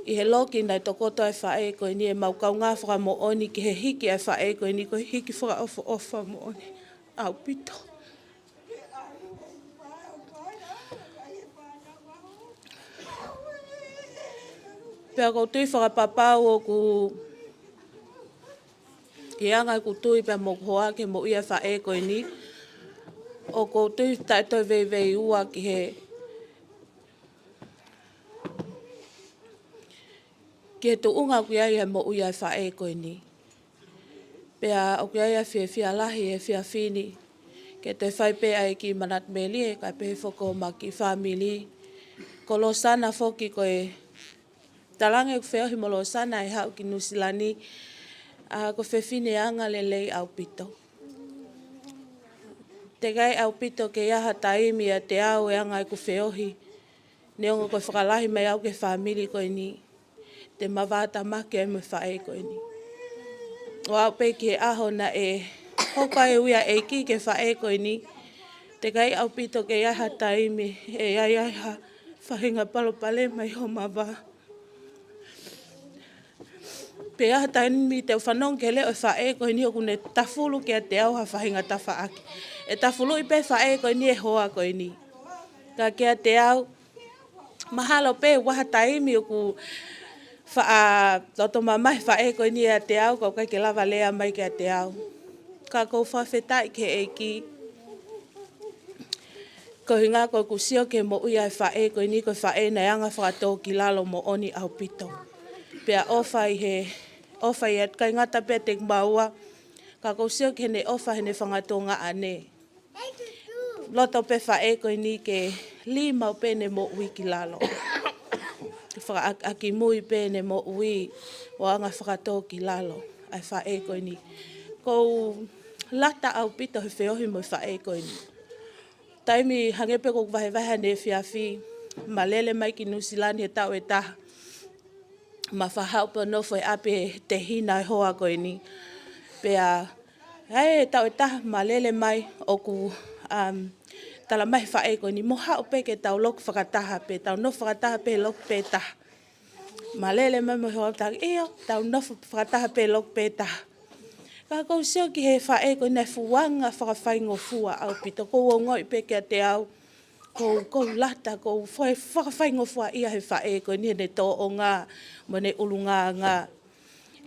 ʻi he loki naʻe tokoto ai e faʻē ko eni, ʻemau kaungā fakamoʻoni ki he hiki ʻa e faʻē ko eni, ko e hiki fakaʻofoʻofa moʻoni ʻaupito. Pea ʻoku ou tui fakapapau ʻoku ʻi he anga ʻeku tui pea mo hoku hoa ki he moʻui ʻa e faʻē ko eni, ʻoku ou tui taʻe toe veiveiua ki he, ki he tuʻunga ʻoku ʻi ai e moʻui ʻa e faʻē ko eni. Pea ʻoku ʻi ai e fiefia lahi he efiafi ni ke toe fai pē ʻa e kiʻi manatu melie, kae pehē foki ki he fāmili. Ko Losana foki, ko e talaange ʻeku feohi mo Losana ʻe haʻu ki Nuʻusila ni, ʻa, ko e fefine angalelei ʻaupito. Teʻeki ai ʻaupito ke ʻi ai ha taimi ʻiate au ʻi he anga ʻeku feohi, neongo ko e fakalahi mai au ki he fāmili ko eni, te ma vātamaki ai mo e faʻē ko eni. ʻO aʻu pē ki he ʻaho naʻe hoko ai e ui ʻa e ʻEiki ki he faʻē ko eni, teʻeki ai ʻaupito ke ʻi ai ha taimi ʻe ʻi ai ai ha faʻahinga palopalema ʻi homa vā. Pea ʻi ai ha taimi te u fanongo ki he leʻo ʻo e faʻē ko eni ʻoku ne tafulu kiate au ha faʻahinga tafaʻaki. ʻE tafuluʻi pē faʻē ko eni ʻe he hoa ko eni. Ka kiate au, mahalo pē ʻoku ʻi ai ha taimi ʻoku faʻa loto mamahi e faʻē ko eni ʻiate au, ka ʻoku ʻikai ke lava lea mai kiate au. Ka ʻoku ou fakafetaʻi ki he ʻEiki. Ko e ʻuhinga ko ʻeku sio ki he moʻui ʻa e faʻē ko eni, ko e faʻē naʻe anga fakatōkilalo moʻoni ʻaupito. Pea ʻofa ʻi he, ʻofa ʻi he, ʻikai ngata pē ʻiate kimaua, ka ʻoku ou sio ki heʻene ʻofa heʻene fanga tuongaʻane. Loto pē faʻē ko eni ke lī maʻu pē ʻene moʻui ki lalo. Ke fakaʻakimui pē ʻene moʻui ʻo anga fakatōkilalo ʻa e faʻē ko eni. ʻOku ou lata ʻaupito he feohi mo e faʻē ko eni. Taimi hangē pē ko ʻeku vahevahe ʻanai efiafi, ma lele mai ki Nuʻusila ni he taʻu ʻe taha. Ma faʻa haʻu pē ʻo nofo he ʻapi ʻe he tehina ʻo e hoa ko eni. Pea, ʻi he taʻu ʻe taha ma lele mai ʻoku, um, tala mai ʻe he faʻē ko eni, mou haʻu pē ke tau loki fakataha pē, tau nofo fakataha pē he loki pē taha. Ma lele mai mo e hoa, talaange, ʻio, tau nofo fakataha pē he loki pē taha. Ka ʻoku ou sio ki he faʻē ko eni, naʻe fuʻu anga fakafaingofua ʻaupito, ʻoku ou ongoʻi pē kiate au, ʻoku ou, ʻoku ou lata, ʻoku ou fai, fakafaingofuaʻia he faʻē ko eni heʻene tōʻonga mo ʻene ʻulungaanga.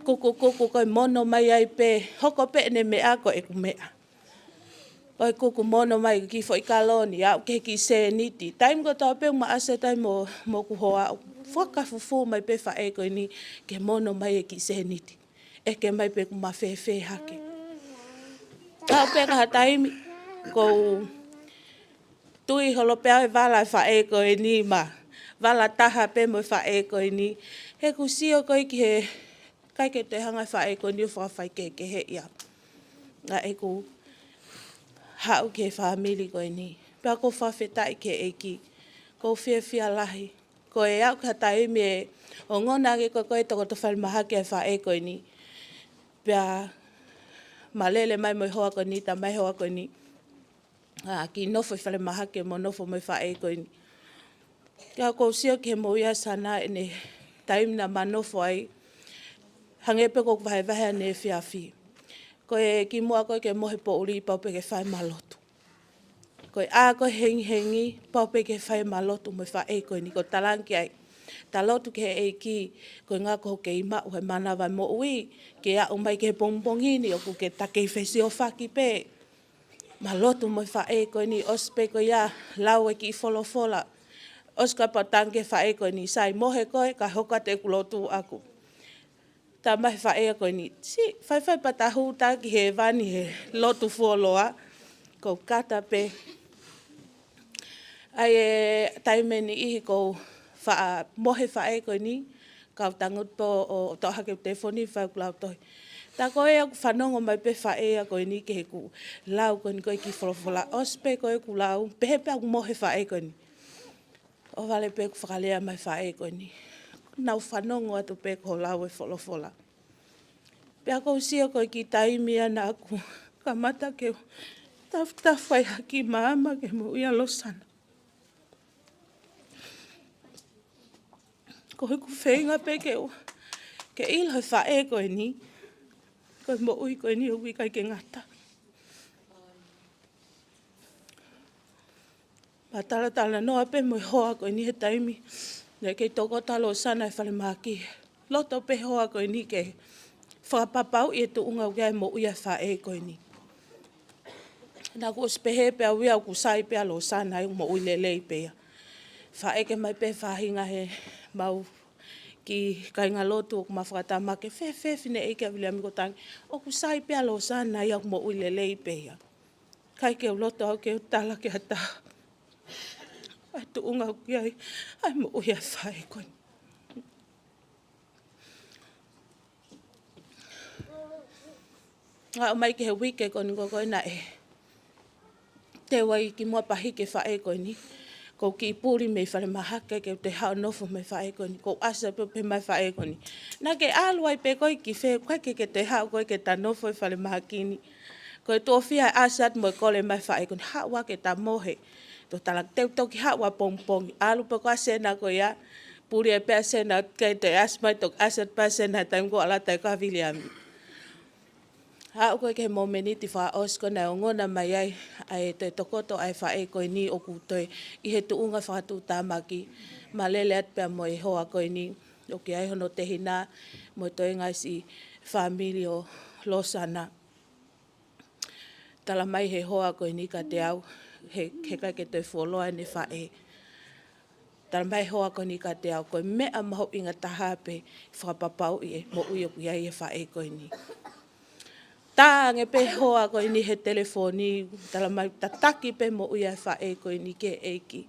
Kukukuku ko e mono mai ai pē, hoko pē ʻene meʻa ko ʻeku meʻa. Ko e kuku mono mai ki he foʻi kaloni, aʻu ki he kiʻi sēniti. Taimi kotoa pē ʻoku ma ʻasi ai mo, mo hoku hoa, ʻoku fakafufū mai pē faʻē ko eni ke mono mai e kiʻi sēniti. ʻEke mai pē ʻoku ma fēfē hake. Aʻu pē ki ha taimi, ʻoku ou tui holo pē au he vala e faʻē ko eni, ma vala taha pē mo e faʻē ko eni. He ʻoku ou sio ko ē ki he, ʻikai ke toe hanga e faʻē ko eni ʻo fakafaikehekeheʻi au. Naʻa ʻeku haʻu ki he fāmili ko eni. Pea ʻoku ou fakafetaʻi ki he ʻEiki. ʻOku ou fiefia lahi. Ko e aʻu ki ha taimi ʻe ongona ange ko ē ko e tokoto falemahaki ʻa e faʻē ko eni. Pea ma lele mai mo e hoa ko eni, tala mai ʻe he hoa ko eni, ʻa, kiʻi nofo ʻi falemahaki mo nofo mo e faʻē ko eni. Ka ʻoku ou sio ki he moʻui ʻa Sana ʻi heʻene taimi naʻa ma nofo ai. Hangē pē ko ʻeku vahevahe ʻanenai efiafi. Ko e kimuʻa ko ē ke mohe poʻuli pau pē ke fai ma lotu. Ko e ʻā ko ē hengihengi pau pē ke fai ma lotu mo e faʻē ko eni ko e talaange ai. Ta lotu ki he ʻEiki, ko e ʻuhinga ko hoʻo kei maʻu he mānava moʻui, ke aʻu mai ki he pongipongi ni ʻoku ke ta kei fesiofaki pē. Ma lotu mo e faʻē ko eni, ʻosi pē ko ia lau e kiʻi folofola. ʻOsi kapau talaange ki he faʻē ko eni, sai, mohe koe, ka hoko atu ʻeku lotu ʻaʻaku. Talamai ʻe he faʻē ko eni, siʻi faifai pea ta hū atu ki hēvani he lotu fuoloa, ko e kata pē. ʻAi e taimi ʻe niʻihi ʻoku ou faʻa mohe faʻē ko eni, kau tangutu pē ʻo toʻo hake e telefoni fai ʻeku lautohi. Tā ko ē ʻoku fanongo mai pē faʻē ko eni ki heʻeku lau ko eni ko e kiʻi folofola. ʻOsi pē ko ē ʻeku lau, pehē pē ʻoku mohe faʻē ko eni. ʻOhovale pē ʻeku fakalea mai faʻē ko eni. Nau fanongo atu pē ki hoʻo lau e folofola. Pea ʻoku ou sio ko e kiʻi taimi ia naʻá ku kamata ke tafutafu ai ha kiʻi maama ki he moʻui ʻa Losana. Ko ʻeku feinga pē ke u, ke ʻilo ʻe he faʻē ko eni, ko e moʻui ko eni ʻoku ʻikai ke ngata. Pea talatalanoa pē mo e hoa ko eni he taimi naʻe kei tokoto ʻa Losana he falemahaki. Loto pē hoa ko eni ke fakapapauʻi e tuʻunga ʻoku ʻi ai e moʻui ʻa e faʻē ko eni. Naʻá ku ʻosi pehē pē au ia ʻoku sai pē ʻa Losana ʻi he moʻui lelei pē ia. Faʻē ke mai pē faʻahinga he mau kiʻi kāingalotu ʻoku ma fakatamaki, fēfē Fineʻeiki ʻa Viliami, ko e talaange, ʻoku sai pē ʻa Losana ia ʻi he moʻui lelei pē ia. ʻIkai ke u loto au ke u tala ki ha taha ʻa e tuʻunga ʻoku ʻi ai ʻa e moʻui ʻa e faʻē ko eni. Aʻu mai ki he uike ko eni ko ē naʻe teu ai kimuʻa pea hiki e faʻē ko eni. Ko e kiʻi puli mei falemahaki ke u toe haʻu ʻo nofo mo e faʻē ko eni. Ko e ʻasi pē pē mai faʻē ko eni. Naʻá ke ʻalu ai pē koe ki fē, ʻikai ke ke toe haʻu koe ke ta nofo ʻi falemahaki ni. Ko e tuʻo fiha e ʻasi atu mo e kole mai faʻē ko eni, haʻu ā ke ta mohe. Toe tala teu toki haʻu ʻapongipongi. ʻAlu pē ko ē ʻa Sena ko ia. Puli ai pē ʻa Sena, kei toe ʻasi mai toki ʻasi atu pē ʻa Sena he taimi ko ē ʻa Lata ʻi he kaviliami. Aʻu ko ē ki he momeniti fakaʻosi ko ē naʻe ongona mai ai ʻa e toe tokoto ʻa e faʻē ko eni ʻoku toe ʻi he tuʻunga fakatuʻutāmaki. Ma lele atu pea mo e hoa ko eni ʻoku ʻi ai hono tehina mo e toenga e siʻi fāmili ʻo Losana. Talamai ʻe he hoa ko eni kiate au, he, he ʻikai ke toe fuoloa ʻene faʻē. Talamai ʻe he hoa ko eni kiate au, ko e meʻa mahuʻinga taha pē fakapapauʻi e moʻui ʻoku ʻi ai e faʻē ko eni. Talaange pē ʻe he hoa ko eni he telefoni, talamai tataki pē moʻui ʻa e faʻē ko eni ki he ʻEiki.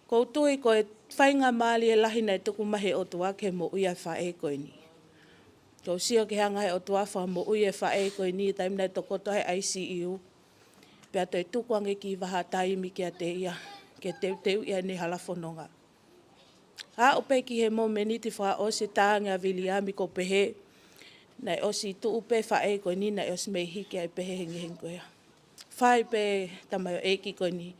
ʻOku ou tui ko e faingamālie lahi naʻe tuku mai ʻe he ʻOtua ki he moʻui ʻa e faʻē ko eni. ʻOku ou sio ki he anga ʻe he ʻOtua fakamoʻui e faʻē ko eni taimi naʻe tokoto ai ʻi he I C U. Pea toe tuku ange e kiʻi vahaʻa taimi kiate ia, ke teuteuʻi ʻene hala fononga. Aʻu pē ki he momeniti fakaʻosi talaange ʻa Viliami ʻoku pehē, naʻe ʻosi tuʻu pē faʻē ko eni naʻe ʻosi mei hiki ai pē he hengihengi ko ia. Fai pē tamaioʻeiki ko eni,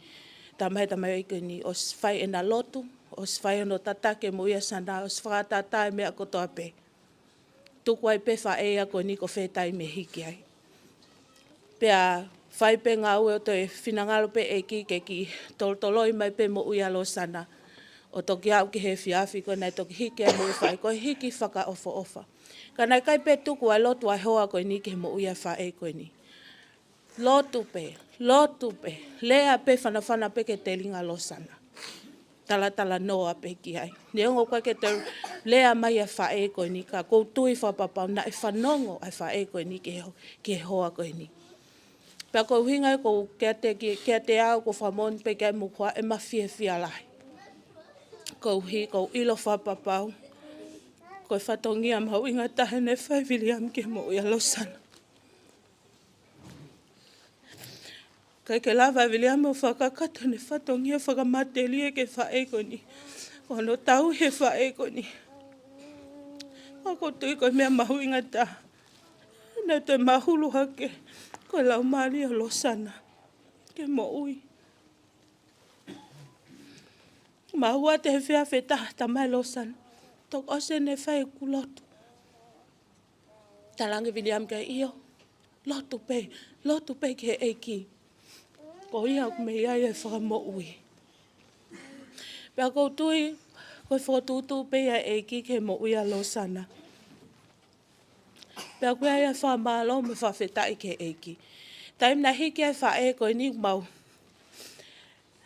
talamai ʻe he tamaioʻeiki ko eni, ʻosi fai ʻena lotu, ʻosi fai hono tataki e moʻui ʻa Sana, ʻosi fakatātā e meʻa kotoa pē. Tuku ai pē faʻē ia ko eni ko fē taimi ʻe hiki ai. Pea fai pē ngāue ʻo toe finangalo pē ʻEiki ke kiʻi tolotoloi mai pē moʻui ʻa Losana. ʻO toki aʻu ki he efiafi ko ē naʻe toki hiki ai e moʻui faʻē ko ē, hiki fakaʻofoʻofa. Ka naʻe ʻikai pē tuku ʻa e lotu ʻa e hoa ko eni ki he moʻui ʻa e faʻē ko eni. Lotu pē, lotu pē, lea pē fanafana pē ki he telinga ʻo Losana. Talatalanoa pē ki ai. Neongo ʻoku ʻikai ke toe lea mai ʻa e faʻē ko eni ka ʻoku ou tui fakapapau naʻe fanongo ʻa e faʻē ko eni ki he ho-, ki he hoa ko eni. Pea ko e ʻuhinga ia ʻoku ou kiate ki, kiate au ʻoku ou fakamoʻoni pē ki ai mo e ʻoku ʻi ai ʻema fiefia lahi. Koeʻuhi, ʻoku ou ʻilo fakapapau ko e fatongia mahuʻinga taha naʻe fai ʻe Viliami ki he moʻui ʻa Losana. ʻIkai ke lava ʻe Viliami ʻo fakakakato ʻene fatongia fakamatelie ki he faʻē ko eni. Ko hono tauhi e faʻē ko eni. Ka ʻoku ou tui ko e meʻa mahuʻinga taha naʻe toe mahulu hake, ko e laumālie ʻo Losana ki he moʻui. Mou ʻai atu he efiafi ʻe taha, talamai ʻe Losana, toki ʻosi ʻene fai ʻeku lotu. Talaange Viliami kia au, lotu pē, lotu pē ki he ʻEiki. Ko ia ʻoku mei ai e fakamoʻui. Pea ʻoku ou tui, ko e fokotuʻutuʻu pē ia ʻa e ʻEiki ki he moʻui ʻa Losana. Pea ʻoku ʻi ai e fakamālō mo e fakafetaʻi ki he ʻEiki. Taimi naʻe hiki ai e faʻē ko eni, mau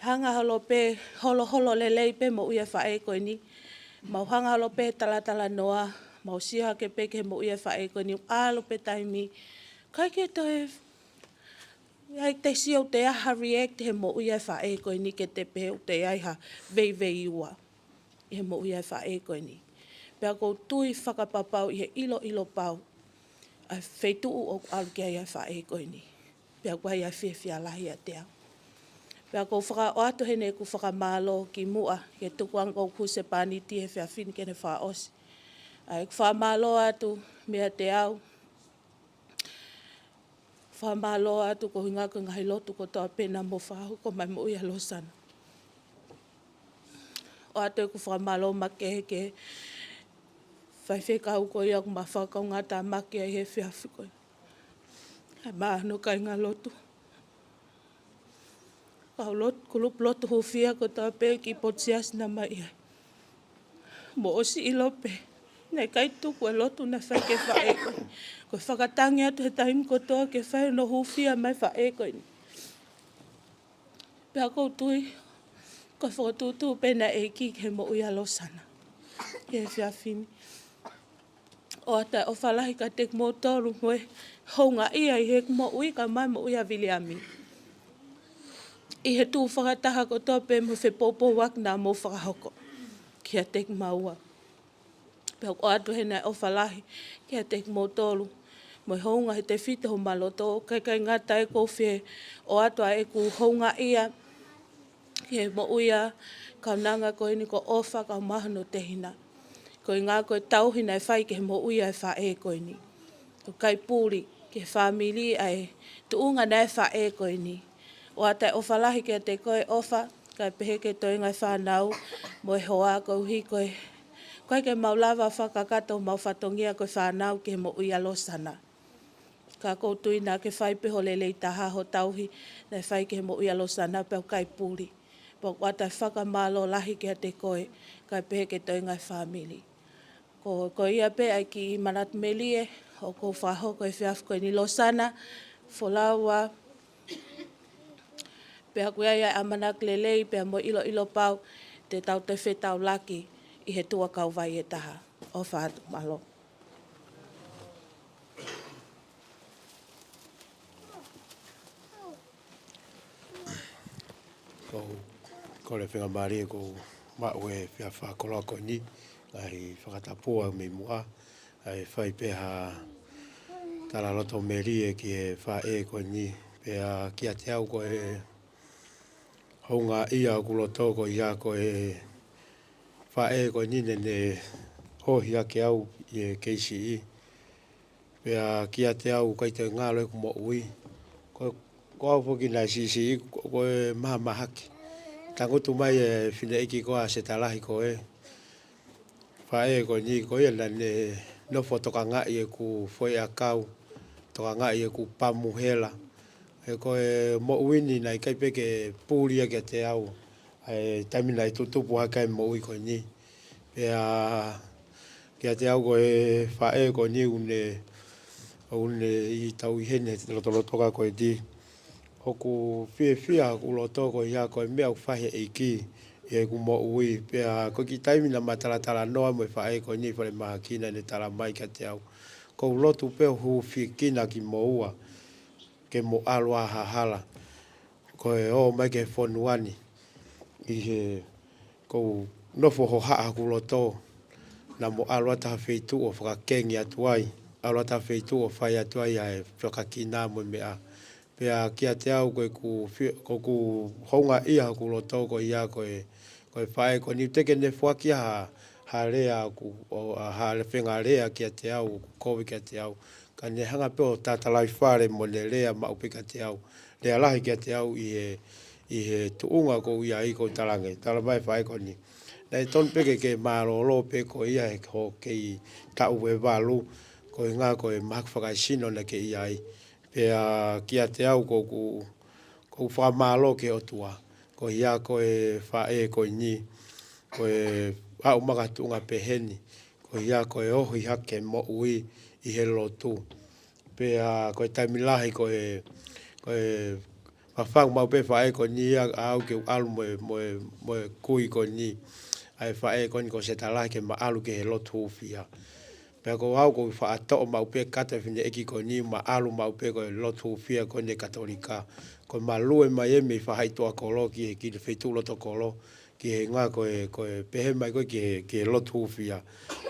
hanga holo pē, holoholo lelei pē moʻui e faʻē ko eni. Mau hanga holo pē talatalanoa, mau sio hake pē ki he moʻui e faʻē ko eni, ʻalu pē taimi. ʻIkai ke toe, ʻikai te sio ʻoku ʻi ai ha react he moʻui e faʻē ko eni ke te pehē ʻoku ʻi ai ha veiveiua ʻi he moʻui e faʻē ko eni. Pea ʻoku ou tui fakapapau ʻi he ʻiloʻilo pau ʻa e feituʻu ʻoku ʻalu ki ai e faʻē ko eni. Pea ʻoku ʻi ai e fiefia lahi ʻiate au. Pea ʻoku ou fakaʻoatu heni ʻeku fakamālō kimuʻa ki he tukuange ʻo e husepāniti he efiafi ni ke ne fakaʻosi. ʻA ʻeku fakamālō atu meiate au. Fakamālō atu koeʻuhinga ko e ngaahi lotu kotoa pē naʻa mou fakahoko mai moʻui ʻa Losana. ʻOatu ʻeku fakamālō makehe ki he faifekau ko ia ʻoku ma fakakaungātāmaki ai he efiafi ko ia. Kae ʻumaʻā hono kāingalotu. Kau lotu, kulupu lotu hūfia kotoa pē ki he potu siasi naʻa ma ʻi ai. Mou ʻosi ʻilo pē. Naʻe ʻikai tuku e lotu naʻe fai ki he faʻē ko eni. Ko e fakatangi atu he taimi kotoa ke fai hono hūfia mai e faʻē ko eni. Pea ʻoku ou tui, ko e fokotuʻutuʻu pē eni ʻa e ʻEiki ki he moʻui ʻa Losana. Ki he efiafi ni. ʻOatu e ʻofa lahi kiate kimoutolu mo e houngaʻia ʻi heʻeku moʻui kae ʻumaʻā e moʻui ʻa Viliami. ʻI he tuʻu fakataha kotoa pē mo e fepoupouaki naʻa mou fakahoko kiate kimaua. Pea ʻoku ʻoatu heni e ʻofa lahi kiate kimoutolu mo e hounga he tefito homa loto, kae ʻikai ngata ai ʻoku ou fie ʻoatu ʻa ʻeku houngaʻia ki he moʻui ʻa e kaunanga ko eni ko ʻOfa kae ʻumaʻā hono tehina. Koeʻuhinga ko e tauhi naʻe fai ki he moʻui ʻa e faʻē ko eni. ʻOku ʻikai puli ki he fāmili ʻa e tuʻunga naʻe faʻē ko eni. ʻOatu e ʻofa lahi kiate koe ʻOfa, kae pehē ki he toenga e fānau mo e hoa koeʻuhi ko e, ʻoku ʻikai ke mau lava fakakakato homau fatongia ko e fānau ki he moʻui ʻa Losana. Ka ʻoku ou tui naʻa ke fai pē ho lelei taha ho tauhi naʻe fai ki he moʻui ʻa Losana pea ʻoku ʻikai puli. Pea ʻoatu e fakamālō lahi kiate koe, kae pehē ki he toenga e fāmili. Ko, ko ia pē ʻa e kiʻi manatu melie ʻoku ou fakahoko he efiafi ko eni Losana, Folaua, pea ʻoku ʻi ai e ʻamanaki lelei pea mo e ʻiloʻilo pau te tau toe fetaulaki ʻi he tuʻa kauvai ʻe taha. ʻOfa atu, mālō. Ko, ko e faingamālie kuo u maʻu he efiafi fakakoloa ko eni, ngaahi fakatapu ʻa e mei muʻa, ʻa e fai pē ha talaloto melie ki he faʻē ko eni, pea kiate au ko e houngaʻia ʻoku loto ko ia ko e faʻē ko eni naʻa ne ohi ʻaki au ʻi he K C E. Pea kiate au ʻikai toe ngalo ʻeku moʻui. Ko, ko au foki naʻe siʻisiʻi, ko, ko e mahamahaki. Tangutu mai e fineʻeiki ko ē ʻa Setalahi ko e faʻē ko eni ko ia naʻa ne nofo tokangaʻi ʻeku foʻiʻakau, tokangaʻi ʻeku pamu hela. He ko e moʻui ni naʻe ʻikai pē ke puli ia kiate au. ʻA e taimi naʻe tutupu hake ai e moʻui ko eni. Pea kiate au ko e faʻē ko eni ʻoku ne, ʻoku ne ʻi tau ʻi heni he lotolotoka ko eni. ʻOku fiefia hoku loto ko ia ko e meʻa ʻoku fai he ʻEiki ʻi heʻeku moʻui. Pea ko e kiʻi taimi naʻa ma talatalanoa mo e faʻē ko eni falemahaki naʻa ne tala mai kiate au, ʻoku ou lotu pē ʻo hūfekina kimoua ke mou ʻalu ʻo hahala. Ko e ō mai ki he fonua ni ʻi he ʻoku ou nofo hohaʻa hoku loto, naʻa mou ʻalu atu ha feituʻu ʻo fakakengi atu ai, ʻalu atu ha feituʻu ʻo fai atu ai ʻa e fakakina mo e meʻa. Pea kiate au ko ʻeku fi-, ko ʻeku houngaʻia hoku loto ko ia ko e, ko e faʻē ko eni teʻeki ke ne foaki ha, ha lea ʻoku, ʻo, ha lea fengalea kiate au, ʻoku kovi kiate au. Ka ne hanga pē ʻo tatalaifale mo ne lea maʻu pē kiate au. Lea lahi kiate au ʻi he, ʻi he tuʻunga ʻoku ou ʻi ai ʻoku ou talaange. Tala mai e faʻē ko eni, naʻe tonu pē ke ke mālōlō pē koe ia he hoʻo kei taʻu ʻe valu. Ko e ʻuhinga ko e mahaki fakaesino naʻe ʻi ai. Pea kiate au ʻoku ou, ʻoku ou fakamālō ki he ʻOtua. Ko ia ko e faʻē ko eni, ko e aʻu makatuʻunga pehē ni. Ko ia ko e ohi hake moʻui ʻi he lotu. Pea ko e taimi lahi ko e, ko e fafangu maʻu pē faʻē ko eni ia ʻaʻau ke u ʻalu mo e, mo e, mo e kui ko eni. ʻA e faʻē ko eni ko Setalahi ke ma ʻalu ki he lotu hūfia. Pea ko au ʻoku ou faʻa toʻo maʻu pē kata fineʻeiki ko eni ma ʻalu maʻu pē ko e lotu hūfia ko eni Katolika. Ko e ma lue mai ē mei Faʻahitoʻa kolo ki he, ki he feituʻu loto kolo. Ki he ʻuhinga ko e, ko e pehē mai ko e ki he, ki he lotu hūfia.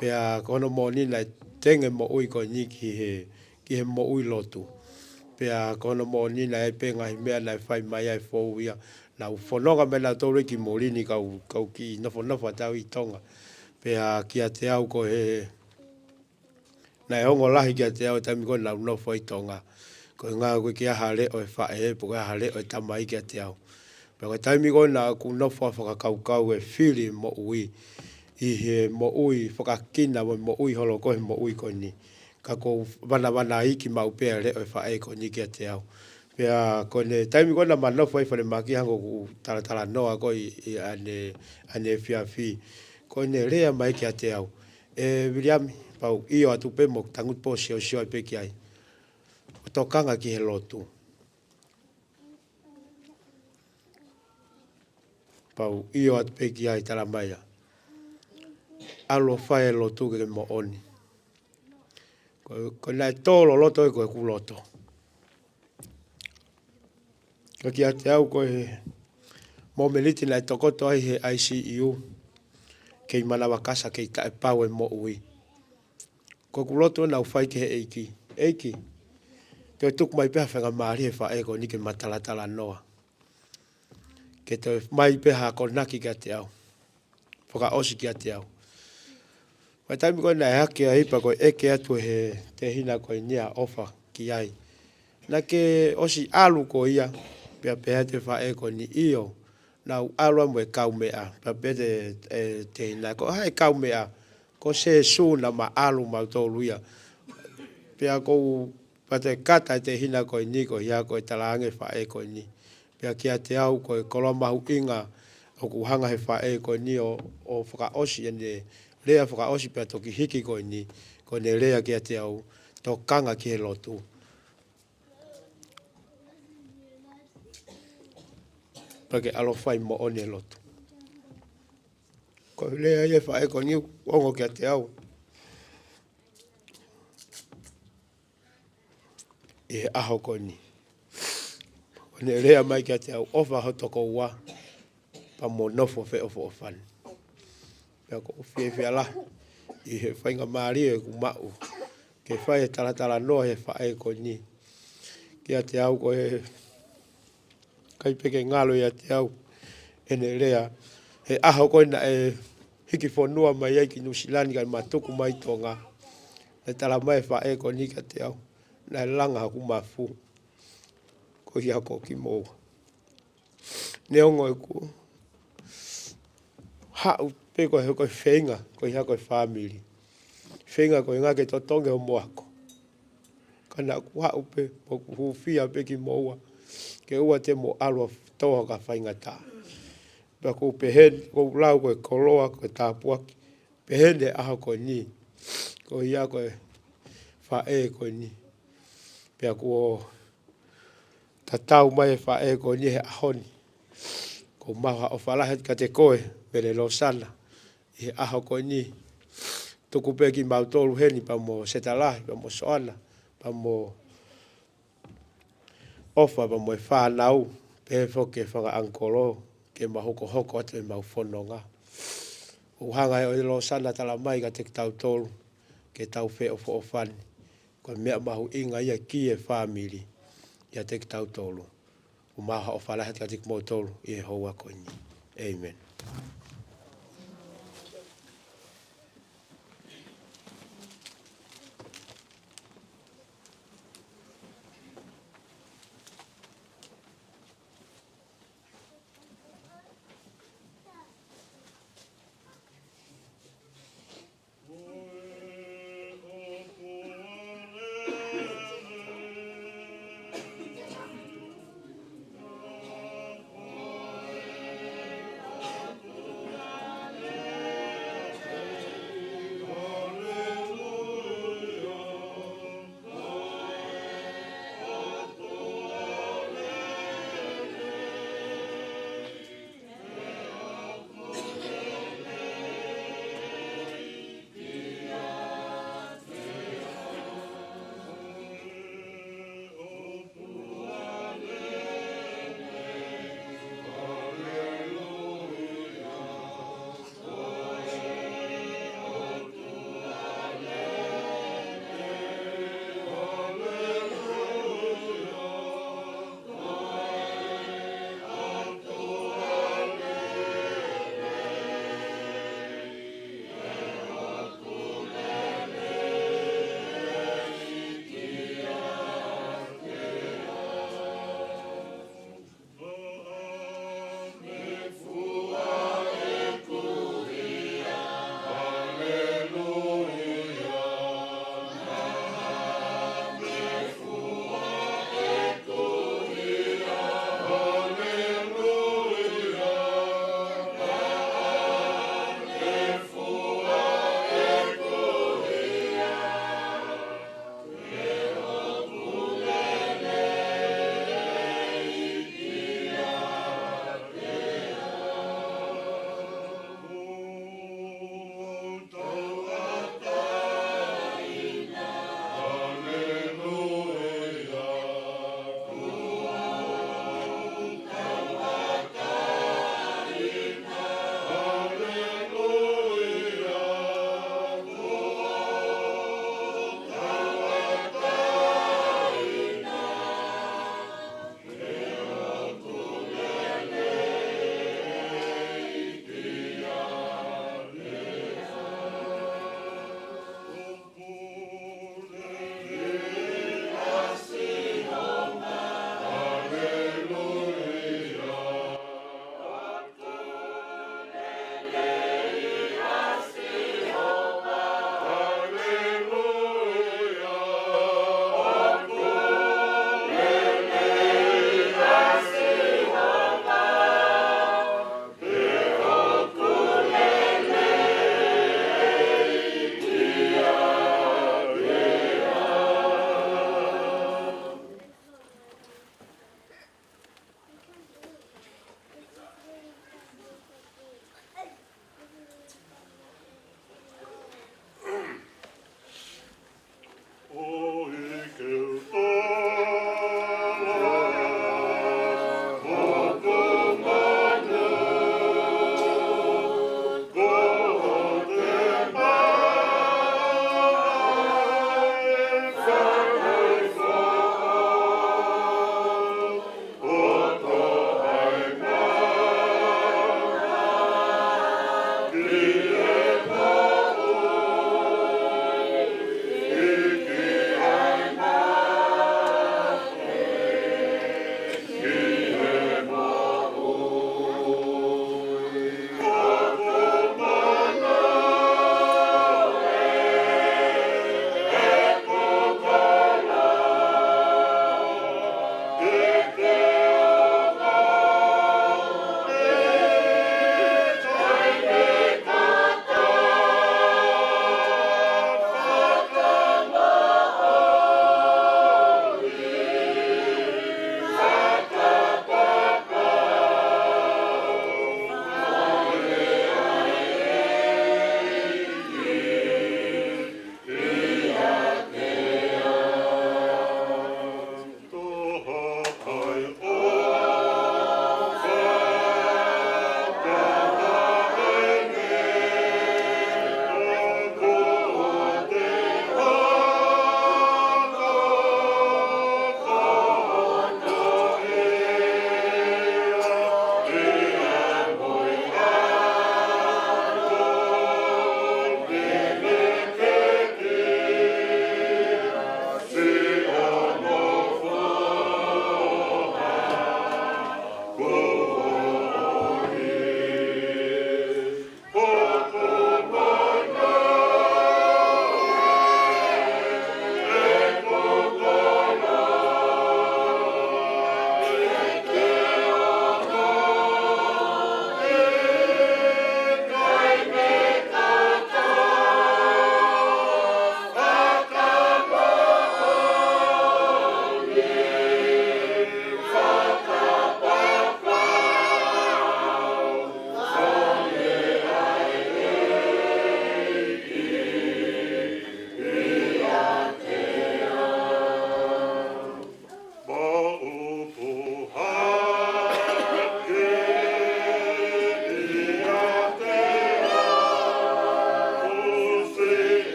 Pea ko hono moʻoni naʻe tenge moʻui ko eni ki he, ki he moʻui lotu. Pea ko hono moʻoni naʻe pē ngaahi meʻa naʻe fai mai ai fou ia. Naʻa ku fononga mai naʻa tolu ki muli ni kau, kau kiʻi nofonofo atu au ʻi Tonga. Pea kiate au ko e naʻe ongo lahi kiate au taimi ko ē naʻa ku nofo ʻi Tonga. Ko e ʻuhinga ko e ʻikai ha leʻo e faʻē, pe ko e ʻikai ha leʻo e tamai kiate au. Pea ko e taimi ko ē naʻa ku nofo ʻo fakakaukau e fili moʻui. ʻI he moʻui fakakina mo e moʻui holo ko e moʻui ko eni. Ka ʻoku ou vanavanaiki maʻu pē ʻa e leʻo e faʻē ko eni kiate au. Pea ko ʻene taimi ko ē naʻa ma nofo ai falemahaki hangē ko ʻeku talatalanoa ko ē ʻi, ʻi ʻaneefiafi. Ko ʻene lea mai kiate au. ʻE Viliami, pau ʻio atu pē mo tangutu pē ʻo siosio ai pē ki ai. ʻO tokanga ki he lotu. Pau ʻio atu pē ki ai talamai ia. ʻAlu ʻo fai e lotu ke moʻoni. Ko, ko e naʻe tō loloto ē ko ʻeku loto. Ka kiate au ko e momeniti naʻe tokoto ai he I C U, kei manavakasa kei taʻepau e moʻui. Ko ʻeku lotu naʻa ku fai ki he ʻEiki. ʻEiki, toe tuku mai pē ha faingamālie he faʻē ko eni ke ma talatalanoa. Ke toe mai pē ha akonaki kiate au. Fakaʻosi kiate au. Pea taimi ko ē naʻe hake ai pea ko e ʻeke atu he tehina ko eni ʻa ʻOfa ki ai. Naʻa ke ʻosi ʻalu koe ia, pea pehē atu e faʻē ko eni ʻio. Naʻa ku ʻalu au mo e kaumeʻa, pea pehē atu e tehina ko e hā e kaumeʻa, ko Sēsū naʻa ma ʻalu mautolu ia. Pea ʻoku ou pea toe kata e tehina ko eni ko ia ko e talaange faʻē ko eni. Pea kiate au ko e koloa mahuʻinga ʻoku hanga he faʻē ko eni ʻo, ʻo fakaʻosi ʻene lea fakaʻosi pea toki hiki ko eni, ko ʻene lea kiate au tokanga ki he lotu. Pea ke ʻalu ʻo fai moʻoni e lotu. Ko e lea ia e faʻē ko eni ʻoku ongo kiate au. ʻI he ʻaho ko eni. Ko ʻene lea mai kiate au ʻOfa ho tokoua. Pea mo nofo feʻofoʻofani. Pea ʻoku ou fiefia lahi. ʻI he faingamālie ʻoku maʻu. Ke fai e talatalanoa he faʻē ko eni. Kiate au ko e ʻikai pē ke ngalo ʻiate au ʻene lea. He ʻaho ko ē naʻe hiki fonua mai ai ki Nuʻusila ni kae ma tuku mai Tonga. Naʻe talamai e faʻē ko eni kiate au. Naʻe langa hoku mafu. Ko ia ko kimoua. Neongo ʻeku haʻu pē ko e, ko e feinga, ko ia ko e fāmili. Feinga ko e ngāue ke totongi homo ako. Ka naʻa ku haʻu pē, ʻoku ou hūfia pē kimoua. Ke ʻoua te mo ʻalu ʻo tō ha faingataʻa. Pea ʻoku ou pehē ni, ʻoku ou lau ko e koloa, ko e tāpuaki. Pehē ni he ʻaho ko eni. Ko ia ko e faʻē ko eni. Pea kuo tatau mai e faʻē ko eni he ʻaho ni. ʻOku ou maʻu ha ʻofa lahi atu kiate koe, Mele Losana. ʻI he ʻaho ko eni. Tuku pē kimautolu heni pea mo Setalahi, pea mo Soana, pea mo ʻOfa, pea mo e fānau, pehē foki ki he fanga ʻangikolo, ke ma hokohoko atu ʻemau fononga. ʻOku hanga ʻe Losana talamai kiate kitautolu, ke tau feʻofoʻofani. Ko e meʻa mahuʻinga ia ki he fāmili, ʻiate kitautolu. ʻOku ou maʻu ha ʻofa lahi atu kiate kimoutolu ʻi he houa ko eni. ʻĒmeni.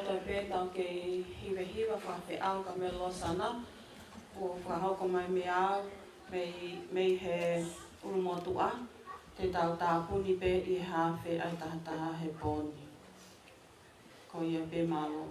Tau pē tau kei hivahiva fakafeʻao ka mei Losana, ʻoku fakahoko mai mei au, mei, mei he ʻulumotuʻa, te tau tāpuni pē ʻi he hafe ʻa e tahataha he pō ni. Ko ia pē, mālō.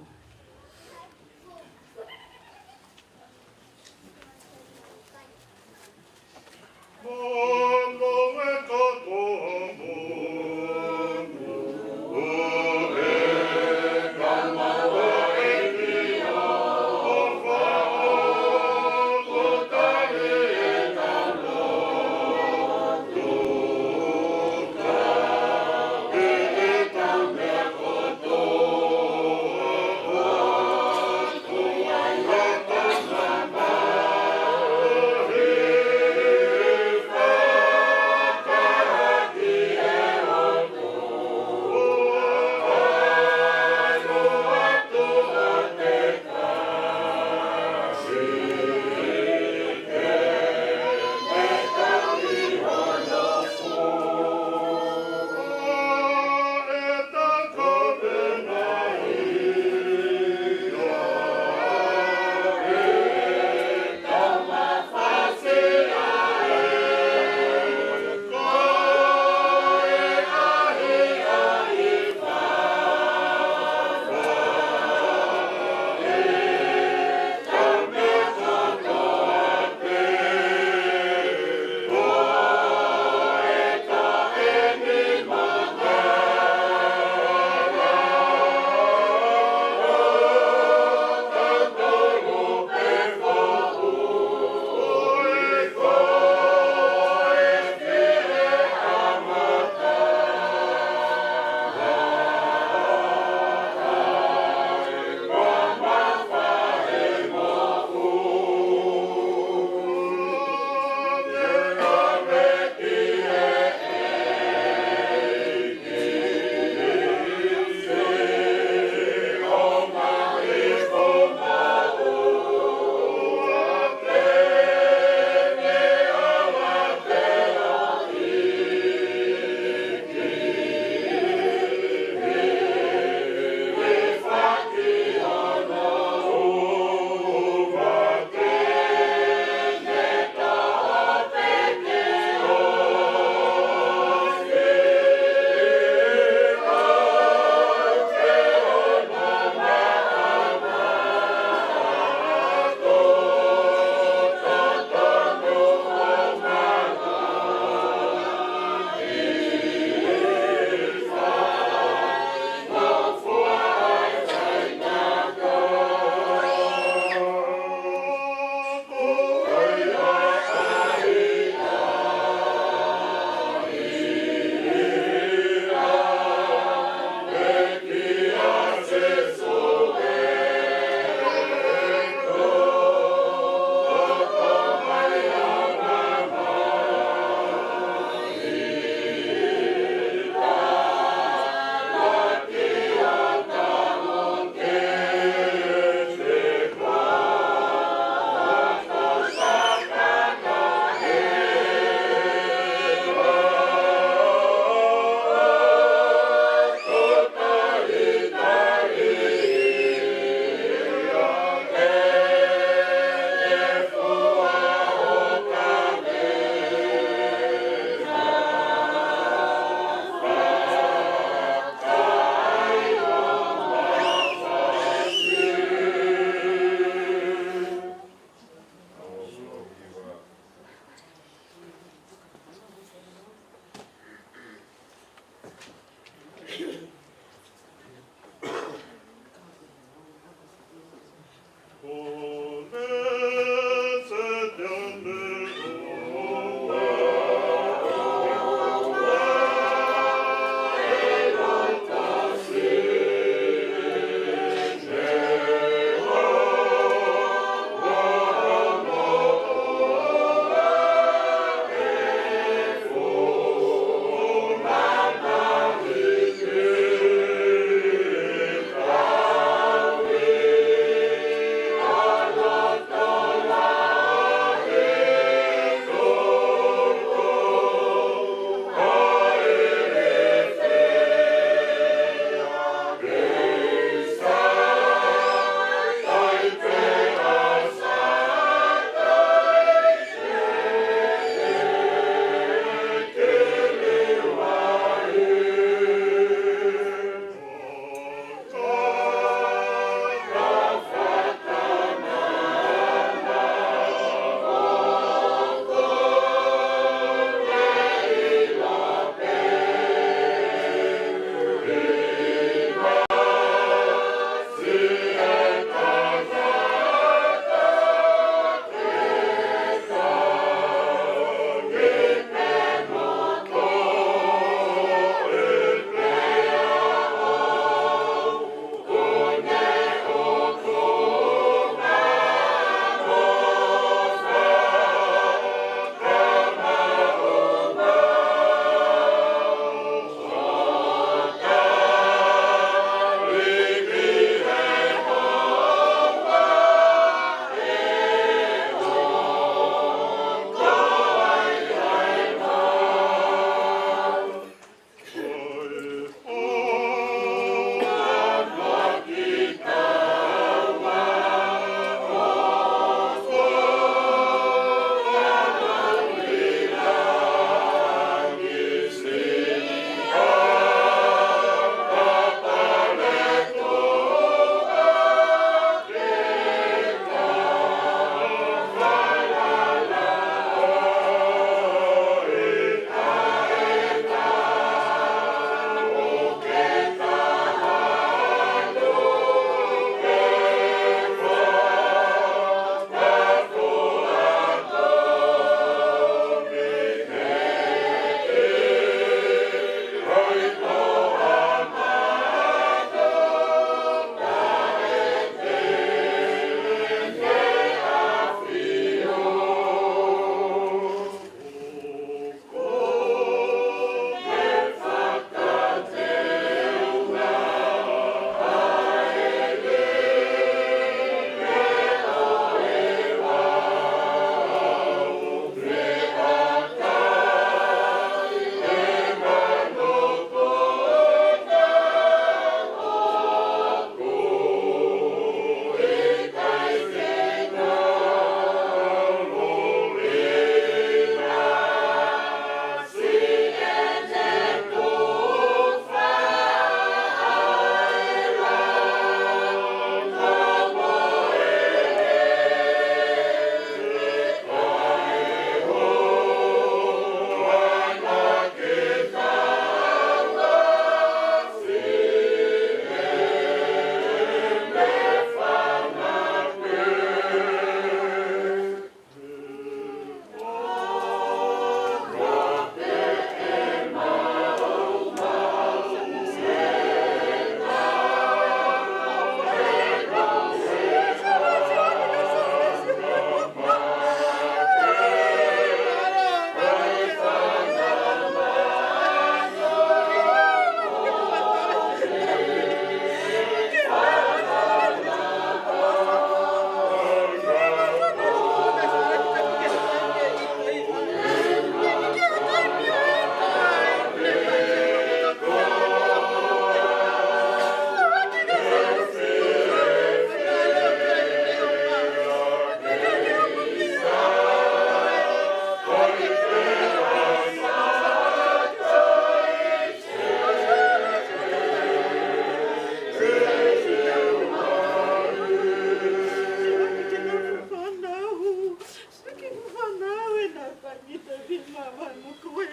Māvae mo koe.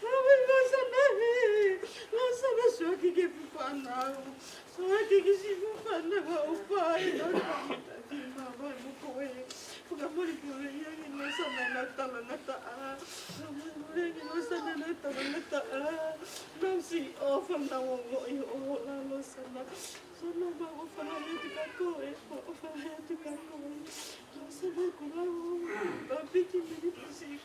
Māvae, Losana ē. Losana, sio ki he fānau. Sio ki he siʻi fānau ʻoku fai ʻa e kamata ki māvae mo koe. Fakamolemole ange Losana ʻenau talangataʻa. Fakamolemole ange Losana ʻenau talangataʻa. Nau siʻi ʻofa, nau ongoʻi ʻo la Losana. Losana, mau ʻofa lahi atu kia koe. Mau ʻofa lahi atu kia koe. Losana, ko lau. Papiki mini pasi.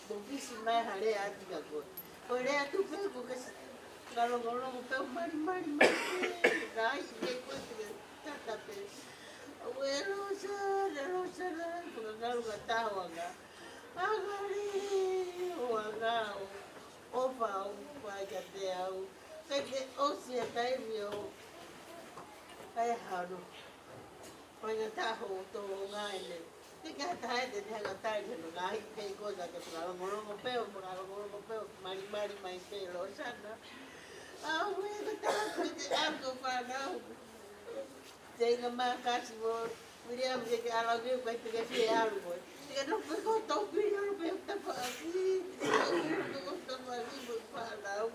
Ko e fisi mai ha lea atu kia koe. Ko e lea atu pē ko e kasi. Ka longolongo pē ʻo malimali mai pē. Ka ai pē ko e te tata pē. Aue Losana, Losana, ko e ngalo ka taho anga. Anga lī, ʻo anga ʻo. ʻOfa ʻoku fai kiate au. Pea ke ʻosi e taimi ʻo. Kae hano. Ko e ngata ho to ngai ne. Te ka tae te ne hanga tai ne no ngai ke ko ka ke whakalongolongo pē ʻo, whakalongolongo pē ʻo, malimali mai pē Losana. Aue, ko e taha ko e te ako whanau. Te inga mā kasi mo William ke ke ala ke kai te ke fie alu mo. Te ka no pe ko tau pili alu pē tapa aki. Tapa aki mo whanau.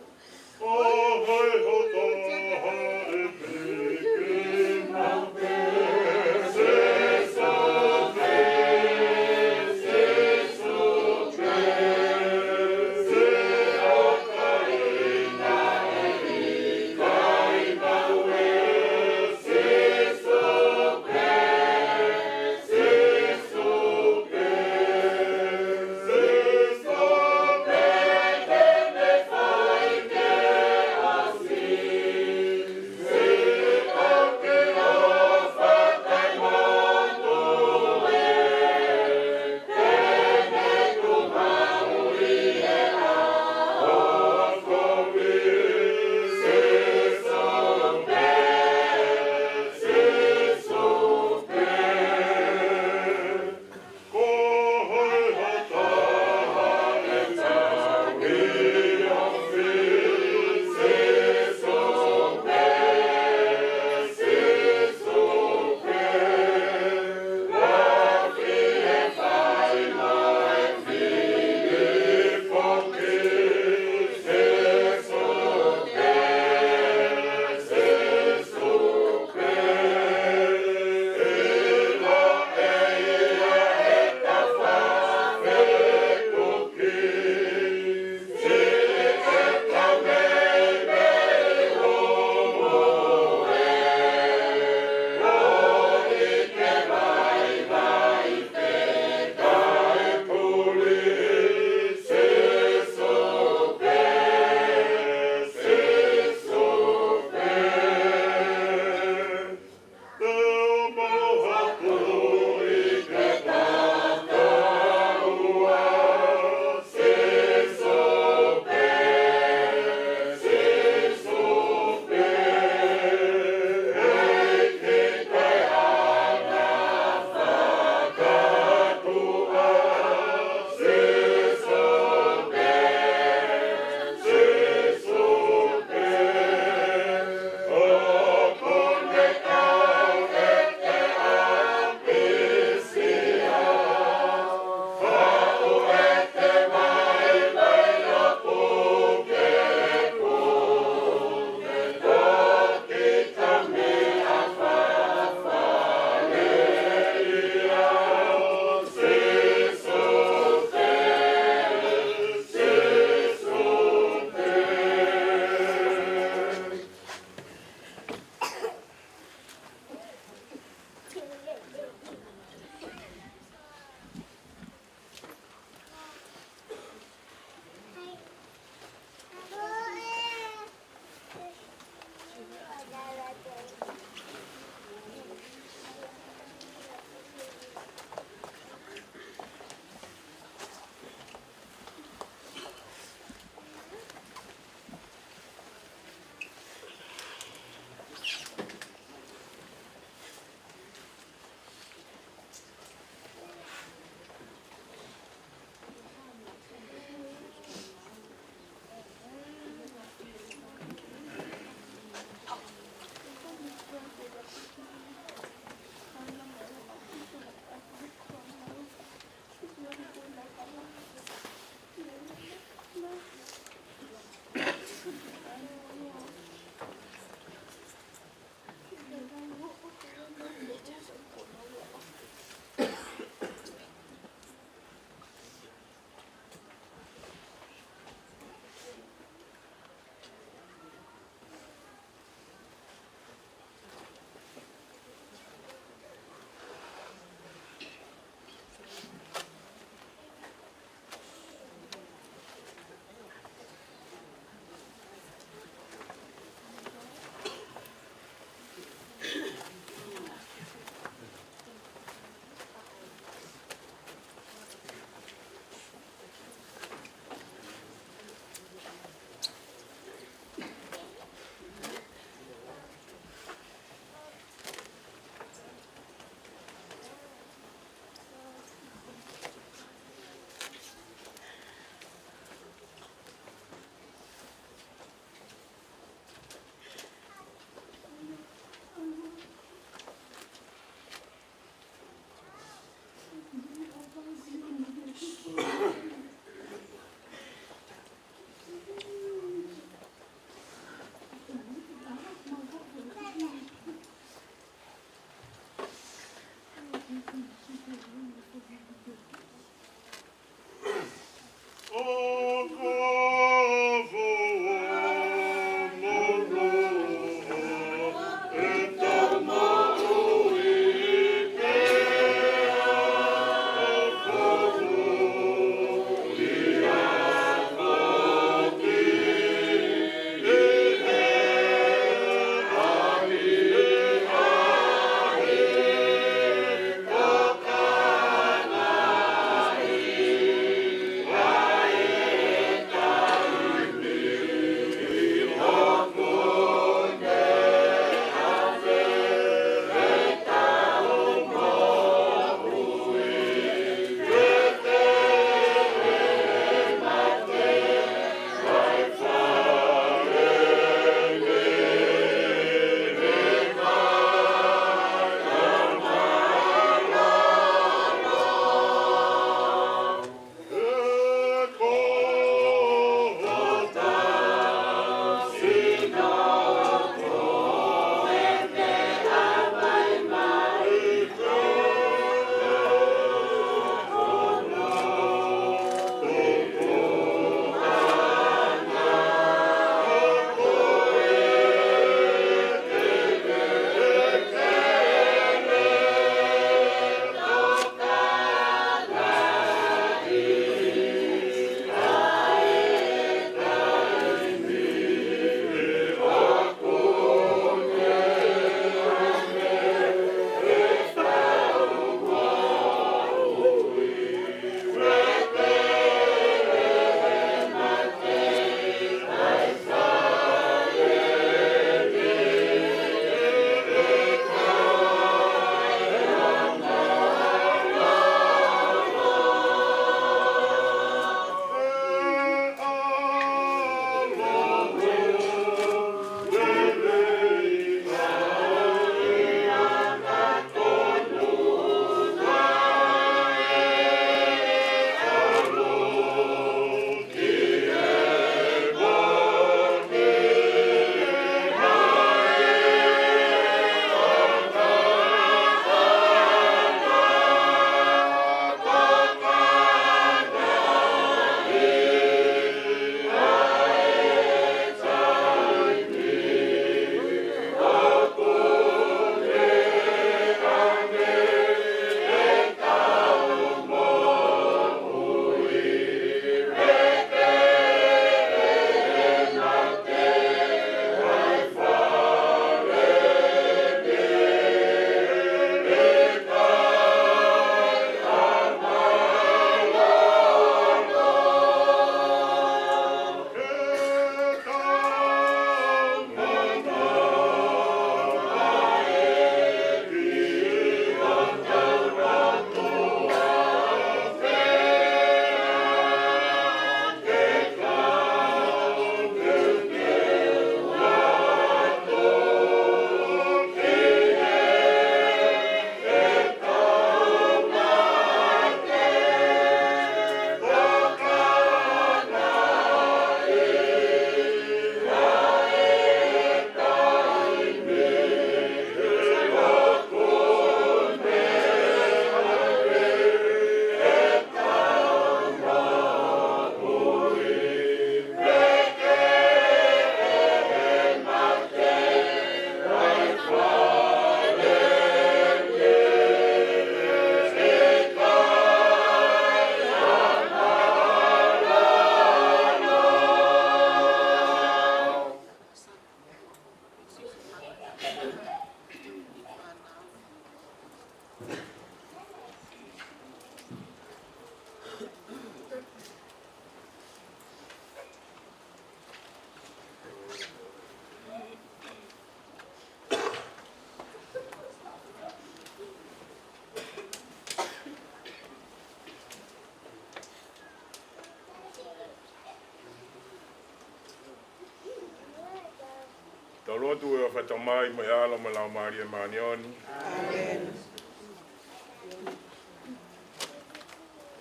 Tau lotu. ʻE ʻofa ʻa e Tamai, mo e ʻAlo, mo e Laumālie Māʻoniʻoni. ʻĒmeni.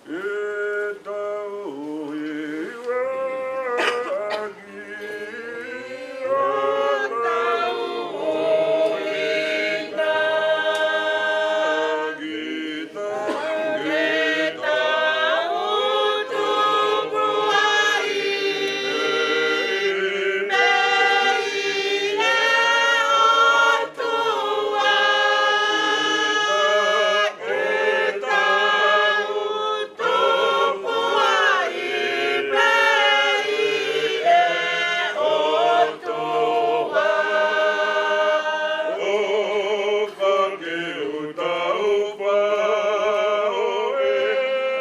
ʻE tau ʻi ʻaki ʻo tau ʻi ʻaki, tau ke tau tupu ai pē ʻi he ʻOtua. ʻE tau tupu ai pē ʻi he ʻOtua. ʻOfa ke u tau pā ʻo e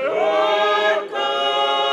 ʻOtua monūʻia.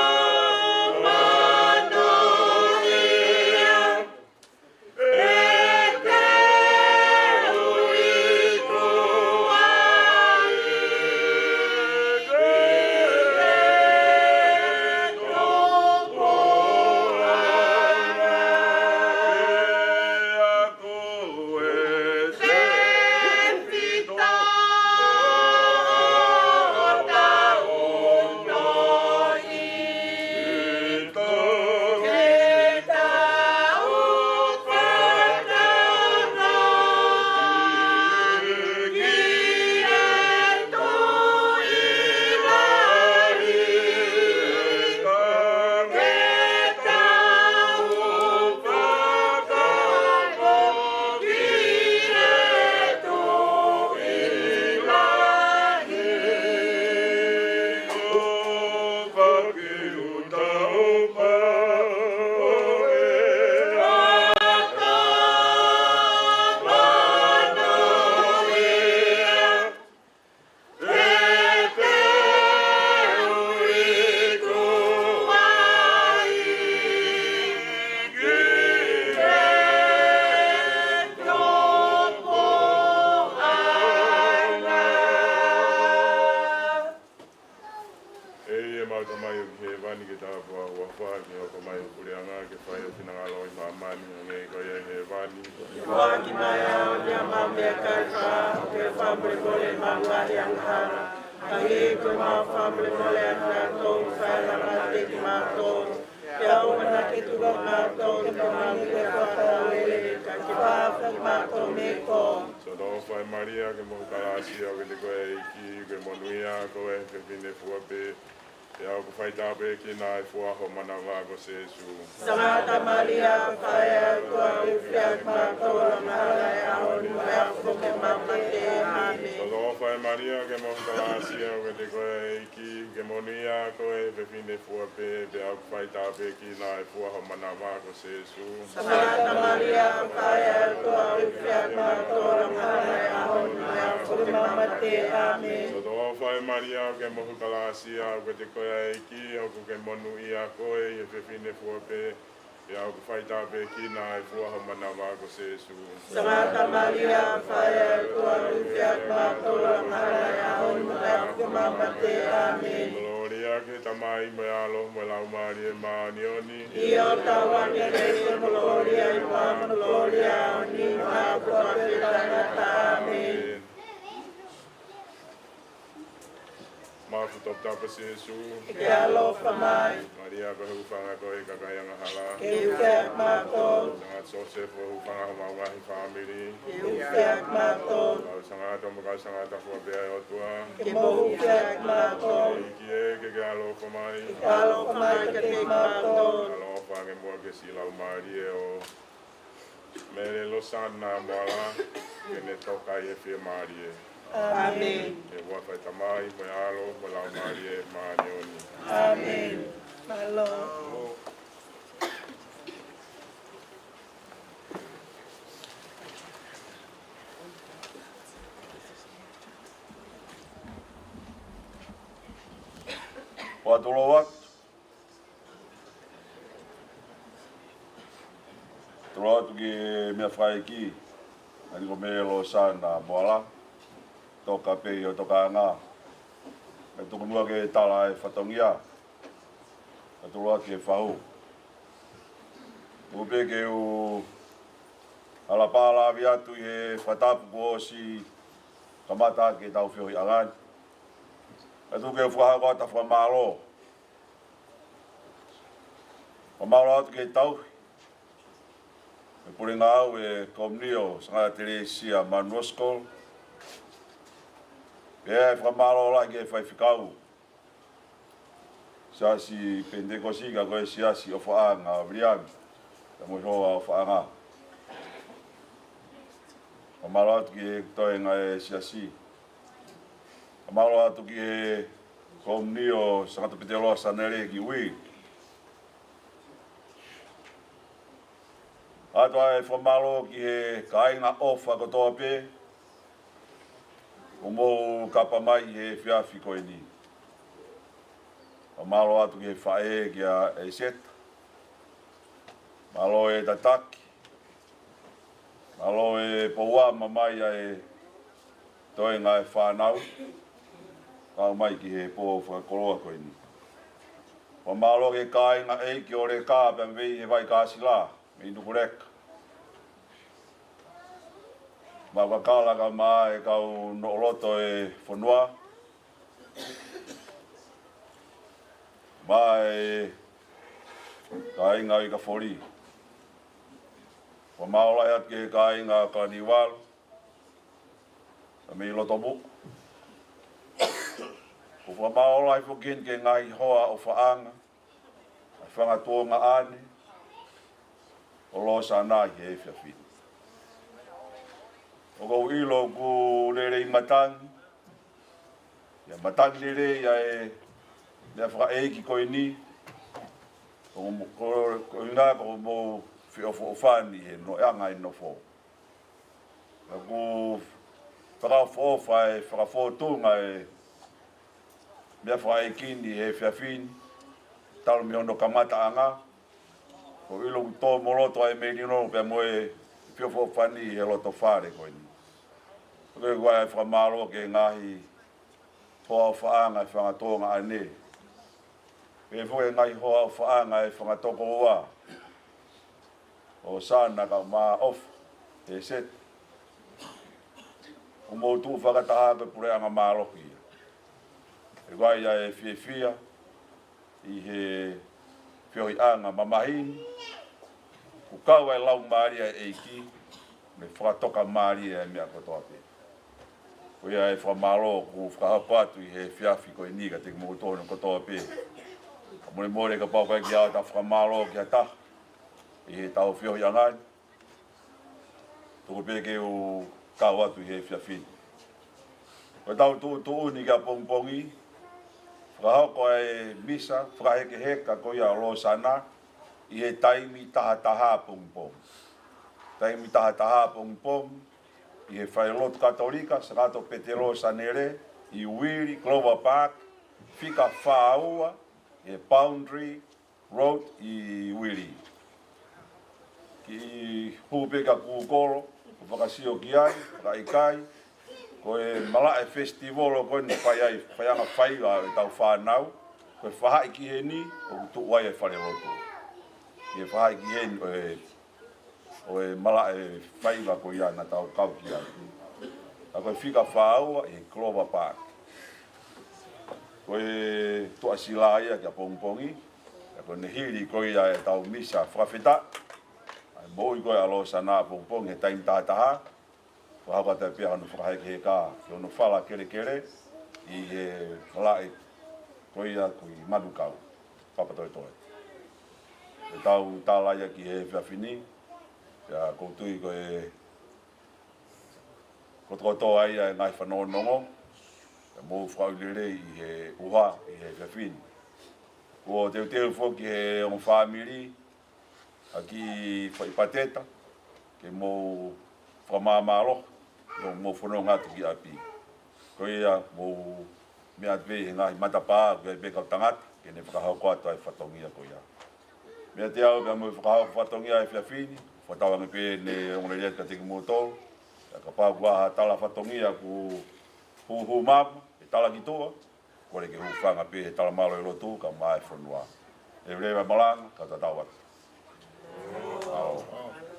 ʻE ʻemau Tamai ʻoku ʻi hēvani, ke tāpuhā ho huafa, ke hoko mai ho puleʻanga, ke fai ho finangalo ʻi māmani, hangē ko ia ʻi hēvani. Foaki mai ʻa ʻemau meʻakai fakaʻaho, ke fakamolemole ʻemau ngaahi angahala, hangē ko ʻemau fakamolemole ʻa kinautolu ʻoku fai angamaheni kiate kimautolu. Pea ʻoua naʻa ke tuku kimautolu ki he maʻuʻanga, ka ke fakahaofi kimautolu mei he kovi. Soto ʻofa ʻe Malia, ke mohu kalāsia, ʻoku ʻiate koe ʻa e ʻEiki, ʻoku ke monūʻia koe ʻi he fefine fua pē, pea ʻoku faitāpuekina ʻa e fua ho manava ko Sēsū. Sangata Malia, ʻofa ʻa e ʻOtua, ʻoua ʻe ʻufiaki kimautolu ʻi he angahala ʻo e ʻaho ni, mo e ʻaho foki ʻo ʻemau mate. ʻĀmeni. Soto ʻofa ʻe Malia, ke mohu kalāsia, ʻoku ʻiate koe ʻa e ʻEiki, ʻoku ke monūʻia koe ʻi he fefine fua pē, pea ʻoku faitāpuekina ʻa e fua ho manava ko Sēsū. Sangata Malia, ʻofa ʻa e ʻOtua, ʻoua ʻe ʻufiaki kimautolu ʻi he angahala ʻo e ʻaho ni, mo e ʻaho foki ʻo ʻemau mate. ʻĀmeni. Soto ʻofa ʻe Malia, ʻoku ke mohu kalāsia, ʻoku ʻiate koe ʻa e ʻEiki, ʻoku ke monūʻia koe ʻi he fefine fua pē, pea ʻoku faitāpuekina ʻa e fua ho manava ko Sēsū. Sangata Malia, ʻofa ʻa e ʻOtua, ʻoua ʻe ʻufiaki kimautolu ʻi he angahala ʻo e ʻaho ni, mo e ʻaho foki ʻo ʻemau mate. ʻĀmeni. Kolōlia ki he Tamai, mo e ʻAlo, mo e Laumālie Māʻoniʻoni. ʻIo, ʻoku taau ange ʻa e kolōlia ʻi muʻa, mo e kolōlia ʻaho ni, mo e ʻaho kotoa pē ʻo taʻengata. ʻĀmeni. Maʻu ʻa e toputapu ʻo Sēsū. Ke ke ʻaloʻofa mai. Malia, ko e hūfanga ʻo e kakai angahala. Ke ke ʻufiaki kimautolu. Sangata Siosefa, ko e hūfanga ʻo homau ngaahi fāmili. Ke ke ʻufiaki kimautolu. Kau sangata mo e kau sangata fua pē ʻa e ʻOtua. Ke mou ʻufiaki kimautolu. ʻEiki ē, ke ke ʻaloʻofa mai. Ke ke ʻaloʻofa mai kiate kimautolu. ʻAloʻofa ange muʻa ki he siʻi laumālie ʻo Mele Losana Moala, ke ne toka ʻi he fiemālie. ʻĀmeni. ʻI he huafa ʻo e Tamai, mo e ʻAlo, mo e Laumālie Māʻoniʻoni. ʻĀmeni. Mālō. ʻOatu lōua. Tolo atu ki he meʻafakaʻeiki, ʻa ia ko Mele Losana Moala, toka pē ʻi hoʻo tokaʻanga. Kae tuku muʻa ke tala e fatongia, kae tolo atu ki he fahu. Tuku pē ke u Ala pālavi atu ʻi he fakatapu kuo ʻosi kamata ʻaki ʻetau feohiʻanga ni. Kae tuku ke u fakahoko atu ʻa e fakamālō. Fakamālō atu ki he tauhi ʻa e pule ngāue ʻa e Komiuniti ʻo Sangata Telesia Manuosikolo. Pea ʻe fakamālō lahi ki he faifekau Siasi Penitekosi ka ko e Siasi ʻOfaʻanga Viliami, ka mo e hoa ʻOfaʻanga. Fakamālō atu ki he toenga ʻo e Siasi. Fakamālō atu ki he Komiuniti ʻo Sangata Peteloa Sanele ki Uili. ʻOatu ʻa e fakamālō ki he kāinga ʻofa kotoa pē, ʻoku mou kapa mai he efiafi ko eni. Fakamālō atu ki he faʻē kia ʻEseta. Mālō e tataki. Mālō e pouama mai ʻa e toenga ʻo e fānau. Kau mai ki he pō fakakoloa ko eni. Fakamālō ki he kāinga ʻeiki ʻo Leka pea mei he Vai Kāsila, mei Nukuleka. Mau kakala ka mo e kau noʻoloto ʻo e fonua. Mo e kāinga ʻo ʻIkafoli. Fakamālō lahi atu ki he kāinga ʻo Kalaniuvalu. Ka mei loto muʻa. ʻOku fakamālō lahi foki heni ki he ngaahi hoa ʻofaʻanga, ʻa e fanga tuongaʻane ʻo Losana ʻi he efiafi ni. ʻOku ou ʻilo ʻoku lelei matangi, ʻa e matangi lelei ʻa e meʻa fakaʻeiki ko eni, ko, ko, ko ena ʻoku mou feʻofoʻofani he noʻeʻanga ʻo e nofo. ʻOku fakaʻofoʻofa e fakafōtunga ʻa e meʻa fakaʻeiki ni he efiafi ni, talu mei hono kamataʻanga, ʻoku ou ʻilo ʻoku tō mo loto ʻa e melino pea mo e feʻofoʻofani he loto fale ko eni. ʻOku ou ʻoatu ʻa e fakamālō ki he ngaahi hoa ʻofaʻanga ʻa e fanga tuongaʻane. Pehē foki ki he ngaahi hoa ʻofaʻanga ʻa e fanga tokoua ʻo Sana ka mo ʻOfa, ʻEseta. ʻOku mou tuʻu fakataha ko e puleʻanga mālohi ia. ʻOku ʻi ai ʻa e fiefia ʻi he feohiʻanga mamahi ni, ʻoku kau ai e laumālie ʻo e ʻEiki, mo e fakatokamālie ʻa e meʻa kotoa pē. Ko ia e fakamālō ʻoku fakahoko atu ʻi he efiafi ko eni kiate kimoutolu kotoa pē. Kae molemole kapau ʻoku ʻikai ke ʻi ai haʻatau fakamālō ki ha taha ʻi heʻetau feohiʻanga ni, tuku pē ke u kau atu ʻi he efiafi ni. Ko ʻetau tuʻutuʻuni ki ʻapongipongi, fakahoko ʻa e misa fakahekeheka ko ia ʻo Losana ʻi he taimi taha taha ʻapongipongi. Taimi taha taha ʻapongipongi, ʻi he falelotu Katolika Sangata Peteloa Sanele ʻi Uili, Clover Park, fika fā ua, ʻi he Boundary Road ʻi Uili. Kiʻi hū pē kia Kūkolo, ʻo fakasio ki ai, fakaʻikaiʻi, ko e malaʻe festival ko eni ʻoku fai ai, faiʻanga faiva ʻa ʻetau fānau, ko e faʻahi ki heni, ʻoku tuʻu ai e falelotu. ʻI he faʻahi ki heni, ʻo e ʻo e malaʻe faiva ko ia naʻa tau kau ki ai. Ka ko e fika fā ua ʻi he Clover Park. Ko e tuʻasila ia ki ʻapongipongi, ka ko ʻene hili ko ia ʻetau misa fakafetaʻi. ʻA e moʻui ko ia ʻa Losana ʻapongipongi he taimi taha taha, fakahoko atu pē hono fakahekeheka, ki hono fala kelekele, ʻi he malaʻe ko ia ko ē ʻi Manukau, Papatoetoe. ʻEtau tala ia ki he efiafi ni, pea ʻoku ou tui ko e kotokotoa ia e ngaahi fanongonongo, pea mou fakaʻuli lelei ʻi he ʻuha ʻi he efiafi ni. Kuo teuteu foki ʻe he ongo fāmili ha kiʻi faʻi pateta, ke mou fakamāmālohi, mou, mou fononga atu ki ʻapi. Ko ia mou meʻa atu pē he ngaahi matapā, ko ia pē kau tangata, ke ne fakahoko atu ʻa e fatongia ko ia. Meiate au pea mou fakahoko fatongia he efiafi ni, fakatauange pē ʻene ongoongolelei atu kiate kimoutolu, pea kapau ʻoku ʻi ai ha tala fatongia kuo hūhū mapu, ʻe tala ki tuʻa, kole ke hūfanga pē he talamālō ʻo e lotu, kae ʻumaʻā e fonua. Leveleva e malanga, ka tatau atu. ʻAo.